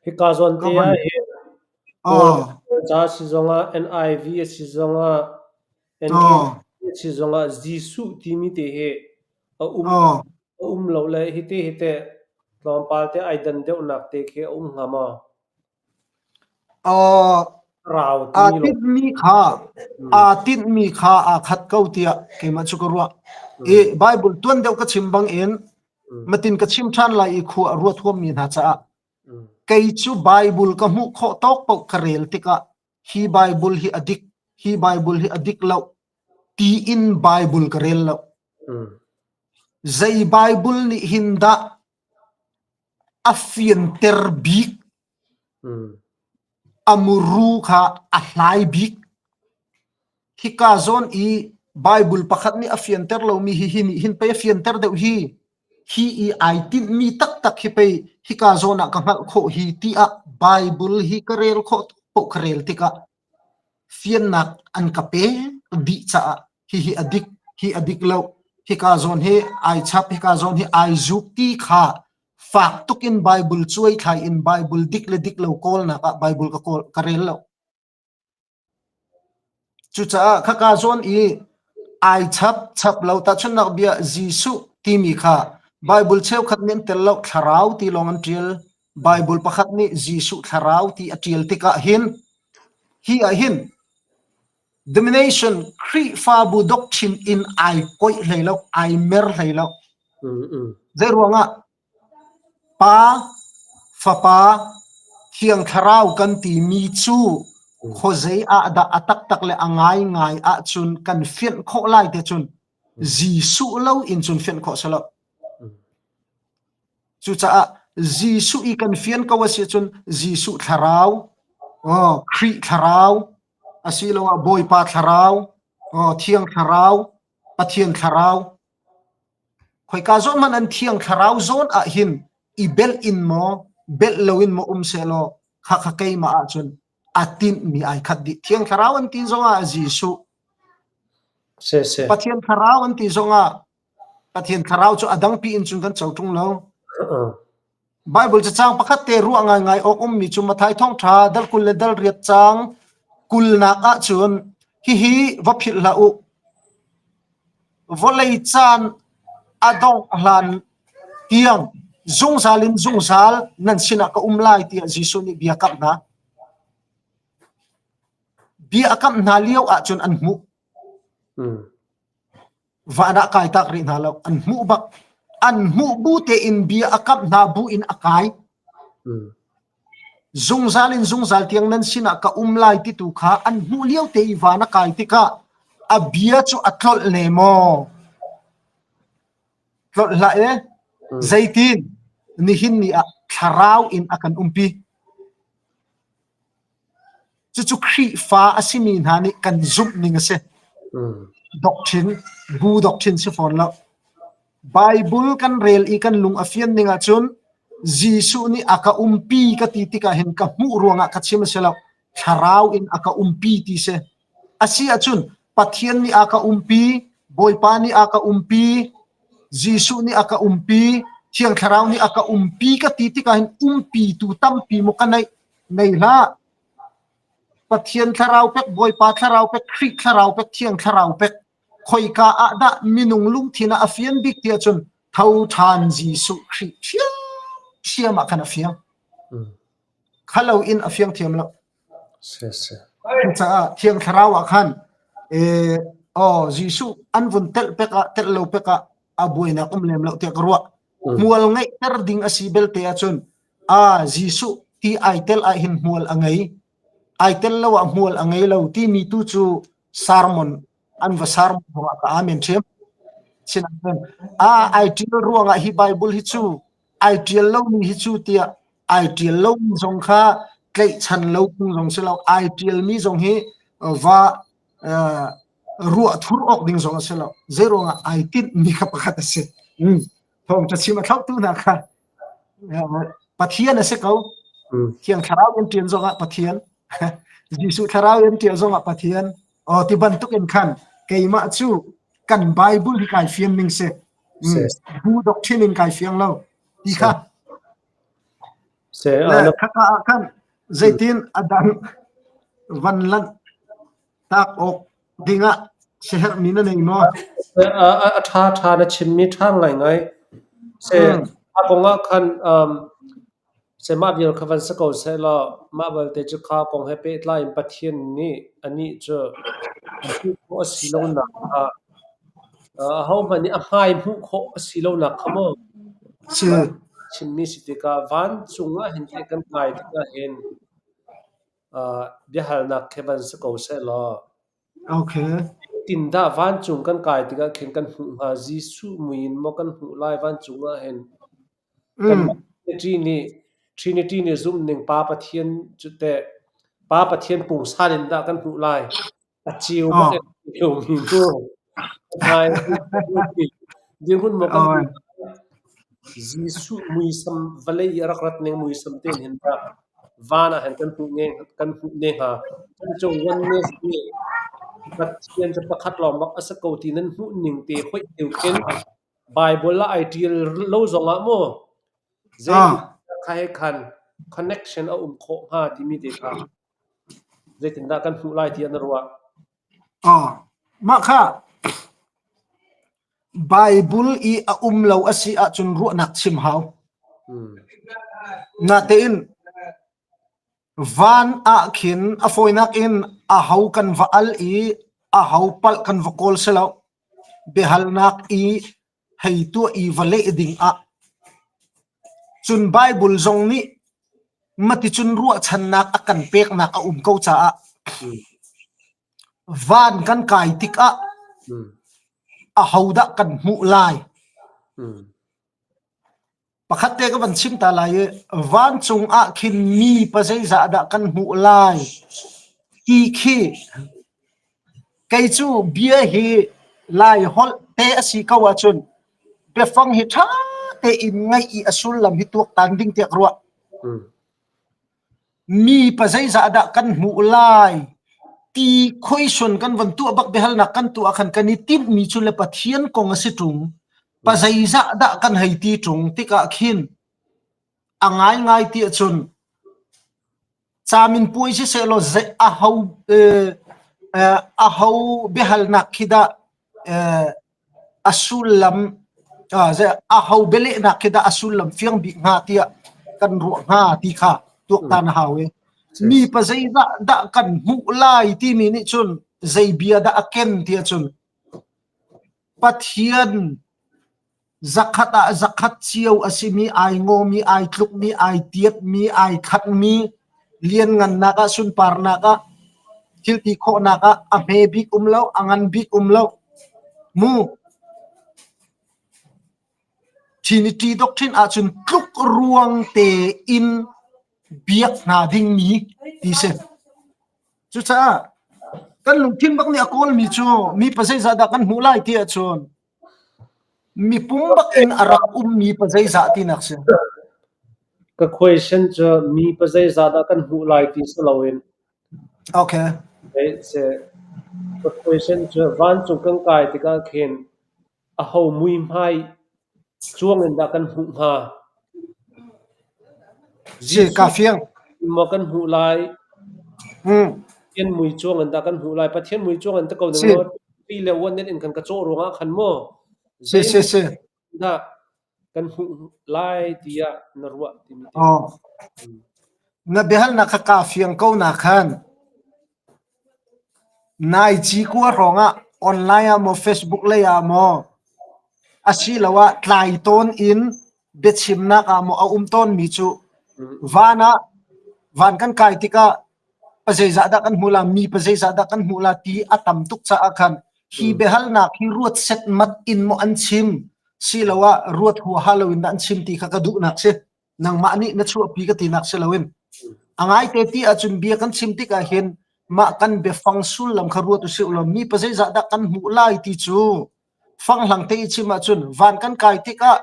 Hika zawn te ah hin Kawl ca si zongah NIV a si zongah NKV a si zongah Jesuh timi te hi a um a um lo le hite hite tlawmpal te ai dan deuhnak te khi a um hnga maw? Rau Aa timi lo. tinhmi kha aa tinhmi kha aa khat ko tiah keimah cu ka ruah. I Bible tuan deuh ka chim bang in matin ka chim ṭhan lai i khua a ruat huammi hna caah kei cu Bible ka hmuh khawh tawk paoh ka rel tikah hi Bible hi a dik, hi Bible hi a dik lo tiin Bible ka rel lo. Zei Bible nih hin dah a fianter bik A muru kha a hlai bik. Hika zawn i Baibal pakhat nih a fianter lomi hihi nih hin pei a fianter deuh hi. Hi i ai tinhmi taktak hi pei hika zawn ah ka hngalh khawh hi tiah Baibal hi ka rel khawh paoh ka rel tikah fiannak an ka pek dih caah hihi a dik, hi a dik lo, hika zawn hi ai chap, hika zawn hi ai zuk ti kha fak tuk in Bible cuai thlai in Bible dik le dik lo kawlnak ah Bible ka kawl ka rel lo. Cucaah khaka zawn i ai chap chap lo tahchunhnak bia Jesuh timi kha Bible cheukhat nih an tel lo thlarau ti lawng an ṭial. Bible pakhat nih Jesuh thlarau ti a ṭial tikah hin hi ah hin domination Khrihfabu doctrine in ai koih hlei lo, ai mer hlei lo. Zei ruangah Pa, Fapa, Thiang Thlarau kan timi cu khuazei ah dah a taktak le a ngaingai ahcun kan fianh khawh lai te cun Jesuh lo in cun fianh khawh si lo. Cucaah Jesuh i kan fian ko a si cun Jesuh thlarau, oh, Khrih thlarau, asiloah Bawipa thlarau, oh, Thiang thlarau, Pathian thlarau, Khoika zawn hmanh an Thiang Thlarau zawn ah hin i belh in maw, belh loin maw um sehlaw khakha keimah ahcun a tinhmi ai khat dih. Thiang Thlarau an ti zongah Jesuh. Siseh. Pathian Thlarau an ti zongah Pathian Thlarau cu a dangpi in cun kan co ṭung lo. Baibal cacang pakhat te ruah ngaingai awk ummi cu Matthai thawngṭha dal 20 le dal riat caang kulnak ahcun hihi va philh hlah u. Vawlei caan a dongh hlan tiang zungzal in zungzal nan sinah ka um lai tiah Jesuh nih bia kamh hna. Bia a kamh hna lio ahcun an hmuh. Van ah kai tak rih hna lo. An hmuh bak. An hmuh bu tein bia a kamh hna bu in a kai. Zungzal in zungzal tiang nan sinah ka um lai ti tu kha an hmuh lio te i van a kai tikah a bia cu a tlolh ne maw? Tlolh hlah e. Zeitin nihin ni ah thlarau in a kan umpi. Cucu Khrihfa a simi hna nih kan zumh ning a si. Doctrine, bu doctrine si fawn lo. Bible kan rel i kan lung a fian ning ahcun Jesuh nih a ka umpi ka ti tikah hin ka hmuh ruangah ka chim a si lo. Thlarau in a ka umpi ti si. A si ahcun Pathian nih a ka umpi, Bawipa nih a ka umpi, Jesuh nih a ka umpi, Thiang Thlarau nih a ka umpi ka ti tikah hin umpitu tampi maw ka neih? Nei hlah. Pathian Thlarau pek, Bawipa Thlarau pek, Khrih Thlarau pek, Thiang Thlarau pek. Khoika ah dah minung lungthin ah a fian bik ti ahcun tho ṭhan Jesuh Khrih ṭhiamṭhiam ah khan a fiang. Khalo in a fiang thiam lo. Cucaah Thiang Thlarau ah khan aw Jesuh an vun telh pek ah telh lo pek ah a buainak um lem lo tiah ka ruah. Hmual ngeihter ding a si belte ahcun a Jesuh ti ai tel ah hin hmual a ngei. Ai tel lo ah hmual a ngei lo timi tu cu sermon an va sermon ruangah ka amen ṭhiam. Sinain a ai ṭial ruangah hi Bible hi cu ai ṭial lomi hi cu tiah ai ṭial lomi zong kha tlaihchan lo phung zong si lo ai ṭialmi zong hi va ruah thur awk ding zong a si lo zei ruangah ai tinhmi kha pakhat a si thawngṭha chim a thlauhtu hna kha Pathian a si ko Thiang Thlarau in ṭian zongah Pathian Jesuh Thlarau in ṭial zongah Pathian oh ti bantuk in khan keimah cu kan Bible hi kai fian ning si bu doctrine in kai fiang lo ti kha le khaka ah khan zeitin a dang van lanh tak awk dingah siaherhmi na nei maw? A ṭha ṭha na chimmi ṭha ngaingai. Se a kong ah khan Mah vial kha van si ko sehlaw mah belte cu kha kong he pehtlai in Pathian nih anih cu hmuh khawh a si lonak kha ahohmanh nih a hmai hmuh khawh a si lonak kha maw chimmi si tikah vancung ah hin teh kan kai tikah hin biahalnak khi van si ko sehlaw Zeitindah vancung kan kai tikah khin kan hmuh hnga? Jesuh mui in maw kan hmuh lai vancung ah hin? Kan Trinity nih Trinity nih zumhning Pa Pathian cu teh Pa Pathian pungsan in dah kan hmuh lai? A ceu bak in ceumi cu hmai dirhmun maw kan hmuh lai? Jesuh muisam vawlei i a rak rat ning muisam tein hin dah van ah hin kan hmuh ne kan hmuh ne hnga. Cucu oneness nih Pathian cu pakhat lawng bak a si ko ti nan hmuh ning te hoih deuh khin Bible ah ai ṭial lo zongah maw zeitin kha he khan connection a um khawh hnga timi te kha zeitindah kan hmuh lai tiah na ruah? Mah kha Bible i a um lo a si ahcun ruahnak chim hau. Natein van ah khin a fawinak in a ho kan va al i a ho palh kan va kawl si lo. Biahalnak i hei tuah i va leh ding ah cun Bible zong nih maticun ruahchannak a kan peknak a um ko caah van kan kai tikah ahodah kan hmuh lai? Pakhat te ka van chim ta lai i vancung ah khin mi pa zeizah dah kan hmuh lai ti khi kei cu bia hi Lai holh te a si ko ahcun biafang hi ṭha tein ngaih i a sullam hi tuaktan ding tiah ka ruah. Mi pa zeizah dah kan hmuh lai ti khuaisun kan van tuah bak biahalnak kan tuah khan kan i timhmi cu le Pathian kong a si ṭung. Pa zeizah dah kan hei ti ṭung tikah khin a ngaingai ti ahcun camin puai sisehlaw zei aho aho biahalnak khi dah a sullam aho bialehnak khi dah a sullam fiang bik hnga tiah kan ruah hnga ti kha tuaktan a hau i mi pa zeizah dah kan hmuh lai timi nih cun zei bia dah a ken tiah cun Pathian zakhat ah zakhat cio a simi ai ngomi ai tlukmi ai tiatmi ai khatmi lianngannak ah sunparnak ah thil ti khawhnak ah a hme bik um lo a ngan bik um lo mu Trinity doctrine ahcun tluk ruang tein biak hna dingmi ti si. Cucaah kan lungthin bak nih a kawlmi cu mi pa zeizah dah kan hmuh lai ti ahcun mipum bak in a rak ummi pa zeizah tinak si. Ka question cu mi pa zeizah dah kan hmuh lai ti si loin. Okay. Ka question cu vancung kan kai tikah khin aho muihmai cuang in dah kan hmuh hnga? Si, ka fiang. Maw kan hmuh lai? Hmm. Pathian mui cuang in dah kan hmuh lai? Pathian mui cuang in ta ko Si. ning law ti le wan in kan ka cawh ruangah khan maw? Si, si, si. Dah kan hmuh lai tiah na ruah timi te. Oh. Na biahalnak kha kaa fiang ko na khan. Nai ci kua hrawng ah online ah maw Facebook lei ah maw asiloah tlai tawn in biachimnak ah maw a um tawnmi cu van ah van kan kai tikah pazeizah dah kan hmuh la mi pazeizah dah kan hmuh la ti a tam tuk caah khan hi biahalnak hi ruat setmat in maw an chim siloah ruat huaha loin dah an chim ti kha ka duhnak si. Nangmah nih na chuahpi ka tinak si loin. A ngaite ti ahcun bia kan chim tikah hin mah kan biafang sullam kha ruat usih law mi pa zeizah dah kan hmuh lai ti cu fanghlang te i chim ahcun van kan kai tikah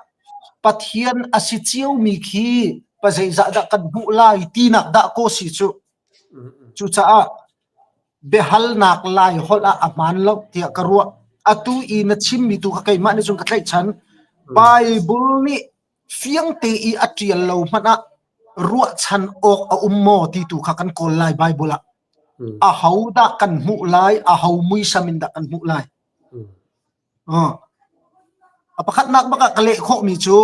Pathian a si ciomi khi pa zeizah dah kan hmuh lai tinak dah kaw si cu. Cucaah biahalnak lai holh ah a hmaan lo tiah ka ruah. Atu i na chimmi tu kha keimah nih cun ka tlaihchan. Bible nih fiangte i a ṭial lo hmanh ah ruahchan awk a um maw ti tu kha kan kawl lai Bible ah. Aho dah kan hmuh lai, aho muisam in dah kan hmuh lai. A pakhatnak bak ah ka leh khawhmi cu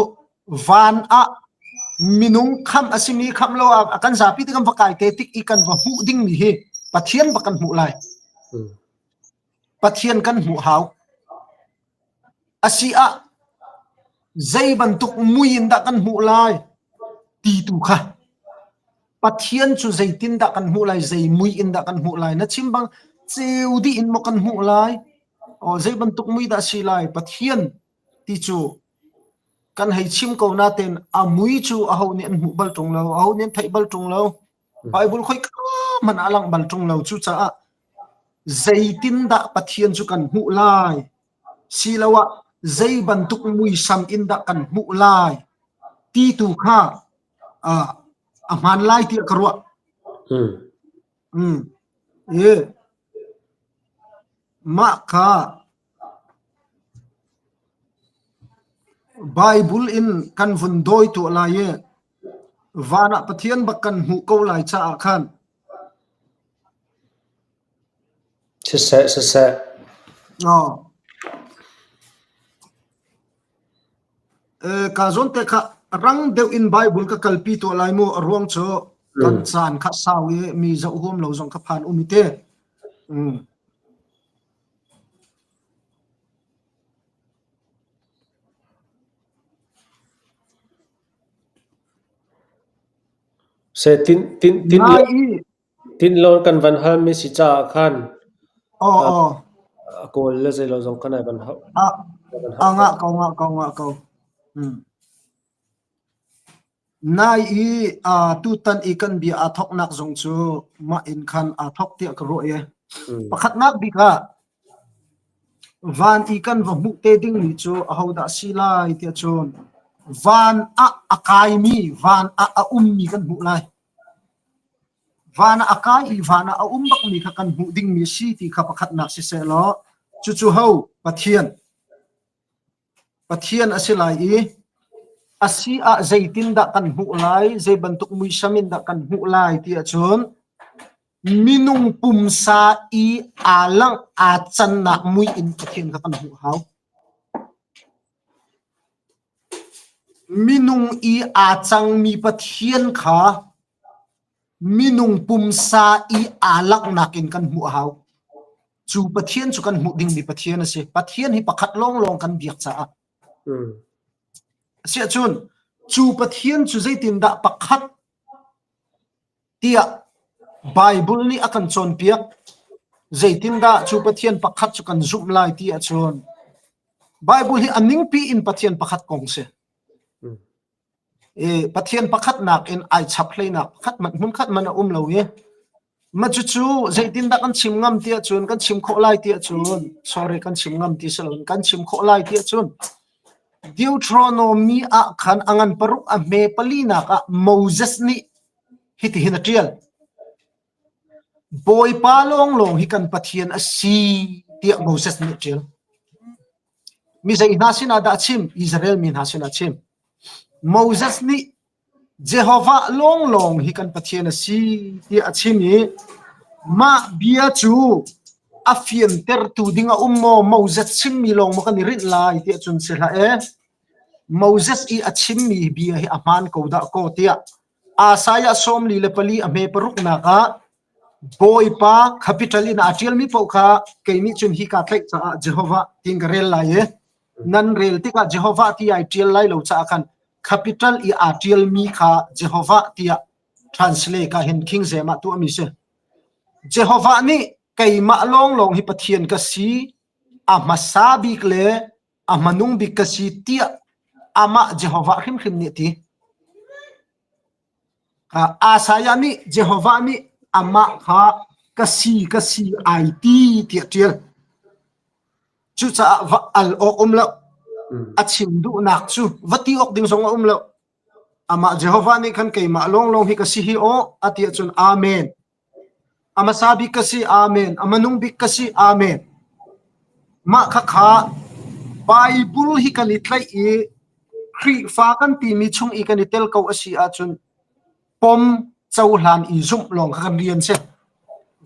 van ah minung khamh a simi khamh lo ah kan zapi te kan va kai te tik i kan va hmuh dingmi hi Pathian bak kan hmuh lai. Pathian kan hmuh hau. Asi ah zei bantuk mui in dah kan hmuh lai ti tu kha Pathian cu zeitindah kan hmuh lai, zei mui in dah kan hmuh lai? Na chim bang ceu dih in maw kan hmuh lai? Aw zei bantuk mui dah si lai? Pathian ti cu kan hei chim ko nain a mui cu aho nih an hmuh bal ṭung lo, aho nih an theih bal ṭung lo. Bible khoi ka hmanh ah a lang bal ṭung lo. Cucaah zeitindah Pathian cu kan hmuh lai? Siloah zei bantuk muisam in dah kan hmuh lai? Ti tu kha a hmaan lai tiah ka ruah. Mm. E mah kha Bible in kan vun dawi tuah lai i van ah Pathian bak kan hmuh ko lai caah khan Siseh, siseh. Oh. Ka zawn te kha rang deuh in Bible ka kalpi tuah lai mu a ruang cu kan caan kha sau i mi zoh huam lo zong kha phan um i te. Mm. Se tin tin tin Nai i tin lo kan van hal mi si caah khan aw aw a kawl le zei lo zong khan ai van hau. A a ngah ko ngah ko ngah ko. Mm. Nai i tutan i kan bia aa thawknak zong cu mah in khan aa thawk tiah ka ruah i pakhatnak bik ah van i kan va hmuh te dingmi cu ahodah si lai tiah cun van ah a kaimi van ah a ummi kan hmuh lai. Van ah a kai i van ah a um bakmi kha kan hmuh dingmi si ti kha pakhatnak siseh law cucu ho Pathian Pathian a si lai i a si ah zeitindah kan hmuh lai, zei bantuk muisam in dah kan hmuh lai ti ahcun minung pumsa i aa langh aa cannak mui in Pathian kha kan hmuh hau. Minung i aa cangmi Pathian kha minung pumsa i aa langhnak in kan hmuh a hau. Cu Pathian cu kan hmuh dingmi Pathian a si. Pathian hi pakhat lawnglawng kan biak caah. Asiahcun cu Pathian cu zeitindah pakhat tiah Bible nih a kan cawnpiak. Zeitindah cu Pathian pakhat cu kan zumh lai ti ahcun Bible hi a ningpi in Pathian pakhat kong si. I Pathian pakhatnak in ai chap hleinak pakhat hmanh hmunkhat hmanh a um lo i ma cucu zeitindah kan chim ngam ti ahcun kan chim khawh lai ti ahcun sorry kan chim ngam ti si loin kan chim khawh lai ti ahcun Deuteronomy ah khan a ngan paruk a hme palinak ah Moses nih hitihin a ṭial. Bawipa lawnglawng hi kan Pathian a si tiah Moses nih a ṭial. Mi zei hna sinah dah a chim? Israel mi hna sinah a chim. Moses nih Jehovah lawnglawng hi kan Pathian a si tiah a chim i mah bia cu a fiantertu ding a um maw? Moses chimmi lawng maw kan i rinh lai tiah cun si hlah ee. Moses i a chimmi bia hi a hmaan ko dah kaw tiah Isaiah 44 a hme paruknak ah Bawipa capital in aa ṭialmi paoh kha kei nih cun hi kaa tlaih caah Jehovah tiin ka rel lai i nan rel tikah Jehovah ti ai ṭial lai lo caah khan capital i aa ṭialmi kha Jehovah tiah translate ka hin King James ah tuahmi si. Jehovah nih keimah lawnglawng hi Pathian ka si, a hmasa bik le a hmanung bik ka si tiah amah Jehovah hrimhrim nih a ti. Isaiah nih Jehovah nih amah kha ka si ka si ai ti tiah a ṭial. Cucaah va al awk um lo. A chim duhnak cu va ti awk ding zong a um lo. Amah Jehovah nih khan keimah lawnglawng hi ka si hi aw a ti ahcun Amen. A hmasa bik ka si, Amen. A hmanung bik ka si, Amen. Mah khakha Bible hi kan i tlaih i Khrihfa kan timi chung i kan i tel ko a si ahcun pom cohlan i zumh lawng kha kan rian si.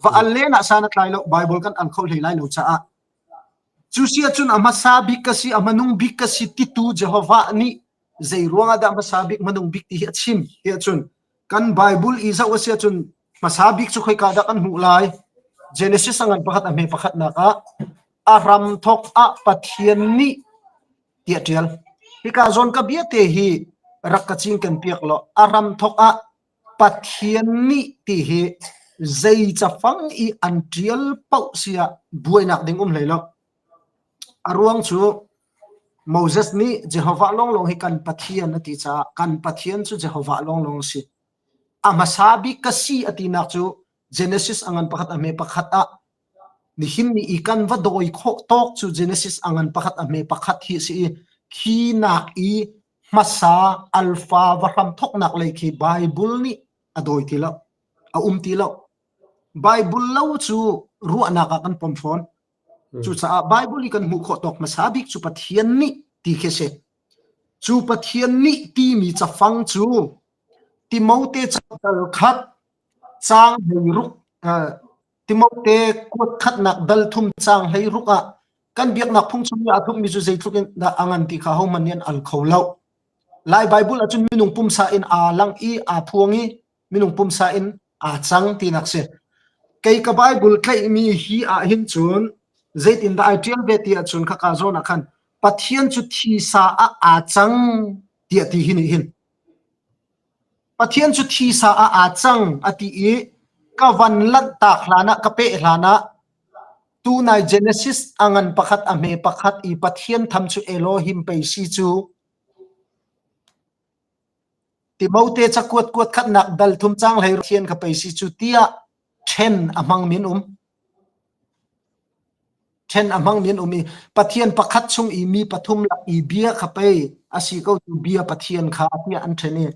Va al len ah san a tlai lo, Bible kan al kho hlei lai lo caah. Cu si ahcun a hmasa bik ka si, a hmanung bik ka si titu Jehovah nih zei ruangah dah hmasa bik hmanung bik ti hi a chim ti ahcun kan Bible i zoh a si ahcun hmasa bik cu khoika dah kan hmuh lai? Genesis a ngan pakhat a hme pakhatnak ah a hram thawk ah Pathian nih tiah ṭial. Hika zawn ka bia te hi rak ka cinken piak law a hram thawk ah Pathian nih ti hi zei cafang i an ṭial paoh si ah buainak ding um hlei lo. A ruang cu Moses nih Jehovah lawnglawng hi kan Pathian a ti caah kan Pathian cu Jehovah lawnglawng a si. A hmasa bik ka si a tinak cu Genesis a ngan pakhat a hme pakhat ah nihin ni i kan va dawi khawh tawk cu Genesis a ngan pakhat a hme pakhat hi a si i khi nak i hmasa alpha va hram thawknak lei khi Bible nih a dawi ti lo, a um ti lo. Bible lo cu ruahnak ah kan pom fawn. Cucaah Bible i kan hmuh khawh tawk hmasa bik cu Pathian nih ti khi a si. Cu Pathian nih timi cafang cu Timote dal khat caang 16 Timote kuat khatnak dal thum caang 16 ah kan biaknak phung chung i aa thupmi cu zeitluk in dah a ngan ti kha hohmanh nih an al kho lo. Lai Bible ahcun minung pumsa in aa lang i aa phuang i minung pumsa in aa cang tinak si. Kei ka Bible tlaihmi hi ah hin cun zeitindah ai ṭial ve ti ahcun khaka zawn ah khan Pathian cu thisa ah aa cang tiah ti hi nih hin. Pathian cu thisa ah aa cang a ti i ka van lanhtak hlan ah ka peh hlan ah tunai Genesis a ngan pakhat a hme pakhat i Pathian tham cu Elohim pei si cu Timote cakuat kuat khatnak dal thum cang hlei Pathian kha pei si cu tiah ṭhen a hmangmi an um. Ṭhen a hmangmi an um i Pathian pakhat chung i mi pathum lak i bia kha pei a si ko tu bia Pathian kha tiah an ṭhen i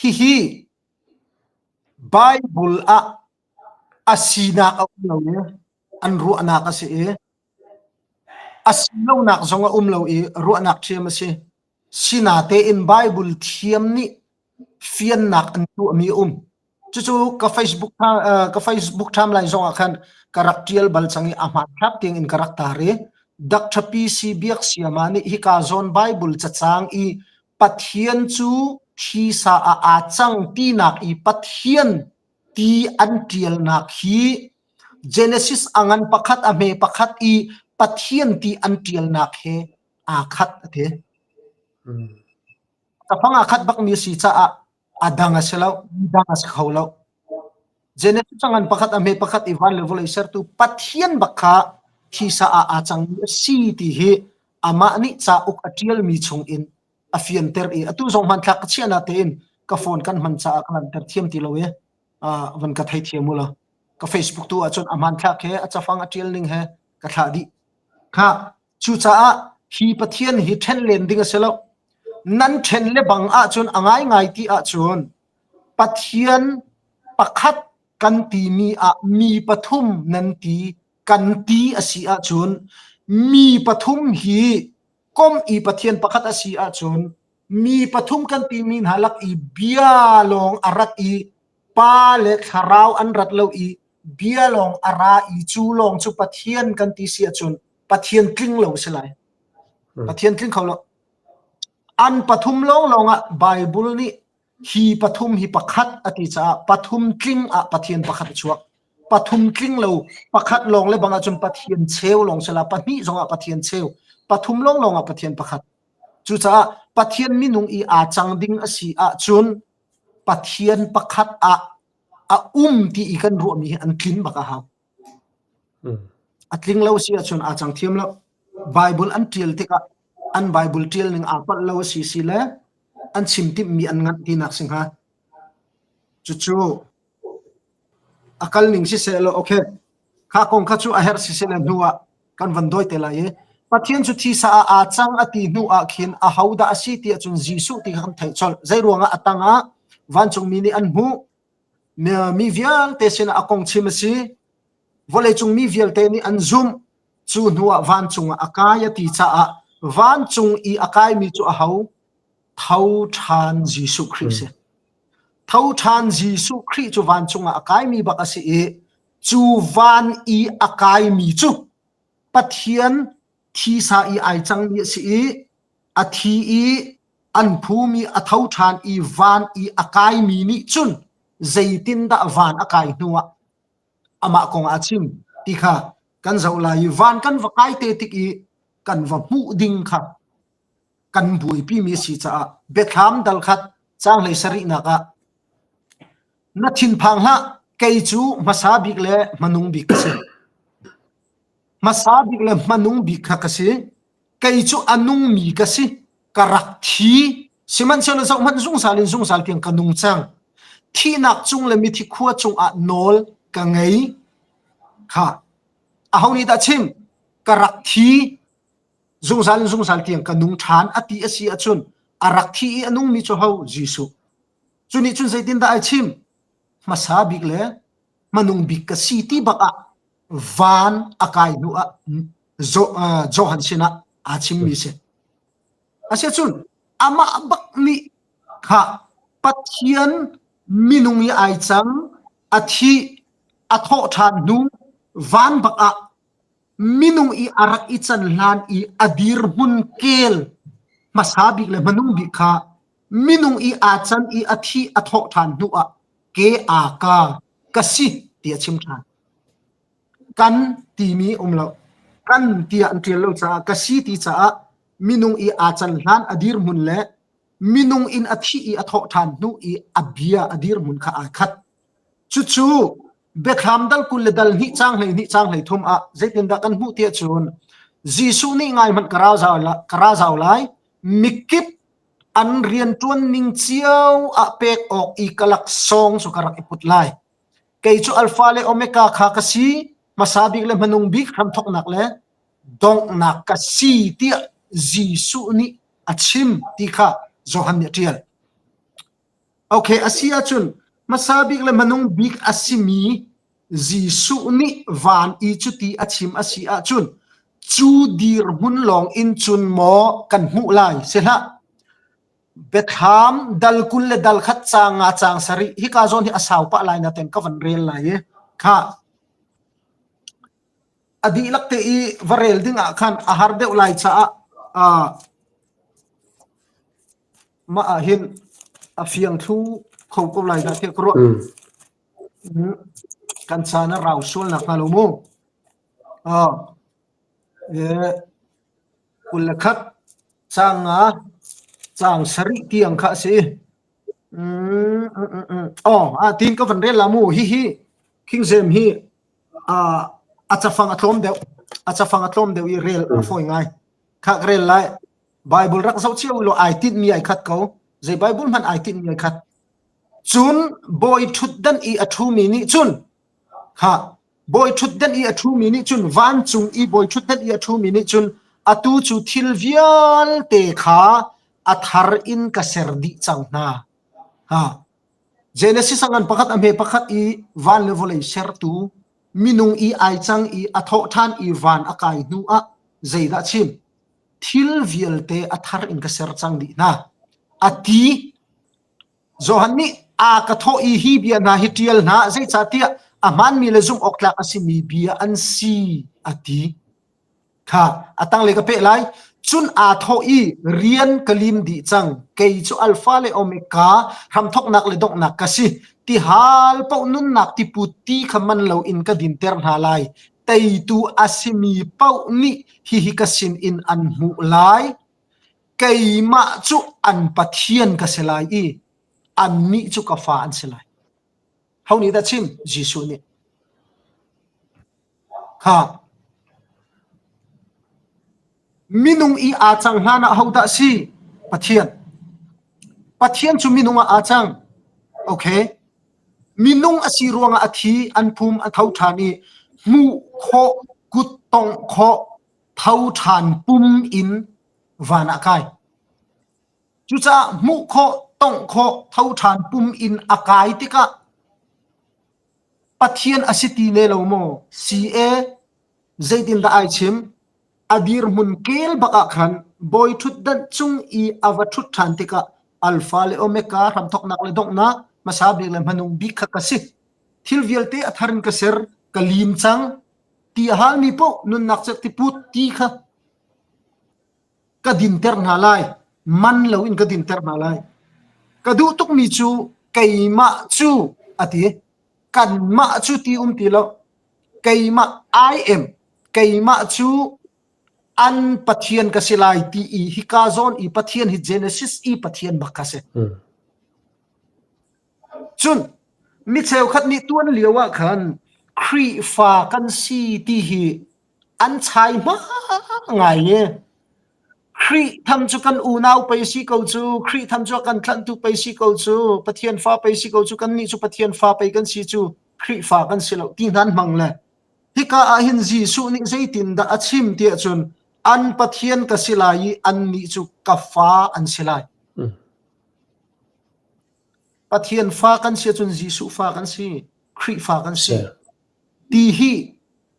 hihi Bible ah a sinak a um lo i an ruahnak a si i a si lonak zong a um lo i ruahnak ṭhiam a si. Sinatein Bible thiam nih fiannak an tuahmi a um. Cucu ka Facebook ka Facebook timeline zongah khan ka rak ṭial bal cang i a hmanthlak tiangin ka rak tar i Dr. PC Biaksiama nih hika zawn Bible cacang i Pathian cu thisa ah aa cang tinak i Pathian ti an ṭialnak hi Genesis a ngan pakhat a hme pakhat i Pathian ti an ṭialnak he aa khat a ti. Cafang aa khat bakmi a si caah a dang a si lo, dang a si kho lo. Genesis a ngan pakhat a hme pakhat i van le vawlei sertu Pathian bak kha thisa ah aa cangmi a si ti hi amah nih cauk a ṭialmi chung in a fianter i atu zong hmanthlak ka chiah na tein ka phone kan hman caah ka lanter thiam ti lo i van ka theithiam u law ka Facebook tu ahcun a hmanthlak he a cafang a ṭial ning he ka thlah dih. Kha cucaah hi Pathian hi ṭhen len ding a si lo. Nan ṭhen le bang ahcun a ngaingai ti ahcun Pathian pakhat. Kan timi ah mi pathum nan ti kan ti a si ahcun mi pathum hi komh i Pathian pakhat a si ahcun mi pathum kan timi hna lak i bia lawng a rat i Pa le Thlarau an rat lo i bia lawng a ra i cu lawng cu Pathian kan ti si ahcun Pathian tling lo si lai. Pathian tling kho lo. An pathum lawnglawng ah Bible nih hi pathum hi pakhat a ti caah pathum tling ah Pathian pakhat a chuak. Pathum tling lo pakhat lawng le bang ahcun Pathian cheu lawng si la pahnih zongah Pathian cheu pathum lawnglawng ah Pathian pakhat. Cucaah Pathian minung i aa cang ding a si ahcun Pathian pakhat ah a um ti i kan ruahmi hi an tlin bak a hau. A tling lo si ahcun aa cang thiam lo. Bible an ṭial tikah an Bible ṭial ning aa palh lo a si si le an chim timhmi an nganh tinak si hnga. Cucu a kal ning siseh law okay kha kong kha cu a herh siseh le hnu ah kan van dawi te lai i Pathian cu thisa ah aa cang a ti hnu ah khin ahodah a si ti ahcun Jesuh ti kha kan theih colh. Zei ruangah a tang ah vancungmi nih an hmuh mi vialte sinah a kong chim a si. Vawleicung mi vialte nih an zumh. Cu hnu ah vancung ah a kai a ti caah vancung i a kaimi cu aho? Tho ṭhan Jesuh Khrih si. Tho ṭhan Jesuh Khrih cu vancung ah a kaimi bak a si i cu van i a kaimi cu Pathian thisa i ai cangmi a si i a thi i an phumi a tho ṭhan i van i a kaimi nih cun zeitindah van a kai hnuah amah kong ah a chim ti kha kan zoh lai i van kan va kai te tik i kan va hmuh ding kha kan buaipimi a si caah biathlam dal khat caang hlei sarihnak ah na thinphang hlah kei cu hmasa bik le hmanung bik ka si hmasa bik le hmanung bik kha ka si kei cu a nungmi ka si ka rak thi sihmanhsehlaw zohhmanh zungzal in zungzal tiang ka nung cang thihnak cung le mithi khua cungah nawl ka ngei kha aho nih dah chim ka rak thi zungzal in zungzal tiang ka nung ṭhan a ti a si ahcun a rak thi i a nungmi cu ho Jesuh cu nih cun zeitindah ai chim hmasa bik le hmanung bik ka si ti bak ah van a kai hnu ah Johan sinah aa chimmi si asiahcun amah bak nih kha Pathian minung i ai cang a thi a thawh ṭhan hnu van bak ah minung i a rak i can hlan i a dirhmun kel hmasa bik le hmanung bik kha minung i aa can i a thi a thawh ṭhan hnu ah ke aa ka ka si ti a chim ṭhan. Kan timi um lo. Kan tiah an ṭial lo caah ka si ti caah minung i aa can hlan a dirhmun le minung in a thih i a thawh ṭhan hnu i a bia a dirhmun kha aa khat. Cucu Biathlam dal 20 le dal hnih caang 12 caang 13 ah zeitindah kan hmuh tiah cun Jesuh nih ngai hmanh ka ra zau ka ra zau lai mikip an rianṭuan ning cio ah pek awk i ka laksawng cu ka rak i put lai. Kei cu Alpha le Omega kha ka si, hmasa bik le hmanung bik hramthawknak le donghnak ka si tiah Jesuh nih a chim ti kha Johan nih a ṭial. Okay, a si ahcun hmasa bik le hmanung bik a simi Jesuh nih van i cuti a chim a si ahcun cu dirhmun lawng in cun maw kan hmuh lai si hlah. Biathlam dal 20 le dal khat caang nga caang sarih hika zawn hi a sau pah lai na ten ka van rel lai i kha a dihlak te i va rel ding ah khan a har deuh lai caah uh, Mah ah hin a fiang thlu kho ko lai dah tiah ka ruah. Kan caan a rau sual nak hnga lo mu. Ah, 21 caang nga caang sarih tiang kha a si. Mm, mm, mm, mm. Oh, ah, tin ka van rel la mu. Hi hi King James hi ah a cafang a tlawm deuh. A cafang a tlawm deuh i rel a fawi ngai. Kha ka rel lai. Bible rak zoh cio law ai tinhmi ai khat ko. Zei Bible hmanh ai tinhmi ai khat. Cun bawi ṭhutdan i a ṭhumi nih cun ha bawi ṭhutdan i a ṭhumi nih cun vancung i bawi ṭhutdan i a ṭhumi nih cun atu cu thil vialte kha a thar in ka ser dih cang hna. Ha. Genesis a ngan pakhat a hme pakhat i van le vawlei sertu minung i ai cang i a thawh ṭhan i van a kai hnu ah zeidah chim? Thil vialte a thar in ka ser cang dih hna. A ti Johan nih a ka thawh i hi bia hna hi ṭial hna, zeicahtiah a hmaanmi le zumh awk tlak a simi bia an si, a ti. Kha a tanglei ka peh lai. Cun aa thawh i rian ka lim dih cang. Kei cu Alfa le Omega, hramthawknak le donghnak ka si. Tihal paoh nunnak tiput ti kha man loin ka dinter hna lai. Teitu a simi paoh nih hihi ka sinin an hmuh lai. Keimah cu an Pathian ka si lai i annih cu ka fa an si lai. Ho nih dah chim? Jesuh nih. Kha minung i aa cang hlan ah hodah si? Pathian. Pathian cu minung ah aa cang. Okay. Minung a si ruangah a thi, an phum, a tho ṭhan i hmuh khawh, kut tongh khawh, tho ṭhan pum in van ah kai. Cucaah hmuh khawh, tongh khawh, tho ṭhan pum in a kai tikah Pathian a si ti ne lo maw? Si e, zeitindah ai chim? A dirhmun kel bak ah khan bawi ṭhutdanh cung i a va ṭhut ṭhan tikah Alpha le Omega hramthawknak le donghnak, hmasa bik le hmanung bik kha ka si. Thil vialte a thar in ka ser, ka lim cang. Ti a halmi paoh nunnak cerhti put ti kha ka dinter hna lai man loin ka dinter hna lai ka duh tukmi cu keimah cu a ti kanmah cu ti um ti lo keimah I am keimah cu an pathian ka si lai ti i hika zawn i pathian hi Genesis i pathian bak kha si cun mi cheukhat nih tuan lio ah khan Khrihfa kan si ti hi an chai hma ngai e. Khrih tham cu kan unau pei si ko cu, Khrih tham cu a kan tlanhtu pei si ko cu, Pathian fa pei si ko cu, kannih cu Pathian fa pei kan si cu, Khrihfa kan si lo ti hna an hmang le. Hika ah hin Jesuh nih zeitindah a chim tiah cun an Pathian ka si lai i annih cu ka fa an si lai. Pathian fa kan si ahcun Jesuh fa kan si, Khrihfa kan si. Ti hi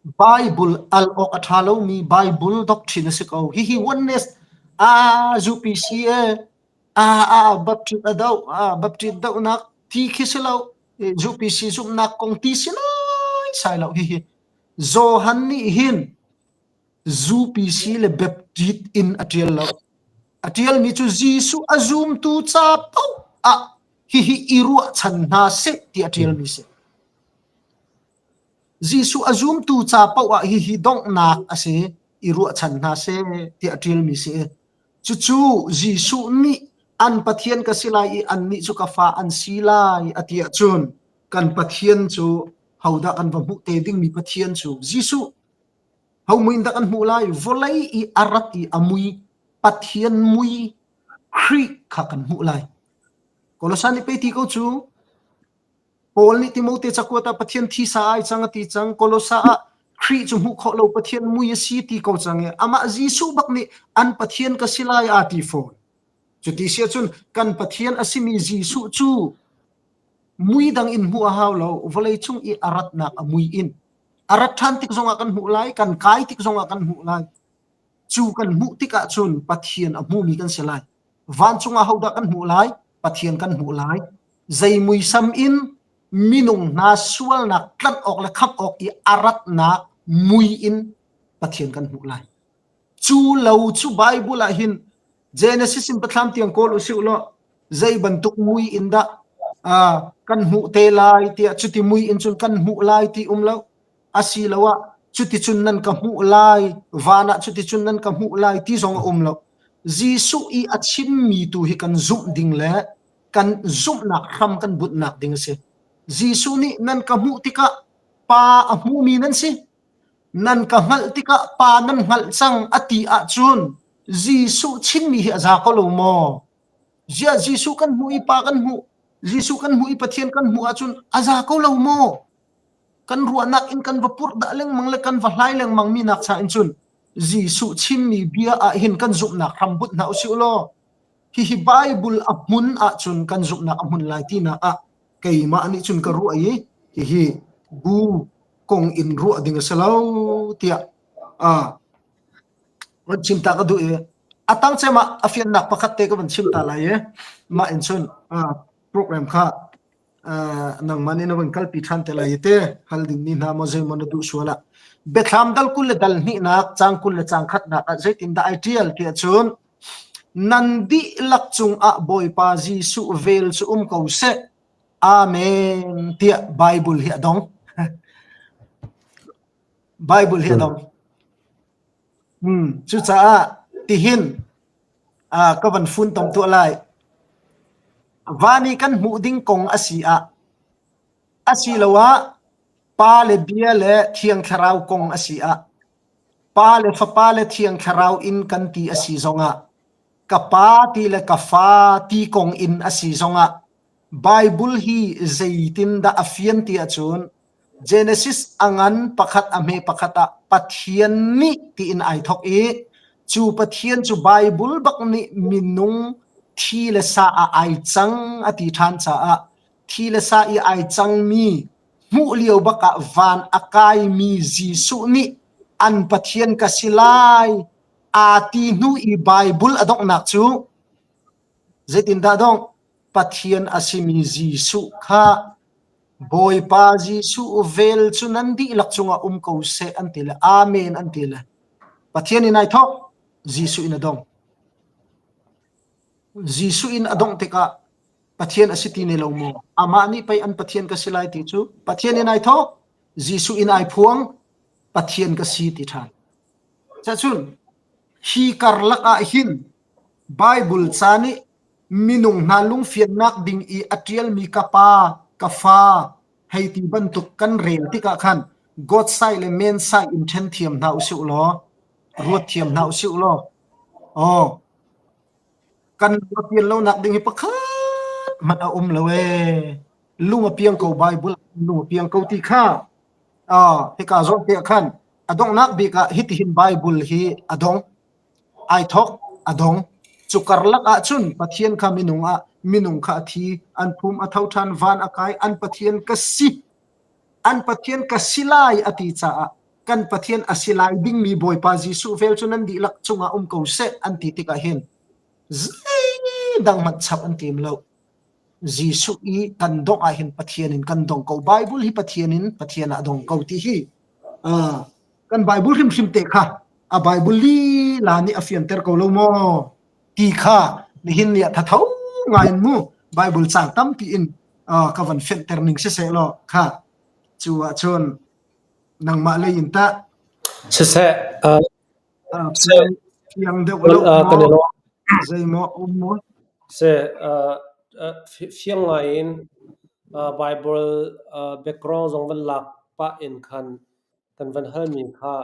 Bible al awk a ṭha lomi Bible doctrine a si ko. Hihi oneness a UPC e a a Baptist a doh a Baptist dohnak ti khi si lo UPC zumhnak kong ti si lai sai lo hihi Johan nih hin UPC le Baptist in a ṭial lo. A ṭialmi cu Jesuh a zumtu ca paoh ah hihi i ruahchan hna seh ti a ṭialmi si. Jesuh a zumtu ca paoh ah hihi donghnak a si i ruahchan hna seh tiah a ṭialmi si. Cucu Jesuh nih an Pathian ka si lai i annih cu ka fa an si lai a ti ahcun kan Pathian cu hodah kan va hmuh te dingmi Pathian cu Jesuh ho mui in dah kan hmuh lai vawlei i a rat i a mui Pathian mui Khrih kha kan hmuh lai. Kolosan nih pei ti ko cu Paul nih Timote cakuat ah Pathian thisa ai cang a ti cang. Kolosa ah Khrih cu hmuh khawh lo Pathian mui a si ti ko cang i amah Jesuh bak nih an Pathian ka si lai aa ti fawn. Cuti si ahcun kan Pathian a simi Jesuh cu mui dang in hmuh a hau lo, vawlei cung i a ratnak a mui in. A rat ṭhan tik zongah kan hmuh lai, kan kai tik zongah kan hmuh lai. Cu kan hmuh tikah cun Pathian a hmumi kan si lai. Vancung ah hodah kan hmuh lai? Pathian kan hmuh lai. Zei muisam in minung hna sualnak tlanh awk le khamh awk i a ratnak mui in Pathian kan hmuh lai. Cu lo cu Bible ah hin Genesis in pathlam tiang kawl usih law zei bantuk mui in dah kan hmuh te lai tiah cuti mui in cun kan hmuh lai ti um lo asiloah cuticun nan ka hmuh lai van ah cuticun nan ka hmuh lai ti zong a um lo Jesuh i a chimmi tu hi kan zumh ding le kan zumhnak hram kan bunhnak ding a si Jesuh nih nan ka hmuh tikah pa a hmumi nan si nan ka hngalh tikah pa nan hngalh cang a ti ahcun Jesuh chimmi hi a za ko lo maw Ziah Jesuh kan hmuh i pa kan hmuh Jesuh kan hmuh i Pathian kan hmuh ahcun a za ko lo maw Kan ruahnak in kan va purhdah lengmang le kan va hlai lengmang mi nak cha in cun Jesuh chimmi bia ah hin kan zumhnak hram bunh hna usih law hihi Bible a hmun ahcun kan zumhnak a hmun lai tinak ah. Keimah nih cun ka ruah i hihi bu kong in ruah ding a si lo tiah van chim ta ka duh i a tang cem ah a fiannak pakhat te ka van chim ta lai i mah in cun program kha nangmah nih na van kalpi ṭhan te lai i te hal ding mi hna maw zeimaw na duh sual ah Biathlam dal 20 le dal hnihnak caang 20 le caang khatnak ah zeitindah ai ṭial tiah cun nan dihlak cungah Bawipa Jesuh vel cu um ko seh. Amen tiah Bible hi a dong. Bible hi a dong. Cucaah tihin ka van funtom tuah lai. Van i kan hmuh ding kong a si ah asiloah Pa le Bia le Thiang Thlarau kong a si ah Pa le Fapa le Thiang Thlarau in kan ti a si zongah ka Pa ti le ka Fa ti kong in a si zongah Bible hi zeitindah a fian ti ahcun Genesis a ngan pakhat a hme pakhat ah Pathian nih tiin ai thawk i cu Pathian cu Bible bak nih minung thi le sa ah ai cang a ti ṭhan caah thi le sa i ai cangmi hmuh lio bak ah van a kaimi Jesuh nih an Pathian ka si lai aa ti hnu i Bible a donghnak cu zeitindah dongh? Pathian a simi Jesuh kha Bawipa Jesuh vel cu nan dihlak cungah um ko seh an ti le Amen an ti le Pathian in ai thawk Jesuh in a dong. Jesuh in a dongh tikah Pathian a si ti ne lo maw? Amah nih pei an Pathian ka si lai ti cu Pathian in ai thawk Jesuh in ai phuang Pathian ka si ti ṭhan. Cacun hi karlak ah hin Bible ca nih minung hna lungfiannak ding i a ṭialmi ka pa, ka fa hei ti bantuk kan rel tikah khan God side le man side in ṭhen thiam hna usih law, ruat thiam hna usih law, aw kan lung a pian lonak ding hi pakhat hmanh a um lo ee. Lung a piang ko Bible lung a piang ko ti kha hika zawn te ah khan a donghnak bik ah hitihin Bible hi a dong. Ai thawk, a dong. Cu karlak ahcun Pathian kha minung ah minung kha a thi, an phum a tho ṭhan, van a kai, an Pathian ka si. An Pathian ka si lai a ti caah kan Pathian a si lai dingmi Bawipa Jesuh vel cu nan dihlak cungah um ko seh an ti tikah hin zeidang hmanh chap an tim lo. Jesuh i kan dongh ah hin Pathian in kan dong ko. Bible hi Pathian in Pathian ah dong ko ti hi kan Bible hrimhrim te kha a Bible lila nih a fianter ko lo maw ti kha nihin ni ah thatho ngai in mu Bible cang tampi in ka van fianter ning siseh law kha cu ahcun nangmah lei in tah Siseh, fiang deuh lo maw zeimaw um maw Seh, fiang ngai in Bible background zong van lak pah in khan kan van halmi kha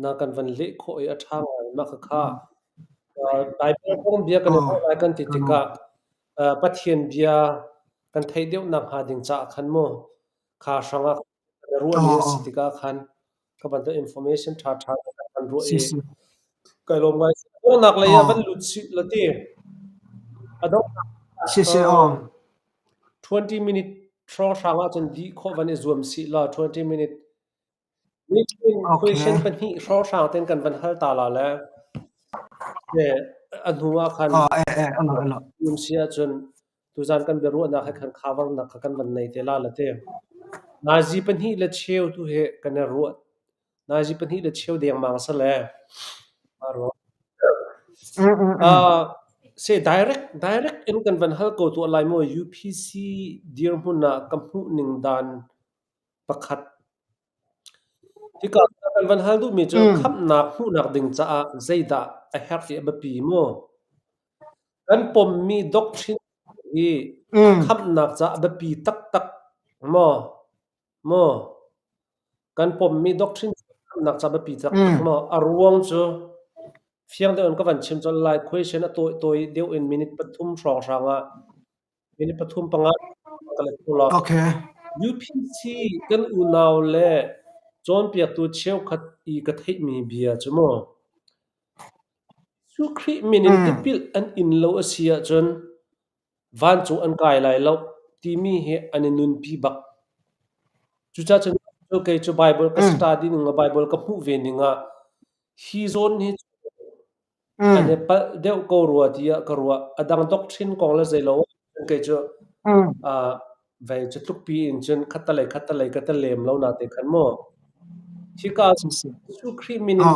na kan van leh khawh i a ṭha ngai. Mah khakha Bible kong bia kan i ruah lai kan ti tikah Pathian bia kan theih deuh nakhnga ding caah khan mu kha hrangah kan i ruahmi a si tikah khan ka bantuk information ṭhaṭha kan ruah i kai lawm ngai. Donghnak lei ah van lut sih la ti. A donghnak 20 minute hrawnghrang ahcun dih khawh van i zuam sih law 20 minute question pahnih hrawnghrang ten kan van hal ta la le a hnu ah khan um si ahcun tuzan kan biaruahnak he khan cover nak kha kan van nei te la la te. Nazi pahnih le cheu tu he kan i ruah Nazi pahnih le cheu dengmang sa le. Se direct direct in kan van hal ko tuah lai maw UPC dirhmun ah ka hmuh ning dan pakhat. Hika kan van hal duhmi cu khamhnak hmuhnak ding caah zeidah a herh i a biapi maw? Kan pommi doctrine hi khamhnak caah a biapi taktak maw? Maw? Kan pommi doctrine khamhnak caah biapi taktak maw? A ruang cu fiang deuh in ka van chim colh lai. Question a tawi tawi deuh in minute pathum hrawnghrang ah minute pathum panga ka let ko law. Okay. UPC kan unau le cawnpiaktu cheukhat i ka theihmi bia cu maw Jesuh Khrih min in tipil an in lo a si ahcun vancung an kai lai lo. timi hi an i nunpi bak. Cucaah cun kei cu Bible ka study ning le Bible ka hmuh ve ning ah hi zawn hi an i palh deuh ko rua tiah ka ruah. A dang doctrine kong le zeilo ah kei cu vei cu tlukpi in cun khattalei khattalei ka ta lem lo na te khan maw. Hika Jesuh Khrih min in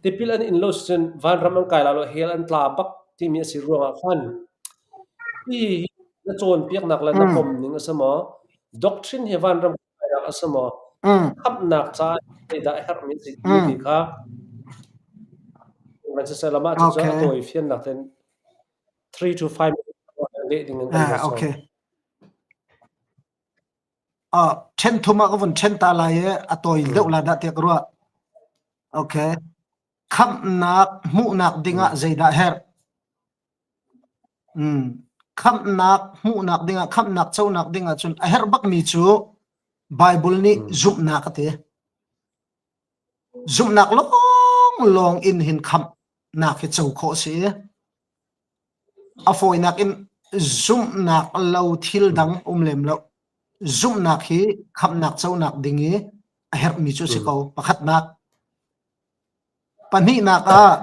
tipil an in lo cun vanram an kai la lo hell an tla bak timi a si ruangah khan hi na cawnpiaknak le na pom ning a si maw? Doctrine hi vanram kainak a si maw? Khamhnak caah zeidah a herhmi a si timi ti kha van siseh lam ah cucu a tawi fiannak ten 3 to 5 minutes leh ding in kan va sawm. Okay. Ṭhen thum ah ka vun ṭhen ta lai i a tawi deuh la dah tiah ka ruah. Okay. Khamhnak hmuhnak dingah zeidah herh? Khamhnak hmuhnak dingah, khamhnak conak dingah cun a herh bakmi cu Bible nih zumhnak a ti. Zumhnak lawnglawng in hin khamhnak hi co khawh a si. A fawinak in zumhnak lo thil dang um lem lo. Zumhnak hi khamhnak conak ding i a herhmi cu a si ko. Pakhatnak. Pahnihnak ah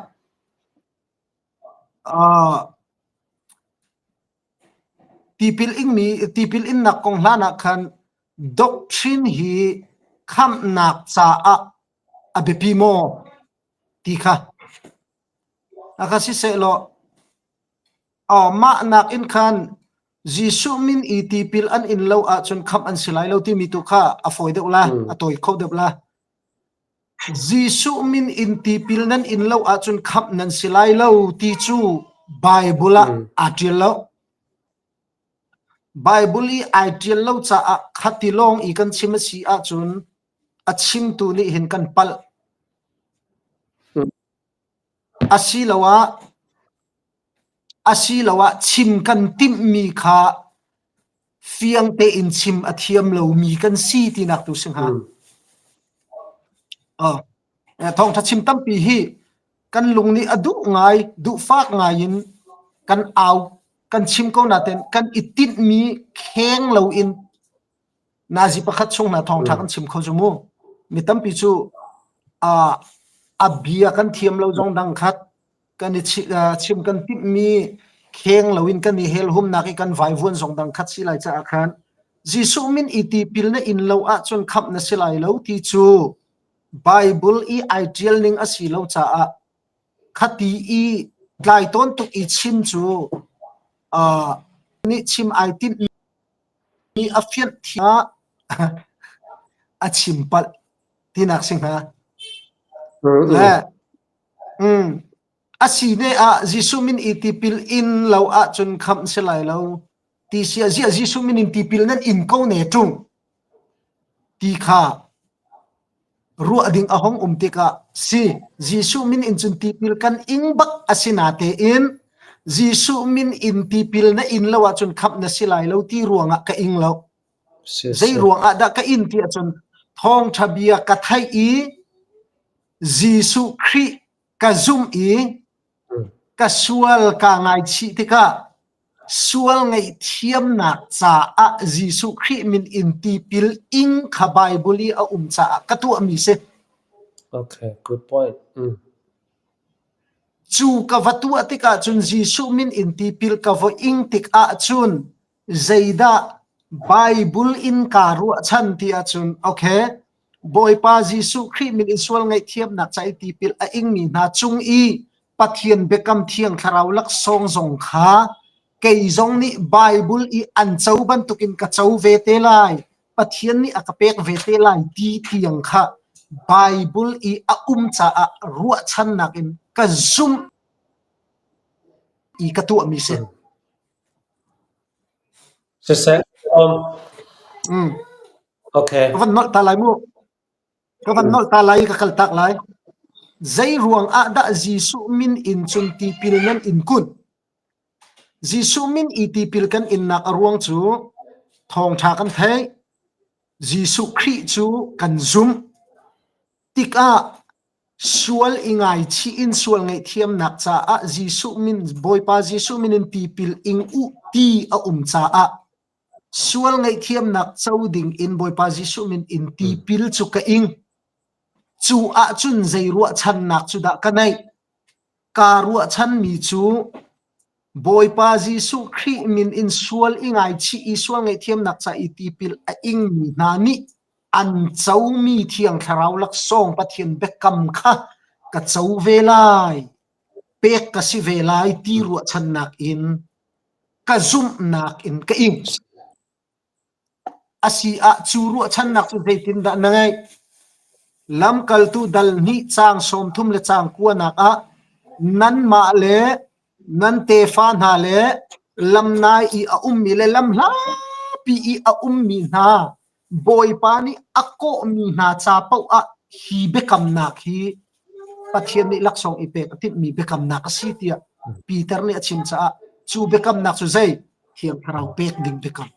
Tipil ingmi tipil innak kong hlan ah khan doctrine hi khamhnak caah a biapi maw ti kha a kha sisehlaw mah nakin khan Jesuh min i tipil an in lo ahcun khamh an si lai lo timi tu kha a fawi deuh la, a tawi kho deuh la. Jesuh min in tipil nan in lo ahcun khamh nan si lai lo ti cu Baibal ah aa ṭial lo. Baibal i ai ṭial lo caah khati lawng i kan chim a si ahcun a chimtu nih hin kan palh. Asiloah asiloah chim kan timhmi kha fiang tein chim a thiam lomi kan si tinak tu si hnga. Oh. Thawngṭha chim tampi hi kan lung nih a duh ngai, duhfak ngai in kan au, kan chim ko nain kan i tinhmi kheng loin nazi pakhat chung hna thawngṭha kan chim kho cu mu. Mi tampi cu a bia kan thiam lo zong dang khat, kan i chim kan timhmi kheng loin kan i helhumnak i kan vaivuan zong dang khat si lai caah khan Jesuh min i tipil na in lo ahcun khamh na si lai lo ti cu Bible i ai ṭial ning a si lo caah khati i tlai tawn tuk i chim cu nih chim ai timhmi a fianh thiam a chim palh tinak si hnga. Le A si ne ah Jesuh min i tipil in lo ahcun khamh si lai lo ti si ah ziah Jesuh min in tipil nan in ko ne ṭung ti kha ruah ding a hong um tikah si Jesuh min in cun tipil kan ing bak a si natein Jesuh min in tipil na in lo ahcun khamh na si lai lo ti ruangah ka ing lo. Zei ruangah dah ka in ti ahcun thawngṭha bia ka theih i Jesuh Khrih ka zumh i ka sual kaa ngaichih tikah sual ngaihthiamnak caah Jesuh Khrih min in tipil ing kha Baibal i a um caah ka tuahmi si. Okay, good point. Cu ka va tuah tikah cun Jesuh min in tipil ka va ing tikah cun zeidah Bible in kaa ruahchan ti ahcun okay Bawipa Jesuh Khrih min in sual ngaihthiamnak ca i tipil a ingmi hna cung i Pathian biakam thiang thlarau laksawng zong kha kei zong nih Bible i an co bantukin ka co ve te lai Pathian nih a ka pek ve te lai ti tiang kha Bible i a um caah ruahchannak in ka zumh i ka tuahmi si. Siseh, Okay. Ka van nolh ta lai mu. Ka van nolh ta lai i ka kal tak lai. Zei ruang ah dah Jesuh min in cun tipil nan in kun? Jesuh min i tipil kan innak a ruang cu thawngṭha kan theih. Jesuh Khrih cu kan zumh. Tikah Sual i ngaichih in sual ngaihthiamnak caah Jesuh min Bawipa Jesuh min in tipil ing u ti a um caah. Sual ngaihthiamnak co ding in Bawipa Jesuh min in tipil cu ka ing. Cu ahcun zei ruahchannak cu dah ka neih? Kaa ruahchanmi cu Bawipa Jesuh Khrih min in sual i ngaichih i sual ngaihthiamnak ca i tipil a ingmi hna nih an comi Thiang Thlarau laksawng Pathian biakam kha ka co ve lai, pek ka si ve lai ti ruahchannak in ka zumhnak in ka ing. A si ah cu ruahchannak cu zeitindah na ngeih? Lamkaltu dal hnih caang 30 le caang kuanak ah nanmah le nan tefa hna le lamnai i a ummi le lamhlapi i a ummi hna Bawipa nih a kawhmi hna ca paoh ah hi biakamnak hi Pathian nih laksawng i pek a timhmi biakamnak a si tiah Peter nih a chim caah cu biakamnak cu zei? Thiang Thlarau pek ding biakam.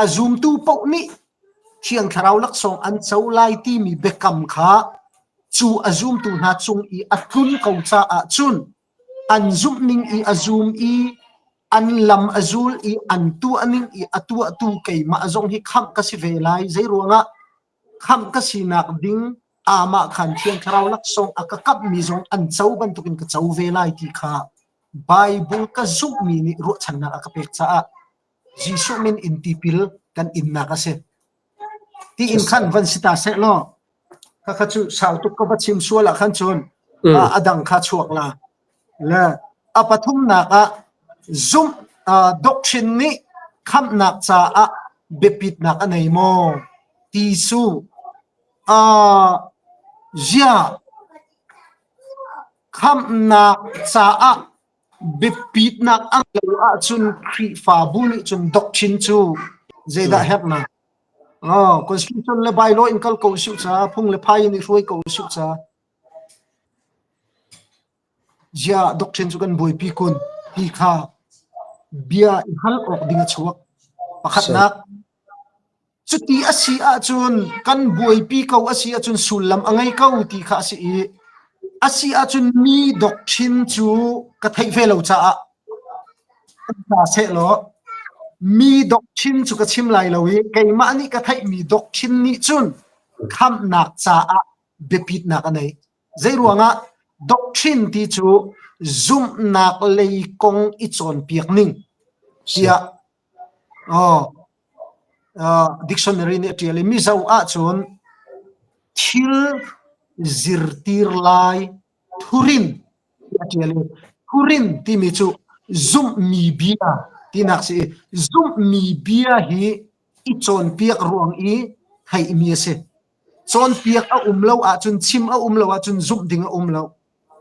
A zumtu paoh nih Thiang Thlarau laksawng an co lai timi biakam kha cu a zumtu hna cung i a tlun ko caah cun an zumhning i a zum i an lam a zul i an tuahning i a tuahtu keimah zong hi khamh ka si ve lai. Zeiruangah khamh ka sinak ding amah khan Thiang Thlarau laksawng a ka kamhmi zong an co bantukin ka co ve lai ti kha Bible ka zumhmi nih ruahchannak a ka pek caah Jesuh min in tipil kan innak a si. Ti in khan van si ta seh law khakha cu sau tuk ka va chim sual ah khan cun a dang kha chuak la. Le a pathumnak ah zumh doctrine nih khamhnak caah biapitnak a nei maw ti cu ziah khamhnak caah biapitnak a ngeih lo ahcun Khrihfabu nih cun doctrine cu zeidah herhnak? Constitution le bylaw in kal ko usih ca, phung le phai in i hruai ko usih ca. Ziah doctrine cu kan buaipi kun ti kha bia i hal awk ding a chuak. Pakhatnak, Cuti a si ahcun kan buaipi ko a si ahcun sullam a ngei ko ti kha a si i a si ahcun mi doctrine cu ka theih ve lo caah hna sehlaw mi doctrine cu ka chim lai lo i keimah nih ka theihmi doctrine nih cun khamhnak caah biapitnak a nei. Zeiruangah doctrine ti cu zumhnak lei kong i cawnpiak ning tiah Dictionary nih a ṭial i Mizo ahcun thil zirtir lai thurin tiah a ṭial i thurin timi cu zumhmi bia tinak si i zumhmi bia hi i cawnpiak ruang i theihmi a si. Cawnpiak a um lo ahcun chim a um lo ahcun zumh ding a um lo.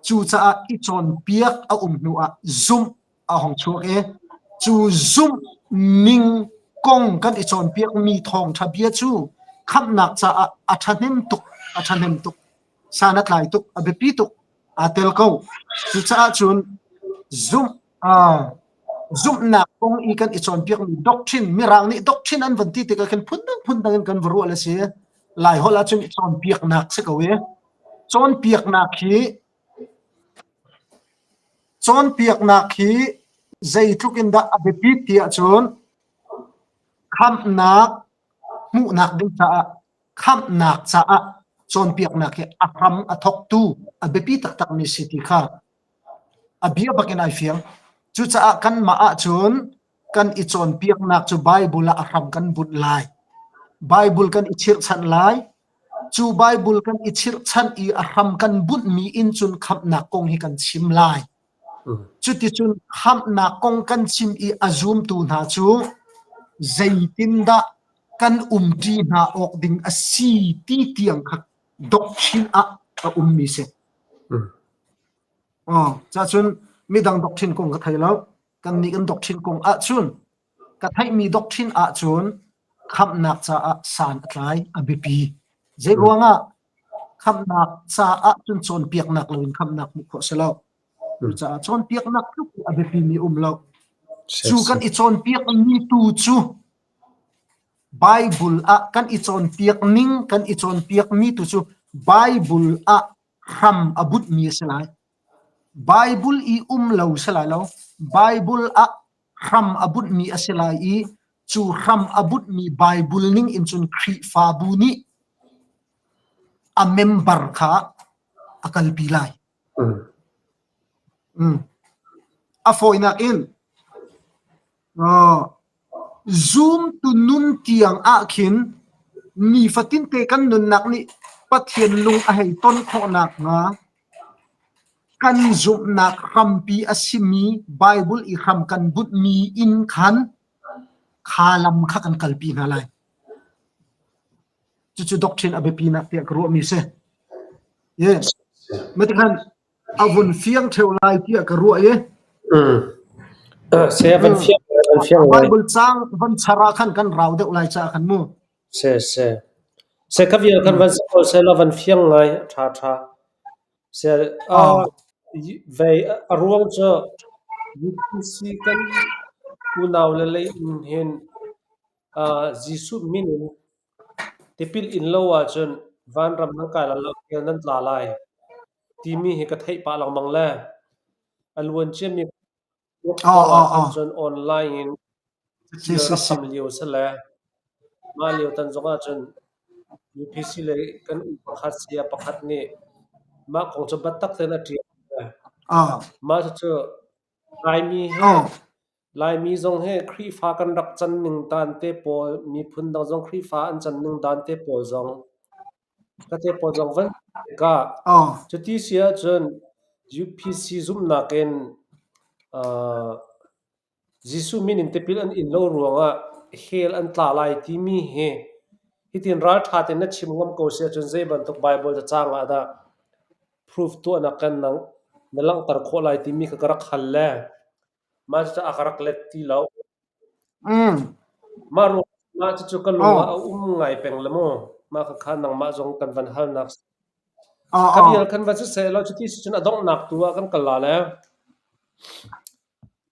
Cucaah i cawnpiak a um hnu ah zumh a hung chuak i cu zumh ning kong kan i cawnpiakmi thawngṭha bia cu khamhnak caah a ṭhahnem tuk, a ṭhahnem tuk, san a tlai tuk, a biapi tuk, aa tel ko. Cucaah cun zumh zumhnak kong i kan i cawnpiakmi doctrine, Mirang nih doctrine an van ti tikah khin phundang phundang in kan va ruah le si. Laiholh ahcun i cawnpiaknak si ko i cawnpiaknak hi Cawnpiaknak hi zeitluk in dah a biapit ti ahcun khamhnak hmuhnak ding caah khamhnak caah cawnpiaknak hi a hram a thawktu a biapi taktakmi si ti kha a bia bak in ai fiang. Cucaah kanmah ahcun kan i cawnpiaknak cu Bible ah a hram kan bunh lai. Bible kan i chirhchanh lai. Cu Bible kan i chirhchanh i a hram kan bunhmi in cun khamhnak kong hi kan chim lai. Cuticun khamhnak kong kan chim i a zumtu hna cu zeitindah kan umṭi hna awk ding a si ti tiang kha doctrine ah a ummi si. Cacun midang doctrine kong ka thei lo. Kannih kan doctrine kong ahcun Ka theihmi doctrine ahcun khamhnak caah san a tlai, a biapi. Zeiruangah khamhnak caah cun cawnpiaknak loin khamhnak hmuh khawh a si lo. Cucaah cawnpiaknak tluk a biapimi um lo. Cu kan i cawnpiakmi tu cu Bible ah kan i cawnpiak ning, kan i cawnpiakmi tu cu Bible ah hram a bunhmi a si lai. Bible i um lo si lai lo. Bible ah hram a bunhmi a si lai i Cu hram a bunhmi Bible ning in cun Khrihfabu nih a member kha a kalpi lai. A fawinak in zumtu nun tiang ah khin nifatinte kan nunnak nih Pathian lung a hei ton khawh nakhnga kan zumhnak hrampi a simi Bible i hram kan bunhmi in khan kha lam kha kan kalpi hna lai. Cucu doctrine a biapinak tiah ka ruahmi si. Yes. Matikhan a vun fiang theo lai tiah ka ruah i. Se van fiang van fiang ngai. Bible cang van char ah khan kan rau deuh lai ca khan mu. Se se. Se ka vial kan van se se la van fiang ngai tha tha. Se a vei a ruang cu UPC kan unau le lei in hin Jesuh min in tipil in lo ahcun vanram nan kai lai lo, hell nan tla lai timi hi ka theih pah lengmang le a luan ciami ah khan cun online in thil rak tam lio si le mah lio tan zong ahcun UPC lei kan u pakhat saya pakhat nih mah kong cu biatak tein a ṭial. Mah cucu Laimi he Laimi zong hi Khrihfa kan rak can ning dan te pawl, miphun dang zong Khrihfa an can ning dan te pawl zong, ka te pawl zong van tikah cuti si ahcun UPC zumhnak in Jesuh min in tipil an in lo ruangah hell an tla lai timi hi hitin ralṭha tein na chim ngam ko si ahcun zei bantuk Baibal cacang ah dah proof tuahnak kan na langhter khawh lai timi kha ka rak hal le Mah cucu a ka rak let ti lo. Mah ruang mah cucu ka lung ah a um ngai peng le mu. Mah khakha nangmah zong kan van halnak. Kha vial khan va siseh law cuti si cun a donghnak tu ah kan kal la le.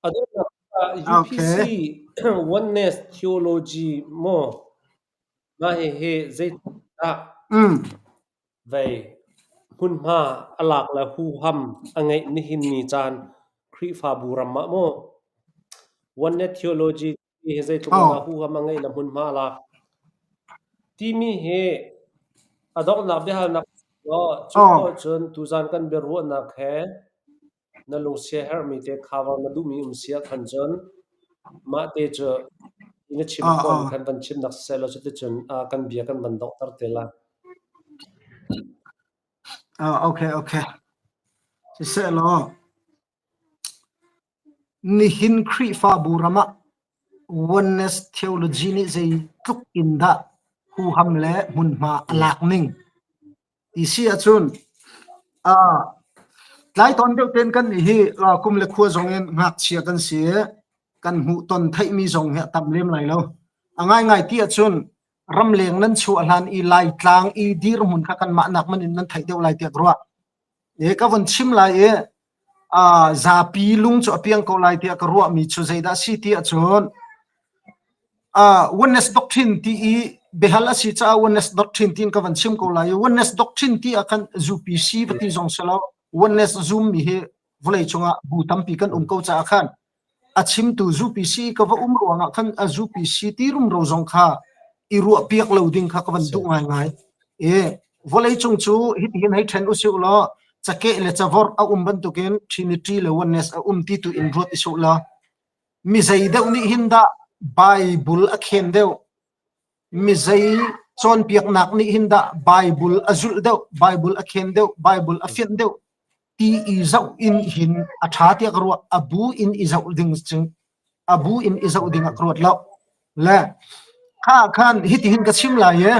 A donghnak ah UPC Oneness Theology mu. Mah hihi zeitindah Vei hmunhma a lak le huham a ngeih nihin ni caan Khrihfabu ram ah maw Oneness theology hi zeitluk in dah huham a ngeih le hmunhma a lak timi hi a donghnak biahalnak cu khawh cun tuzaan kan biaruahnak he Na lungsiaherhmi te cover na duhmi um si ahkhan cun mah te cu na chim khawh khan van chimnak siseh law cuticun kan bia kan van donghter te lai. Okay, okay. Siseh law nihin Khrihfabu ram ah Oneness theology nih zeitluk in dah huham le hmunhma a lak ning Ti si ahcun tlai tawn deuh tein kan nih hi kum le khua zong in ngakchia kan si i kan hmuh ton theihmi zong hi a tam lem lai lo. A ngaingai ti ahcun ramleng nan chuah hlan i Laitlang i dirhmun kha kanmah nak man in nan theih deuh lai tiah ka ruah. E ka von chim lai i zapi lung cu a piang ko lai tiah ka ruahmi cu zeidah a si ti ahcun oneness doctrine ti i biahal a si caah oneness doctrine tiin ka van chim ko lai i oneness doctrine ti ah khan UPC va ti zong si lo oneness zummi hi vawlei cungah bu tampi kan um ko caah khan A chimtu UPC ka va um ruangah khan a UPC ti rumro zong kha i ruahpiak lo ding kha ka van duh ngaingai. I vawleicung cu hitihin hei ṭhen usih law cakeh le cavorh a um bantukin Trinity le Oneness a um ti tu in ruat isuh law mi zei deuh nih hin dah Bible a khen deuh mi zei cawnpiaknak nih hin dah Bible a zulh deuh Bible a khen deuh Bible a fianh deuh ti i zoh in hin a ṭha tiah ka ruah. A bu in i zoh ding cu a bu in i zoh ding ah ka ruat lo. Le kha khan hitihin ka chim lai i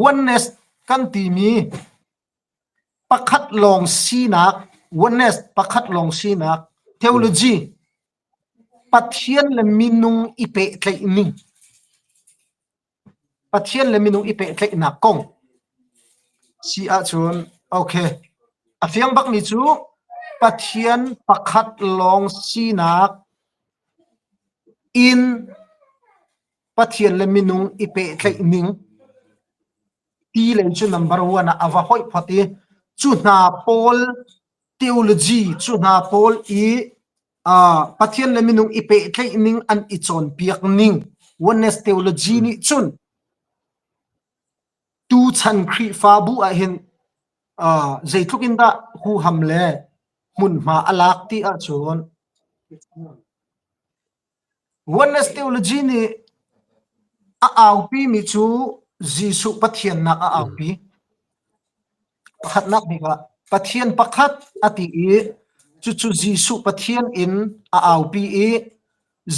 oneness kan timi pakhat lawng sinak oneness pakhat lawng sinak theology Pathian le minung i pehtlaih ning Pathian le minung i pehtlaihnak kong si ahcun okay a fiang bakmi cu Pathian pakhat lawng sinak in Pathian le minung i pehtlaih ning ti lei cu number one ah a va hoih phot i cu hna pawl theology cu hna pawl i. Pathian le minung i pehtlaih ning an i cawnpiak ning oneness theology nih cun tuchan Khrihfabu ah hin zeitluk in dah huham le hmunhma a lak ti ahcun Oneness theology nih a aupi mi cu Jesuh Pathiannak a aupi. Pakhatnak bik ah Pathian pakhat a ti i cucu Jesuh Pathian in a aupi i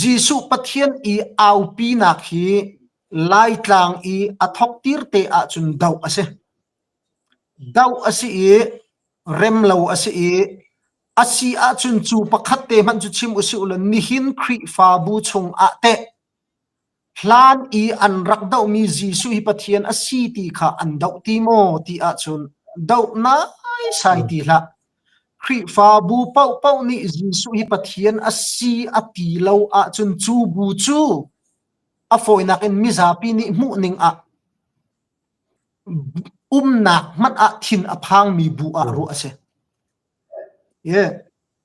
Jesuh Pathian i aupinak hi Laitlang i a thawktir te ahcun doh a si. Doh a si i remlo a si i a si ahcun cu pakhat te hmanh cu chim usih ulaw nihin Khrihfabu chung ah teh hlan i an rak dohmi Jesuh hi Pathian a si ti kha an doh ti maw ti ahcun doh naisai ti hlah. Khrihfabu paohpaoh nih Jesuh hi Pathian a si a ti lo ahcun cu bu cu a fawinak in mizapi nih hmuhning ah umnak hmanh ah thin a phangmi bu ah ruah a si. Yeah.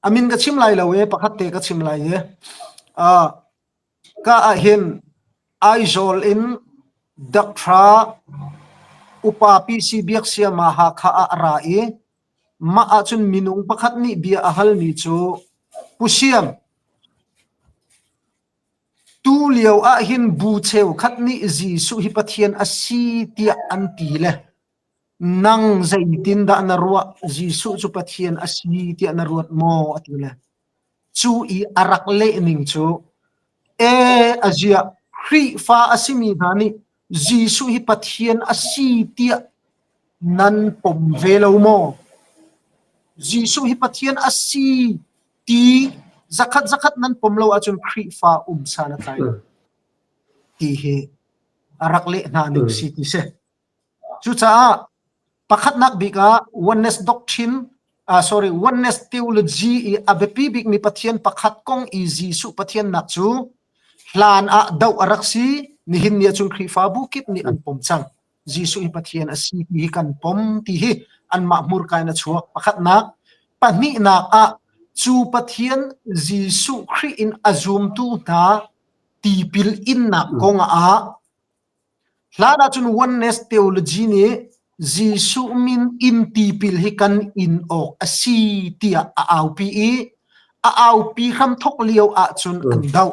A min ka chim lai lo e, pakhat te ka chim lai e. Uh, ka ah hin Aizawl in Dr. Upa PC Biaksiama Hakha ah a ra i mah ahcun minung pakhat nih bia a halmi cu Pu Siam, Tu lio ahhin bu cheukhat nih Jesuh hi Pathian a si tiah an ti le nang zeitindah na ruah? Jesuh cu Pathian a si tiah na ruat maw? a ti le cu i a rak leh ning cu ee a ziah Khrihfa a simi hna nih Jesuh hi Pathian a si tiah nan pom ve lo maw? Jesuh hi Pathian a si ti zakhat zakhat nan pom lo ahcun Khrihfa um san a tlai lo ti hi a rak leh hna ning si ti si. Cucaah pakhatnak bik ah oneness doctrine sorry oneness theology i a biapi bikmi Pathian pakhat kong i Jesuh Pathiannak cu hlan ah doh a rak si nihin ni ahcun Khrihfabu kip nih an pom cang. Jesuh hi Pathian a si ti hi kan pom ti hi anmah hmurka in a chuak. Pakhatnak. Pahnihnak ah cu Pathian Jesuh Khrih in a zumtu hna tipil innak kong ah hlan ahcun oneness theology nih Jesuh min in tipil hi kan in awk a si tiah a aupi i a aupi hramthok lio ahcun an doh.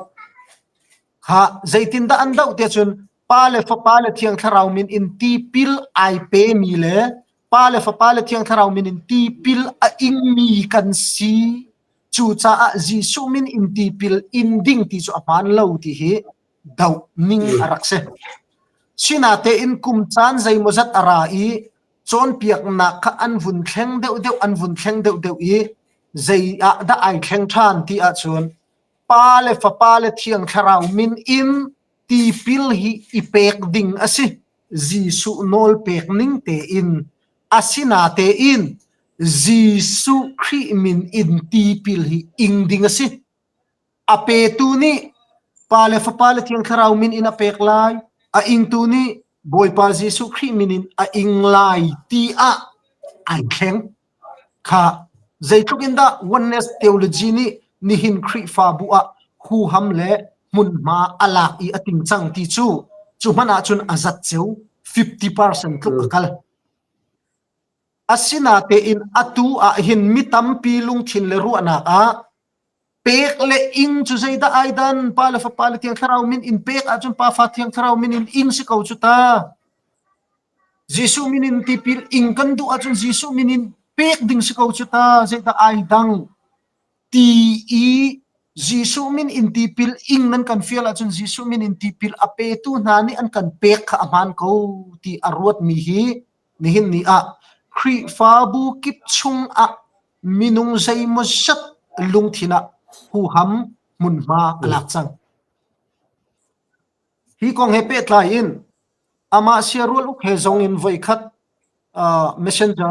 Kha zeitindah an doh tiah cun Pa le Fapa le Thiang Thlarau min in tipil ai pemi le Pa le Fapa le Thiang Thlarau min in tipil a ingmi kan si. Cucaah Jesuh min in tipil in ding ti cu a hmaan lo ti hi doh ning a rak si. Sinatein kum caan zeimawzat a ra i cawnpiaknak kha an vun thleng deuhdeuh an vun thleng deuhdeuh i zei ah dah ai thleng ṭhan ti ahcun Pa le Fapa le Thiang Thlarau min in tipil hi i pek ding a si. Jesuh nawl pek ning tein asinatein Jesuh Khrih min in tipil hi ing ding a si. A petu nih Pa le Fapa le Thiang Thlarau min in a pek lai. A ingtu nih Bawipa Jesuh Khrih min in a ing lai tiah ai thleng. Kha zeitluk in dah oneness theology nih nihin Khrihfabu ah huham le hmunhma a lak i a ting cang ti cu cu hmanh ahcun a zat ceu 50% tluk a kal. Asinatein atu ah hin mi tampi lungthin le ruahnak ah pek le ing cu zeidah ai dan pa le fapa le thiang thlarau min in pek ahcun pa fa thiang thlarau min in ing si ko cu ta. Jesuh min in tipil ing kan duh ahcun Jesuh min in pek ding si ko cu ta zeidah ai dang ti i Jesuh min in tipil ing nan kan fial ahcun Jesuh min in tipil a petu hna nih an kan pek kha a hmaan ko ti a ruatmi hi nihin ni ah Khrihfabu kip chung ah minung zeimawzat lungthin ah huham hmunhma a lak cang. Hi kong he pehtlai in amah siarual uk he zong in voikhat messenger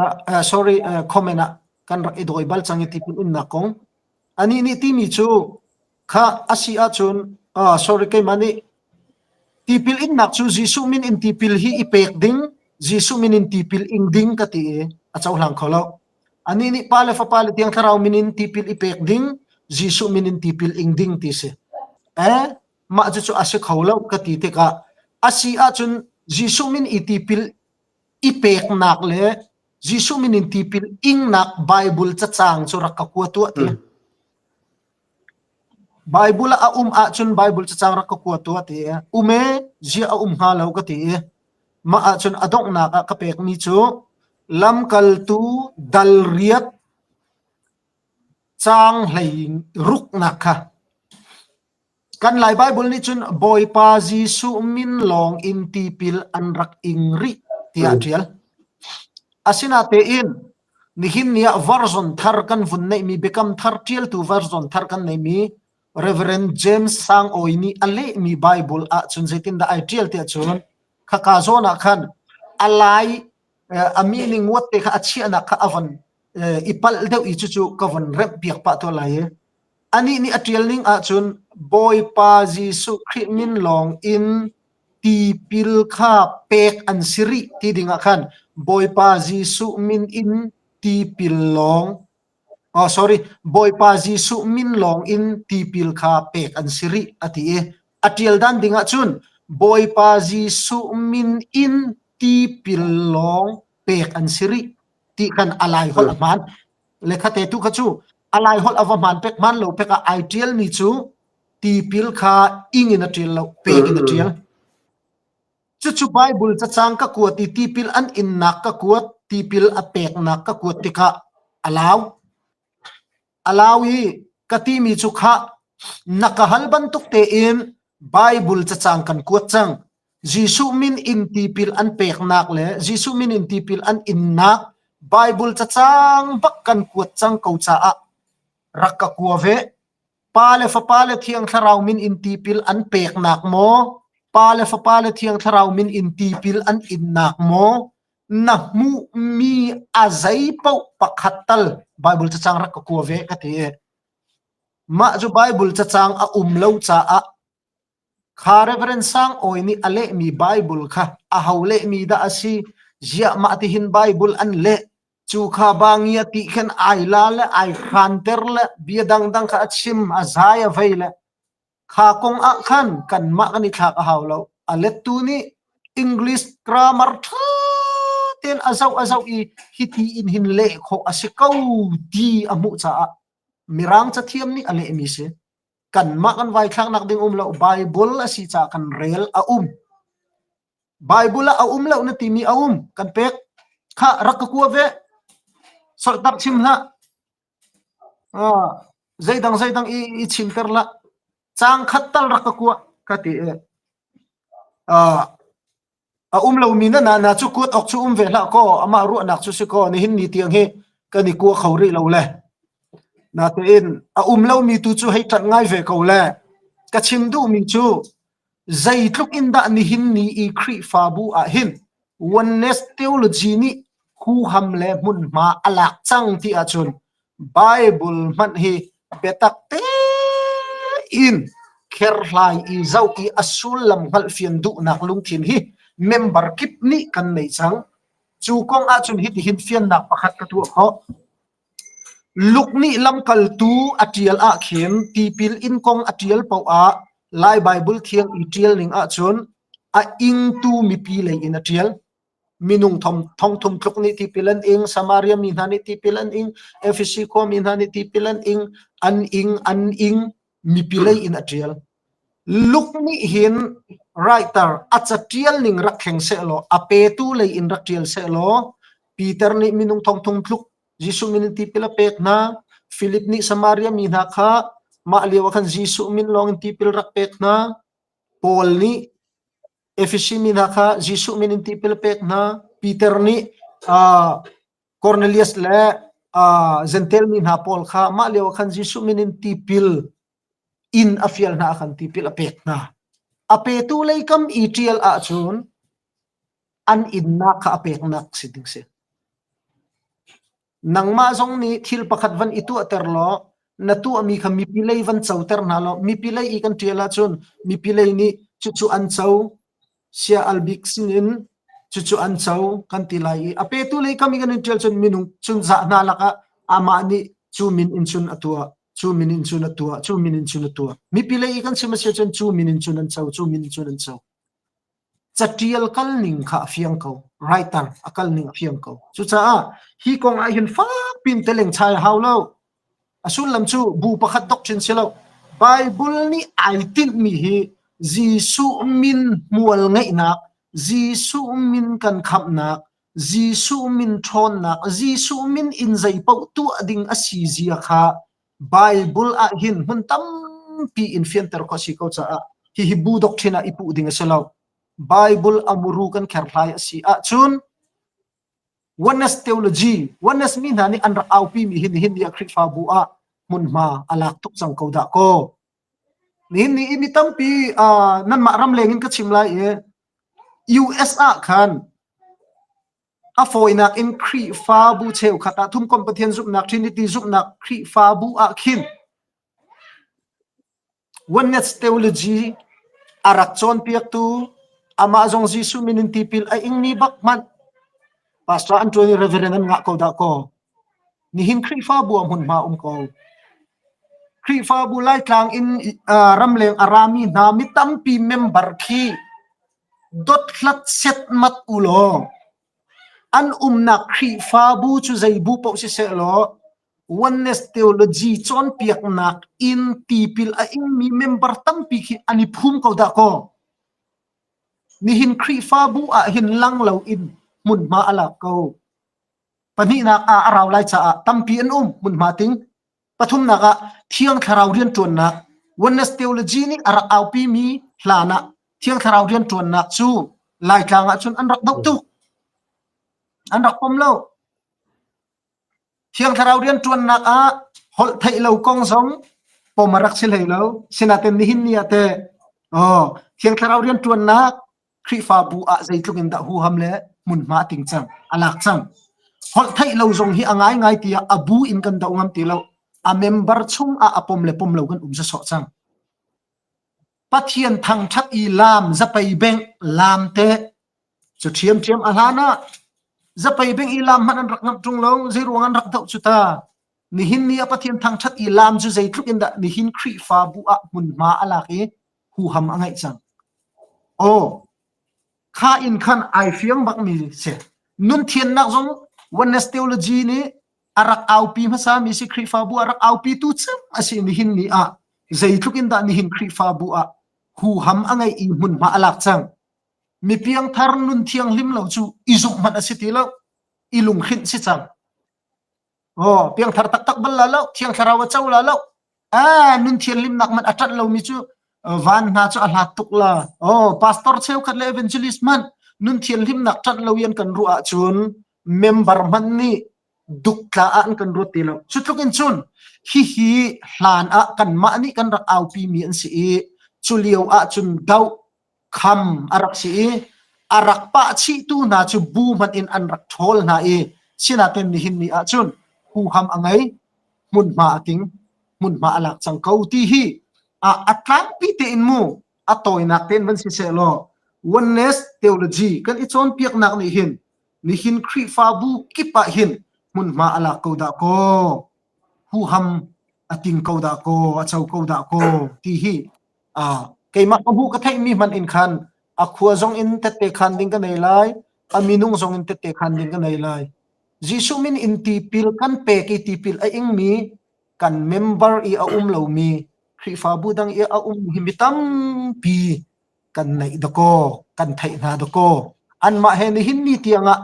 sorry comment ah kan rak i dawi bal cang i tipil innak kong. Anih nih timi cu kha a si ahcun sorry keimah nih tipil innak cu Jesuh min in tipil hi i pek ding Jesuh min in tipil ing ding ka ti i a cohlang kho lo. Anih nih Pa le Fapa le Thiang Thlarau min in tipil i pek ding. Jesuh min in tipil ing ding ti si. Eh, mah cucu a si kho lo ka ti tikah a si ahcun Jesuh min i tipil i peknak le Jesuh min in tipil ingnak Bible cacang cu rak ka kua tuah ti. Bible ah a um ahcun Bible cacang rak ka kua tuah ti. Um e, zia a um hnga lo ka ti i mah ahcun a donghnak ah ka pekmi cu lamkaltu dal riat caang hlei ruknak kha Kan Lai Baibal nih cun Bawipa Jesuh min lawng in tipil an rak ing rih tiah a ṭial. Asinatein nihin ni ah version thar kan vun neihmi Biakam Thar ṭialtu version thar kan neihmi Reverend James Sang Awi nih a lehmi Bible ahcun zeitindah ai ṭial tiah cun khaka zawn ah khan a lai a meaning nguat te kha a chiahnak kha a von i palh deuh i cucu ka von remh piak pah tuah lai i Anih nih a ṭial ning ahcun Bawipa Jesuh Khrih min lawng in tipil kha pek an si rih ti dingah khan Bawipa Jesuh min in tipil lawng oh sorry Bawipa Jesuh min lawng in tipil kha pek an si rih a ti i a ṭial dan dingah cun Bawipa Jesuh min in tipil lawng pek an si rih ti khan a lai holh a hmaan. Le khate tu kha cu a lai holh a va hmaan pek hmaan lo pek ah ai ṭial mi cu tipil kha ing in a ṭial lo pek in a ṭial. Cucu Bible cacang ka kuat i tipil an innak ka kuat tipil a peknak ka kuat tikah a lau. A lau i ka timi cu khah na ka hal bantuk tein Bible cacang kan kuat cang. Jesuh min in tipil an peknak le Jesuh min in tipil an innak Bible cacang bak kan kuat cang ko caah rak ka kua ve. Pa le Fapa le Thiang Thlarau min in tipil an peknak maw? Pa le Fapa le Thiang Thlarau min in tipil an innak maw? Na hmuhmi a zei paoh pakhat tal Bible cacang rak ka kua ve ka ti. Mah cu Bible cacang a um lo caah kha Reverend Sang Awi nih a lehmi Bible kha aho lehmi dah a si? Ziah mah tihin Bible an leh? Cu kha bangi a ti khin ai la le ai hranter le bia dangdang kha a chim a zai a vei le Kha kong ah khan kanmah kan i thlak a hau lo. A lettu nih English grammar ṭha tein a zoh a zoh i hiti in hin leh khawh a si ko ti a hmuh caah Mirang cathiam nih a lehmi si. Kanmah kan vai thlaknak ding um lo. Bible a si caah kan rel a um. Bible ah a um lo na timi a um. Kan pek. Kha rak ka kua ve. Solhtarh chim hlah. Zeidang zeidang i chimter hlah. Caang khat tal rak ka kuah ka ti i a um lomi na na cu kuat awk cu um ve hlah kaw amah ruahnak cu si kaw nihin ni tiang hi kan i kua kho rih lo le. Natein a um lomi tu cu hei ṭanh ngai ve ko le. Ka chim duhmi cu Zeitluk in dah nihin ni i Khrihfabu ah hin Oneness theology nih huham le hmunhma a lak cang ti ahcun Bible hmanh hi biatak tein kherhlai i zoh i a sullam hngalhfian duhnak lungthin hi member kip nih kan nei cang. Cu kong ahcun hitihin fiannak pakhat ka tuah khawh. Luke nih lamkaltu a ṭial ahkhin tipil in kong a ṭial paoh ah Lai Baibal Thiang i ṭial ning ahcun a ingtu mipi lei in a ṭial. Minung thongthum tluk nih tipil an ing, Samaria mi hna nih tipil an ing, Efesi khuami hna nih tipil an ing, an ing, an ing, mipi lei in a ṭial. Luke nih hin writer a caṭial ning rak thleng sehlaw, a petu lei in rak ṭial sehlaw, Peter nih minung thongthum tluk Jesuh min in tipil a pek hna. Philip nih Samaria mi hna kha mah lio ah khan Jesuh min lawng in tipil rak pek hna. Paul nih Efesi mi hna kha Jesuh min in tipil a pek hna. Peter nih uh, Cornelius le uh, Gentile mi hna pawl kha mah lio ah khan Jesuh min in tipil in a fial hna ah khan tipil a pek hna. A petu lei kam i ṭial ahcun an innak kha a peknak si ding si. Nangmah zong nih thil pakhat van i tuahter law na tuahmi kha mipi lei van coter hna law mipi lei i kan ṭial ahcun mipi lei nih cucu an co sia albik sinin cucu an co kan ti lai i a petu lei kam i kan in ṭial cun minung cun zah hna lakah amah nih cu min in cun a tuah. Cu min in cun a tuah, cu min in cun a tuah. Mipi lei i kan chim a si ahcun cu min in cun an co, cu min in cun an co. Catial kal ning kha a fiang ko. Writer a kal ning a fiang ko. Cucaah hi kong ah hin fak pin teleng chai a hau lo. A sullam cu bu pakhat doctrine si lo. Bible nih ai tinhmi hi Jesuh min hmual ngeihnak, Jesuh min kan khamhnak, Jesuh min ṭhawnnak, Jesuh min in zeipaoh tuah ding a si zia kha Bible ah hin hmun tampi in fianter khawh a si ko caah hihi bu doctrine ah i puh ding a si lo. Bible a muru kan kherhlai a si ahcun Oneness theology, oneness mi hna nih an rak aupi mi hi nihin ni ah Khrihfabu ah hmunhma a lak tuk cang ko dah kaw. Nihin ni i mi tampi uh, nanmah ramleng in ka chim lai i US ah khan a fawinak in Khrihfabu cheukhat ah thumkomh Pathian zumhnak Trinity zumhnak Khrihfabu ah khin Oneness theology a rak cawnpiaktu amah zong Jesuh min in tipil a ingmi bak hmanh pastor an ṭuan i reverend an ngah ko dah kaw nihin Khrihfabu ah hmunhma um ko. Khrihfabu Laitlang in uh, ramleng a rami hna mi tampi member khi dothlat setmat u law an umnak Khrihfabu cu zei bu paoh siseh law Oneness theology cawnpiaknak in tipil a ingmi member tampi khi an i phum ko dah kaw. Nihin Khrihfabu ah hin lang lo in hmunhma a lak ko. Pahnihnak ah a rau lai caah tampi an um hmunhma ting. Pathumnak ah Thiang Thlarau rianṭuannak Oneness theology nih a rak aupimi hlan ah Thiang Thlarau rianṭuannak cu Laitlang ah cun an rak doh tuk. An rak pom lo. Thiang Thlarau rianṭuannak ah holh theih lo kong zong pom a rak si hlei lo. Sinain nihin ni ah teh oh, Thiang Thlarau rianṭuannak Khrihfabu ah zeitluk in dah huham le hmunhma a ting cang, a lak cang. Holh theih lo zong hi a ngaingai tiah a bu in kan doh ngam ti lo. A member chung ah a pom le pom lo kan um sawsawh cang. Pathian thangṭhat i laam zapei bengh laam te Cu ṭhiamṭhiam a hlan ah zapei beng i laam hmanh an rak ngamh ṭung lo, zeiruang an rak doh cu ta. Nihin ni ah Pathian thangṭhat i laam cu zeitluk in dah nihin Khrihfabu ah hmunhma a lak i huham a ngeih cang. Aw, kha in khan ai fiang bakmi si. Nun thiannak zong Oneness theology nih a rak aupi hmasami si Khrihfabu a rak aupitu cem a si nihin ni ah zeitluk in dah nihin Khrihfabu ah huham a ngeih i hmunhma a lak cang. Mi piangthar nun thianghlim lo cu i zumh hmanh a si ti lo. I lunghrinh si cang. Oh, piangthar taktak bal la lo, thiang thlarau a co la lo. Ah, nun thianghlimnak man a ṭanh lomi cu van hna cu a hlat tuk la. Oh, pastor cheukhat le evangelist hmanh nun thianghlimnak ṭanh lo in kan ruah ahcun member hmanh nih duktla ah an kan ruat ti lo. Cu tluk in cun hihi hlan ah kanmah nih kan rak aupi mi an si i cu lio ah cun doh kham a rak si i a rak pah chihtu hna cu bu hmanh in an rak ṭhawl hna i sinain nihin ni ahcun huham a ngei hmunhma a ting hmunhma a lak cang ko ti hi a a tlangpi tein mu a tawinak tein van si seh law oneness theology kan i cawnpiaknak nih hin nihin Khrihfabu kip ah hin hmunhma a lak ko dah kaw huham a ting ko dah kaw a co ko dah kaw ti hi Ah, keimah ka hmuh ka theihmi hmanh in khan a khua zong in tette khan ding ka nei lai, a minung zong in tette khan ding ka nei lai. Jesuh min in tipil kan pek i tipil a ingmi kan member i a um lomi Khrihfabu dang i a um hi mi tampi kan neih dakaw, kan theih hna dakaw. Anmah he nihin ni tiangah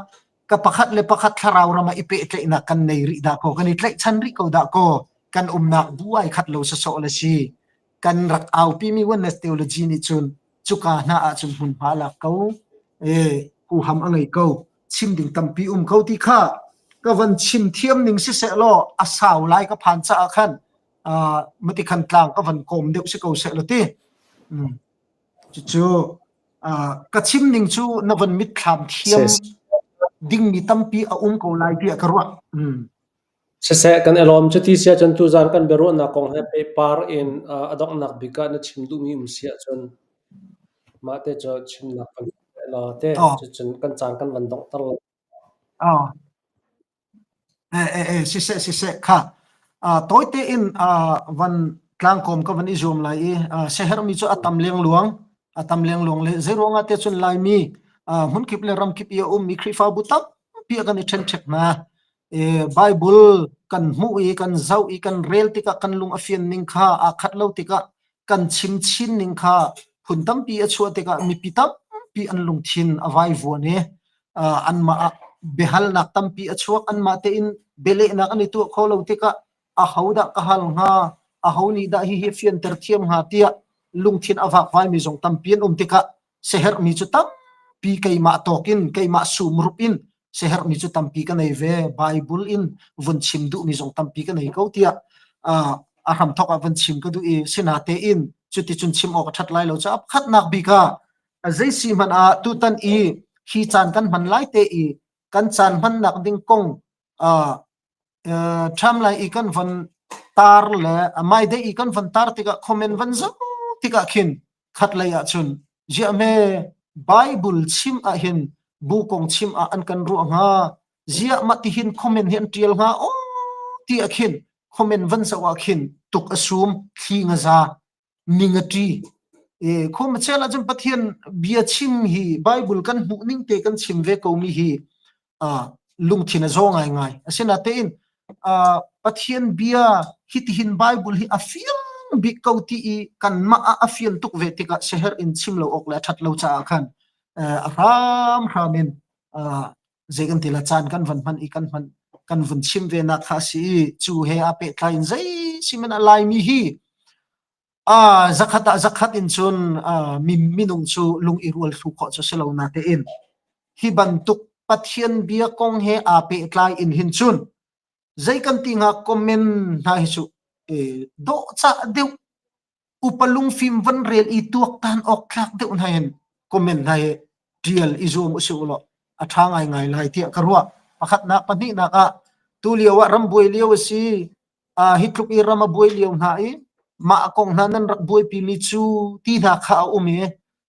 ka pakhat le pakhat thlarau ram ah i pehtlaihnak kan nei rih dah kaw, kan i tlaihchan rih ko dah kaw, kan umnak bu ai khat lo sawsawh le si. Kan rak aupimi oneness theology nih cun cuka hna ahcun hmunhma a lak ko e huham a ngei ko chim ding tampi um ko ti kha ka van chim thiam ning siseh law a sau lai ka phan caah khan mati khan tlang ka van kawm deuh si ko seh law ti cucu ka chim ning cu na van mitthlam thiam dingmi tampi a um ko lai tiah ka ruah. Siseh, kan i lawm. Cuti si ahcun tuzaan kan biaruahnak kong he pehpar in a donghnak bik ah na chim duhmi um si ahcun mah te cu chimnak kan law te cucun kan caan kan van donghter lai. Siseh, siseh, kha. Tawi tein van tlangkawm ka van i zuam lai i siaherhmi cu a tam lengluang a tam lengluang le zeiruangah te cun Laimi hmunkip le ramkip i a ummi Khrihfabu tampi ah kan i ṭhenṭhek hna. Bible kan hmuh i kan zoh i kan rel tikah kan lung a fian ning kha aa khat lo tikah kan chim chin ning kha phun tampi a chuah tikah mipi tampi an lungthin a vaivuan i anmah ah biahalnak tampi a chuak. Anmah tein bialehnak an i tuah kho lo tikah ahodah ka hal hnga, aho nih dah hihi fianter thiam hnga tiah lungthin a vakvaimi zong tampi an um tikah siaherhmi cu tampi keimah tawk in keimah sumrup in siaherhmi cu tampi ka nei ve. Bible in vun chim duhmi zong tampi ka nei ko tiah a hramthawk ah vun chim ka duh i sinatein cuticun chim awk a ṭhat lai lo caah pakhatnak bik ah zei si hmanh ah tutan i hi caan kan hman lai te i kan caan hmannak ding kong ṭham lai i kan von tar le mai dei i kan von tar tikah comment van zoh tikah khin khat lei ah cun ziah hme Bible chim ah hin bu kong chim ah an kan ruah hnga ziah mah tihin comment hi an ṭial hnga aw ti ah khin comment van zoh ah khin tuk a sum thli nga za ning a ṭi. Khuamachel ahcun Pathian bia chim hi Bible kan hmuh ning te kan chim ve komi hi lungthin a zaw ngaingai. Asinain Pathian bia hitihin Bible hi a fiang bik ko ti i kanmah ah a fian tuk ve tikah siaherh in chim lo awk le a ṭhat lo caah khan a hramhram in zei kan ti la caan kan van hman i kan hman kan vun chim ve nak kha a si i cu he aa pehtlai in zei siman a Laimi hi a zakhat ah zakhat in cun mi minung cu lung i rual thlu khawh cu si lo na tein hi bantuk Pathian bia kong he aa pehtlai in hin cun zei kan ti hnga comment hna hi cu dawhcah deuh upa lungfim van rel i tuaktan awk tlak deuh hna hin comment hna hi tial i zuam usih ulaw a ṭha ngaingai lai tiah ka ruah. Pakhatnak pahnihnak ah tu lio ah ram buai lio a si. Hi tluk i ram a buai lio hna i mah kong hna nan rak buaipi mi cu ti hna kha a um i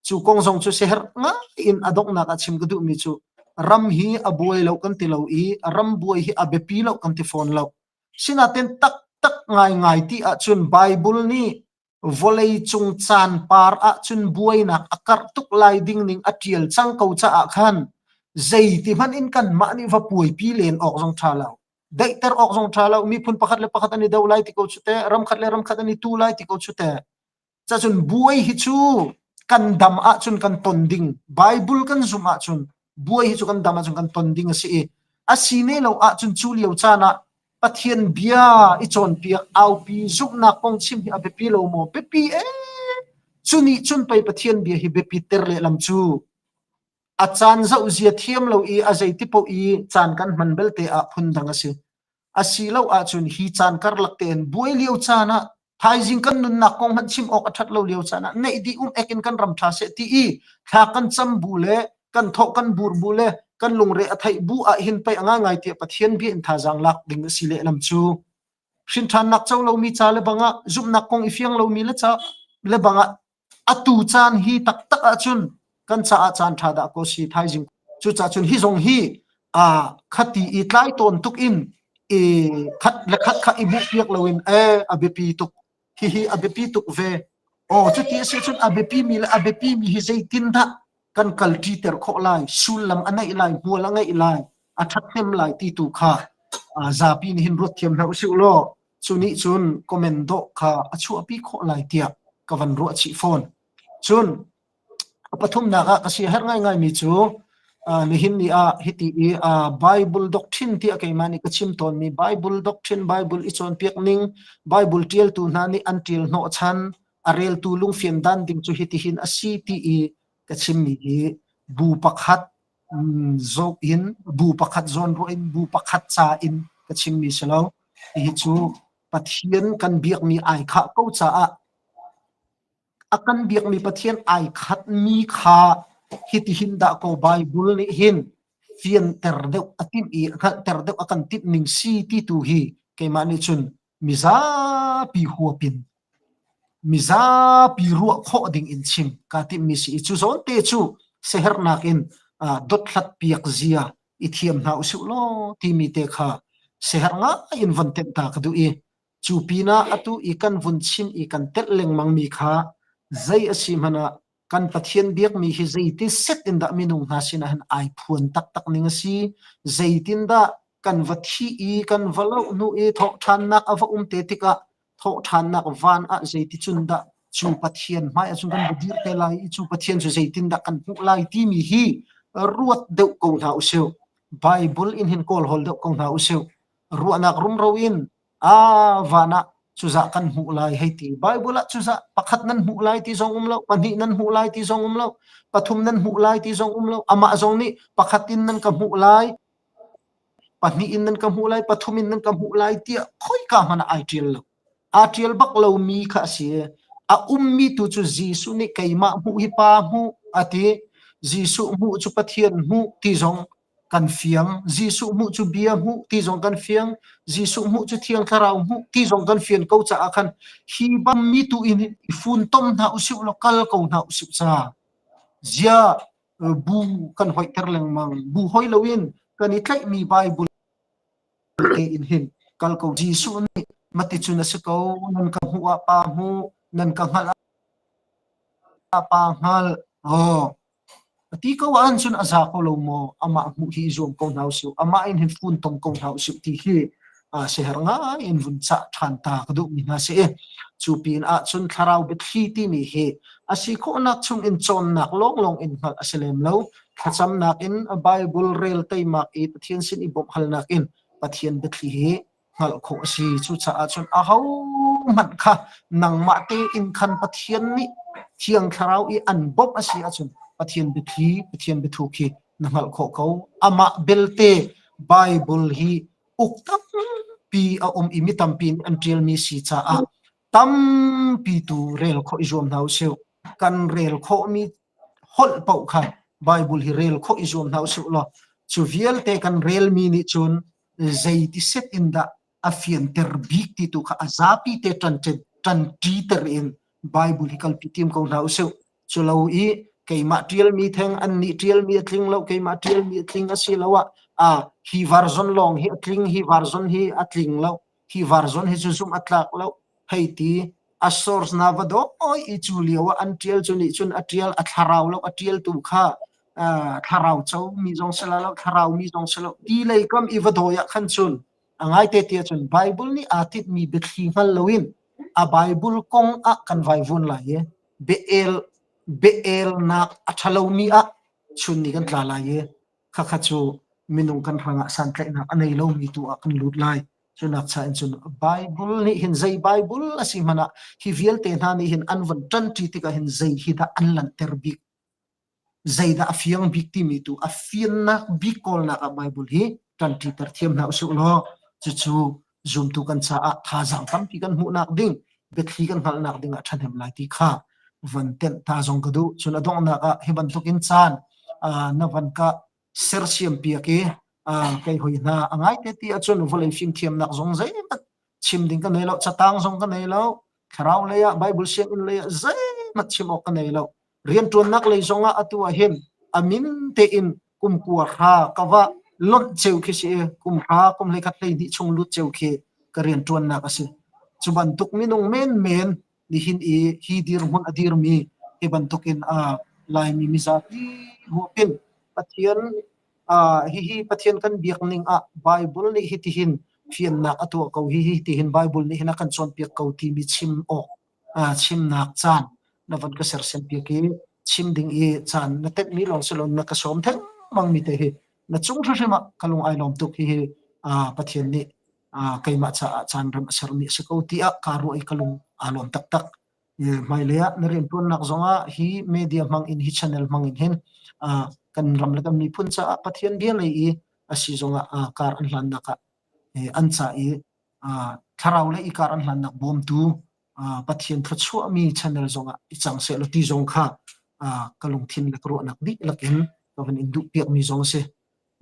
cu kong zong cu siaherh ngai in a donghnak ah chim ka duhmi cu ram hi a buai lo kan ti lo i ram buai hi a biapi lo kan ti fawn lo. Sinain taktak ngaingai ti ahcun Baibal nih vawleicung caan par ahcun buainak a karh tuk lai ding ning a ṭial cang ko caah khan zeiti hmanh in kanmah nih va puaipi len awk zong ṭha lo. Daihter awk zong ṭha lo. Miphun pakhat le pakhat an i do lai ti ko cu teh, ramkhat le ramkhat an i tu lai ti ko cu teh. Cacun buai hi cu kan dam ahcun kan ton ding. Bible kan zumh ahcun buai hi cu kan dam ahcun kan ton ding a si i a si ne lo ahcun cu lio caan ah Pathian bia i cawnpiak aupi zumhnak kong chim hi a biapi lo maw? Biapi ee! Cu nih cun pei Pathian bia hi biapi ter lehlam cu a caan zoh zia thiam lo i a zeiti paoh i caan kan hman belte ah phundang a si. Asilo ahcun hi caan karlak tein buai lio caan ah thaizing kan nunnak kong hmanh chim awk a ṭhat lo lio caan ah neih dih um ek in kan ram ṭha seh ti i thla kan cam bu le kan thawh kan bur bu le kan lungre a theih bu ah hin pei a ngaingai tiah Pathian bia in thazaang lak ding a si lehlam cu hrinṭhannak co lomi ca le bangah zumhnak kong i fiang lomi le ca le bangah atu caan hi taktak ahcun kan caah caan ṭha dah ko si thaizing cucaah cun hi zong hi a khati i tlai tawn tuk in i khat le khat kha i hmuh piak loin e a biapi tuk hihi a biapi tuk ve aw cuti a si cun a biapi mi le a biapi mi hi zeitin dah kan kalṭi ter khawh lai sullam a neih lai hmual a ngeih lai a ṭhathnem lai ti tu kha zapi nih hin ruat thiam hna usih law cu nih cun comment dawh kha a chuahpi khawh lai tiah ka van ruah chih fawn. Cun a pathumnak ah ka si herh ngaingaimi cu nihin ni ah hiti i Bible doctrine tiah keimah nih ka chim tawnmi Bible doctrine Bible i cawnpiak ning Bible ṭialtu hna nih an ṭial hnawhchan a reltu lungfian dan ding cu hitihin a si ti i ka chimmi hi bu pakhat zoh in bu pakhat zawnruah in bu pakhat ca in ka chimmi si lo. Hihi cu Pathian kan biakmi ai khah ko caah a kan biakmi Pathian ai khatmi kha hitihin dah ko Bible nih hin fianter deuh a timh i hngalhter deuh a kan timh ning si ti tu hi keimah nih cun mizapi huap in mizapi ruah khawh ding in chim kaa timhmi si i cu zawn te cu siaherhnak in dothlat piak zia i thiam hna usih law timi te kha siaherh ngai in von tenh ta ka duh i. Cu pinah atu i kan vun chim i kan telh lengmangmi kha zei a si hmanh ah kan Pathian biakmi hi zeiti set in dah minung hna sinah hin ai phuan taktak ning a si, zeitindah kan va thih i kan va loh hnu i thawhṭhannak a va um te tikah thawhṭhannak van ah zeiticun dah cu Pathian hmai ahcun kan va dir te lai i cu Pathian cu zeitindah kan hmuh lai timi hi ruat deuh ko hna usih. Bible in hin kawlhawl deuh ko hna usih. Ruahnak rumro in a van ah cuzah kan hmuh lai hei ti. Bible ah cuzah pakhat nan hmuh lai ti zong um lo, pahnih nan hmuh lai ti zong um lo, pathum nan hmuh lai ti zong um lo. Amah zong nih pakhat in nan ka hmuh lai, pahnih in nan ka hmuh lai, pathum in nan ka hmuh lai tiah khoika hmanh ah ai ṭial lo. Aa ṭial bak lomi kha a si. A ummi tu cu Jesuh nih keimah hmuh hi Pa hmuh a ti. Jesuh hmuh cu Pathian hmuh ti zong kan fiang. Jesuh hmuh cu bia hmuh ti zong kan fiang. Jesuh hmuh cu Thiang Thlarau hmuh ti zong kan fian ko caah khan hi bammi tu in i funtom hna usih law kal ko hna usih ca. Ziah bu kan hoihter lengmang. Bu hoi loin kan i tlaihmi Bible tein hin kal ko. Jesuh nih maticun a si ko, nan ka hmuh ah Pa hmuh, nan ka hngalh ah Pa hngalh. Oh, a ti ko ahcun a za ko lo maw? Amah hmuh hi i zuam ko hna usih. Amah in hin funtom ko hna usih ti hi siaherh ngai in vun cah ṭhan ta ka duhmi hna si. Cu pin ahcun thlarau biathli timi hi a si khawhnak chung in cawnnak lawnglawng in hngalh a si lem lo. Thlacamnak in Bible rel teimak i Pathian sin i bawmhhalnak in Pathian biathli hi hngalh khawh a si. Cucaah cun ahohmanh kha nangmah tein khan Pathian nih Thiang Thlarau i an bawmh a si ahcun Pathian biathli, Pathian biathuk hi na hngalh khawh ko. Amah belte Bible hi uk tampi a um i mi tampi nih an ṭialmi si caah tampi tu rel khawh i zuam hna usih. Kan rel khawhmi holh paoh kha Bible hi rel khawh i zuam hna usih law cu vialte kan relmi nih cun zeiti set in dah a fianter bik ti tu kha a zapi te ṭanṭiter in Bible hi kalpi tim ko hna usih. Culo i keimah ṭialmi theng annih ṭialmi a tling lo, keimah ṭialmi a tling asiloah ah hi version lawng hi a tling, hi version hi a tling lo, hi version hi cu zumh a tlak lo, hei ti a source na va dawi i cu lio ah an ṭial cu nih cun a ṭial a thlarau lo a ṭialtu kha thlarau co mi zong si lo, thlarau mi zong si lo ti lei kam i va dawi ah khan cun a ngaite ti ahcun Bible nih aa tinhmi biathli hngal loin a Bible kong ah kan vaivuan lai i bia-el bia-elnak a ṭhalomi ah chun ni kan tla lai i khakha cu minung kan hrangah santlaihnak a nei lomi tu ah kan lut lai. Cunak cha in cun Bible nih hin zei Bible a si hmanh ah hi vialte hna nih hin an von ṭanṭi tikah hin zei hi dah an lanhter bik zeidah a fiang bik timi tu a fiannak bik kawlnak ah Bible hi ṭanṭiter thiam hna usih law cucu zumtu kan caah thazaang tampi kan hmuhnak ding biathli kan hngalhnak ding ah ṭhahnem lai ti kha van tenh ta zong ka duh. Cun a donghnak ah hi bantukin caan na van ka sersiam piak i kei hoi hna a ngai te ti ahcun vawlei fimthiamnak zong zeihmanh chim ding ka nei lo, catang zong ka nei lo, thlarau lei ah Bible sianginn lei ah zeihmanh chim awk ka nei lo. Rianṭuannak lei zongah atu ah hin a min tein kum kua hra ka va lonh ceu khi si i kum hra kum hleikhat 12 chung lut ceu khi ka rianṭuannak a si. Cu bantuk minung menmen nihin i hi dirhmun a dirmi hi bantukin a Laimi mizapi huapin Pathian hihi Pathian kan biak ning ah Bible nih hitihin fiannak a tuah ko hihi tihin Bible nih hin a kan cawnpiak ko timi chim awk chimnak caan na van ka sersiam piak i chim ding i caan na tenhmi lawng si lo na ka sawm thengmang mi te hi na cung hrimhrim ah ka lung ai lawm tuk hihi Pathian nih keimah caah caan rem a sermi a si ko tiah kaa ruah i ka lung aa lawm taktak. Hmailei ah na rianṭuannak zongah hi media hmang in hi channel hmang in hin kan ram le kan miphun caah Pathian bia lei i a si zongah kar an hlannak ah an ca i thlarau lei i kar an hlannak bawmtu Pathian thluachuahmi channel zongah i cang sehlaw ti zong kha ka lungthin le ka ruahnak dihlak in ka van in duhpiakmi zong a si.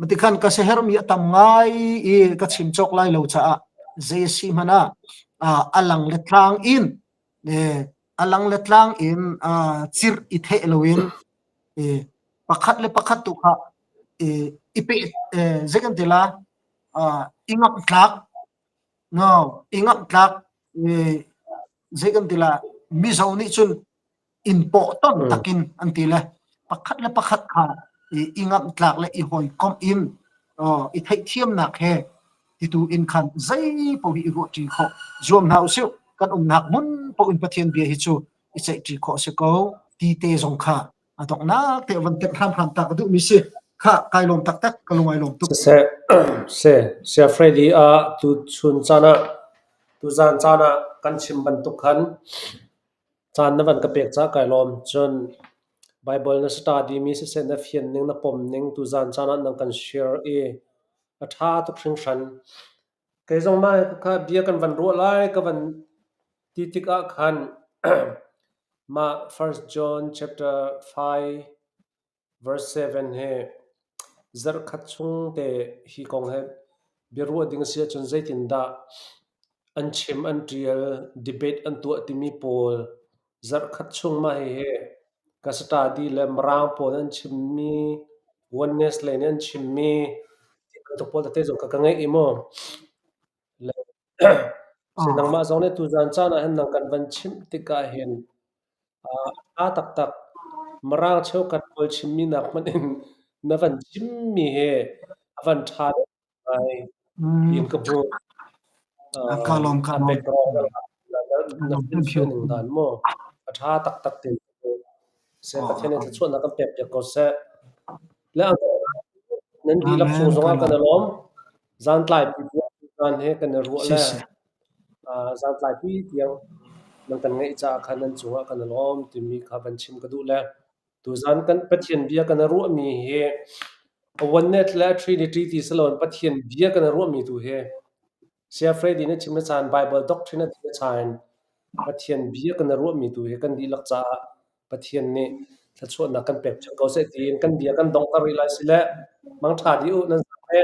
Matikhan ka siaherhmi a tam ngai i ka chim cawk lai lo caah zei a si hmanh ah a lang le tlang in a lang le tlang in cirh i theh loin pakhat le pakhat tu kha i pe zei kan ti la i ngamh tlak no i ngamh tlak. Zei kan ti la, Mizo nih cun in pawh ton takin an ti le pakhat le pakhat kha i ngamh tlak le i hawikomh in i theihthiamnak he titu in khan zei paoh hi i ruahṭi khawh zuam hna usih. Kan umnak hmun paoh in Pathian bia hi cu i ceihṭi khawh a si ko ti te zong kha a donghnak te van tep hramhram ta ka duhmi si. Kha kai lawm taktak, ka lung ai lawm tuk. Siseh, se Saya Freddy ah tu chun caan ah tuzaan caan ah kan chim bantuk khan caan na van ka pek caah kai lawm. Cun Baibal na study mi siseh na fian ning na pom ning tuzaan caan ah nang kan share i a ṭha tuk hringhran. Kei zong mah kha bia kan van ruah lai ka van ti tikah khan mah First John chapter 5 verse 7 hi zarhkhat chung te hi kong he biaruah ding a si ahcun zeitindah an chim an ṭial debate an tuah timi pawl zarhkhat chung mah hihi ka study le Mirang pawl an chimmi oneness lei nih an chimmi ti bantuk pawl tete zong kha ka ngeih i mu. Le si nangmah zong nih tuzaan caan ah hin nang kan van chimh tikah hin a ṭha taktak. Mirang cheukhat pawl chimmi nak hmanh in na van chimmi hi a van ṭha deuh ngai tiin ka hmuh. Ka lawm, ka A lawm. background na na Thank you. hrilhfiah ning dan mu a ṭha taktak tiin ka hmuh. Seh Pathian nih thluachuahnak kan pek piak ko seh. Le nan dihlak Amen. chung Ka zongah kan lawm. i lawm. Zantlaipi tiang he kan i ruah le Siseh. zantlaipi tiang nan kan ngaih caah khan nan cungah kan i lawm timi kha van chim ka duh le tuzan kan Pathian bia kan i ruahmi hi Oneness le Trinity ti si loin Pathian bia kan i ruahmi tu hi Saya Freddy nih chim na caan Bible doctrine a ti na caan Pathian bia kan i ruahmi tu hi kan dihlak caah Pathian nih thluachuahnak kan pek cio ko seh tiin kan bia kan donghter rih lai si le mangṭha dih u nan he.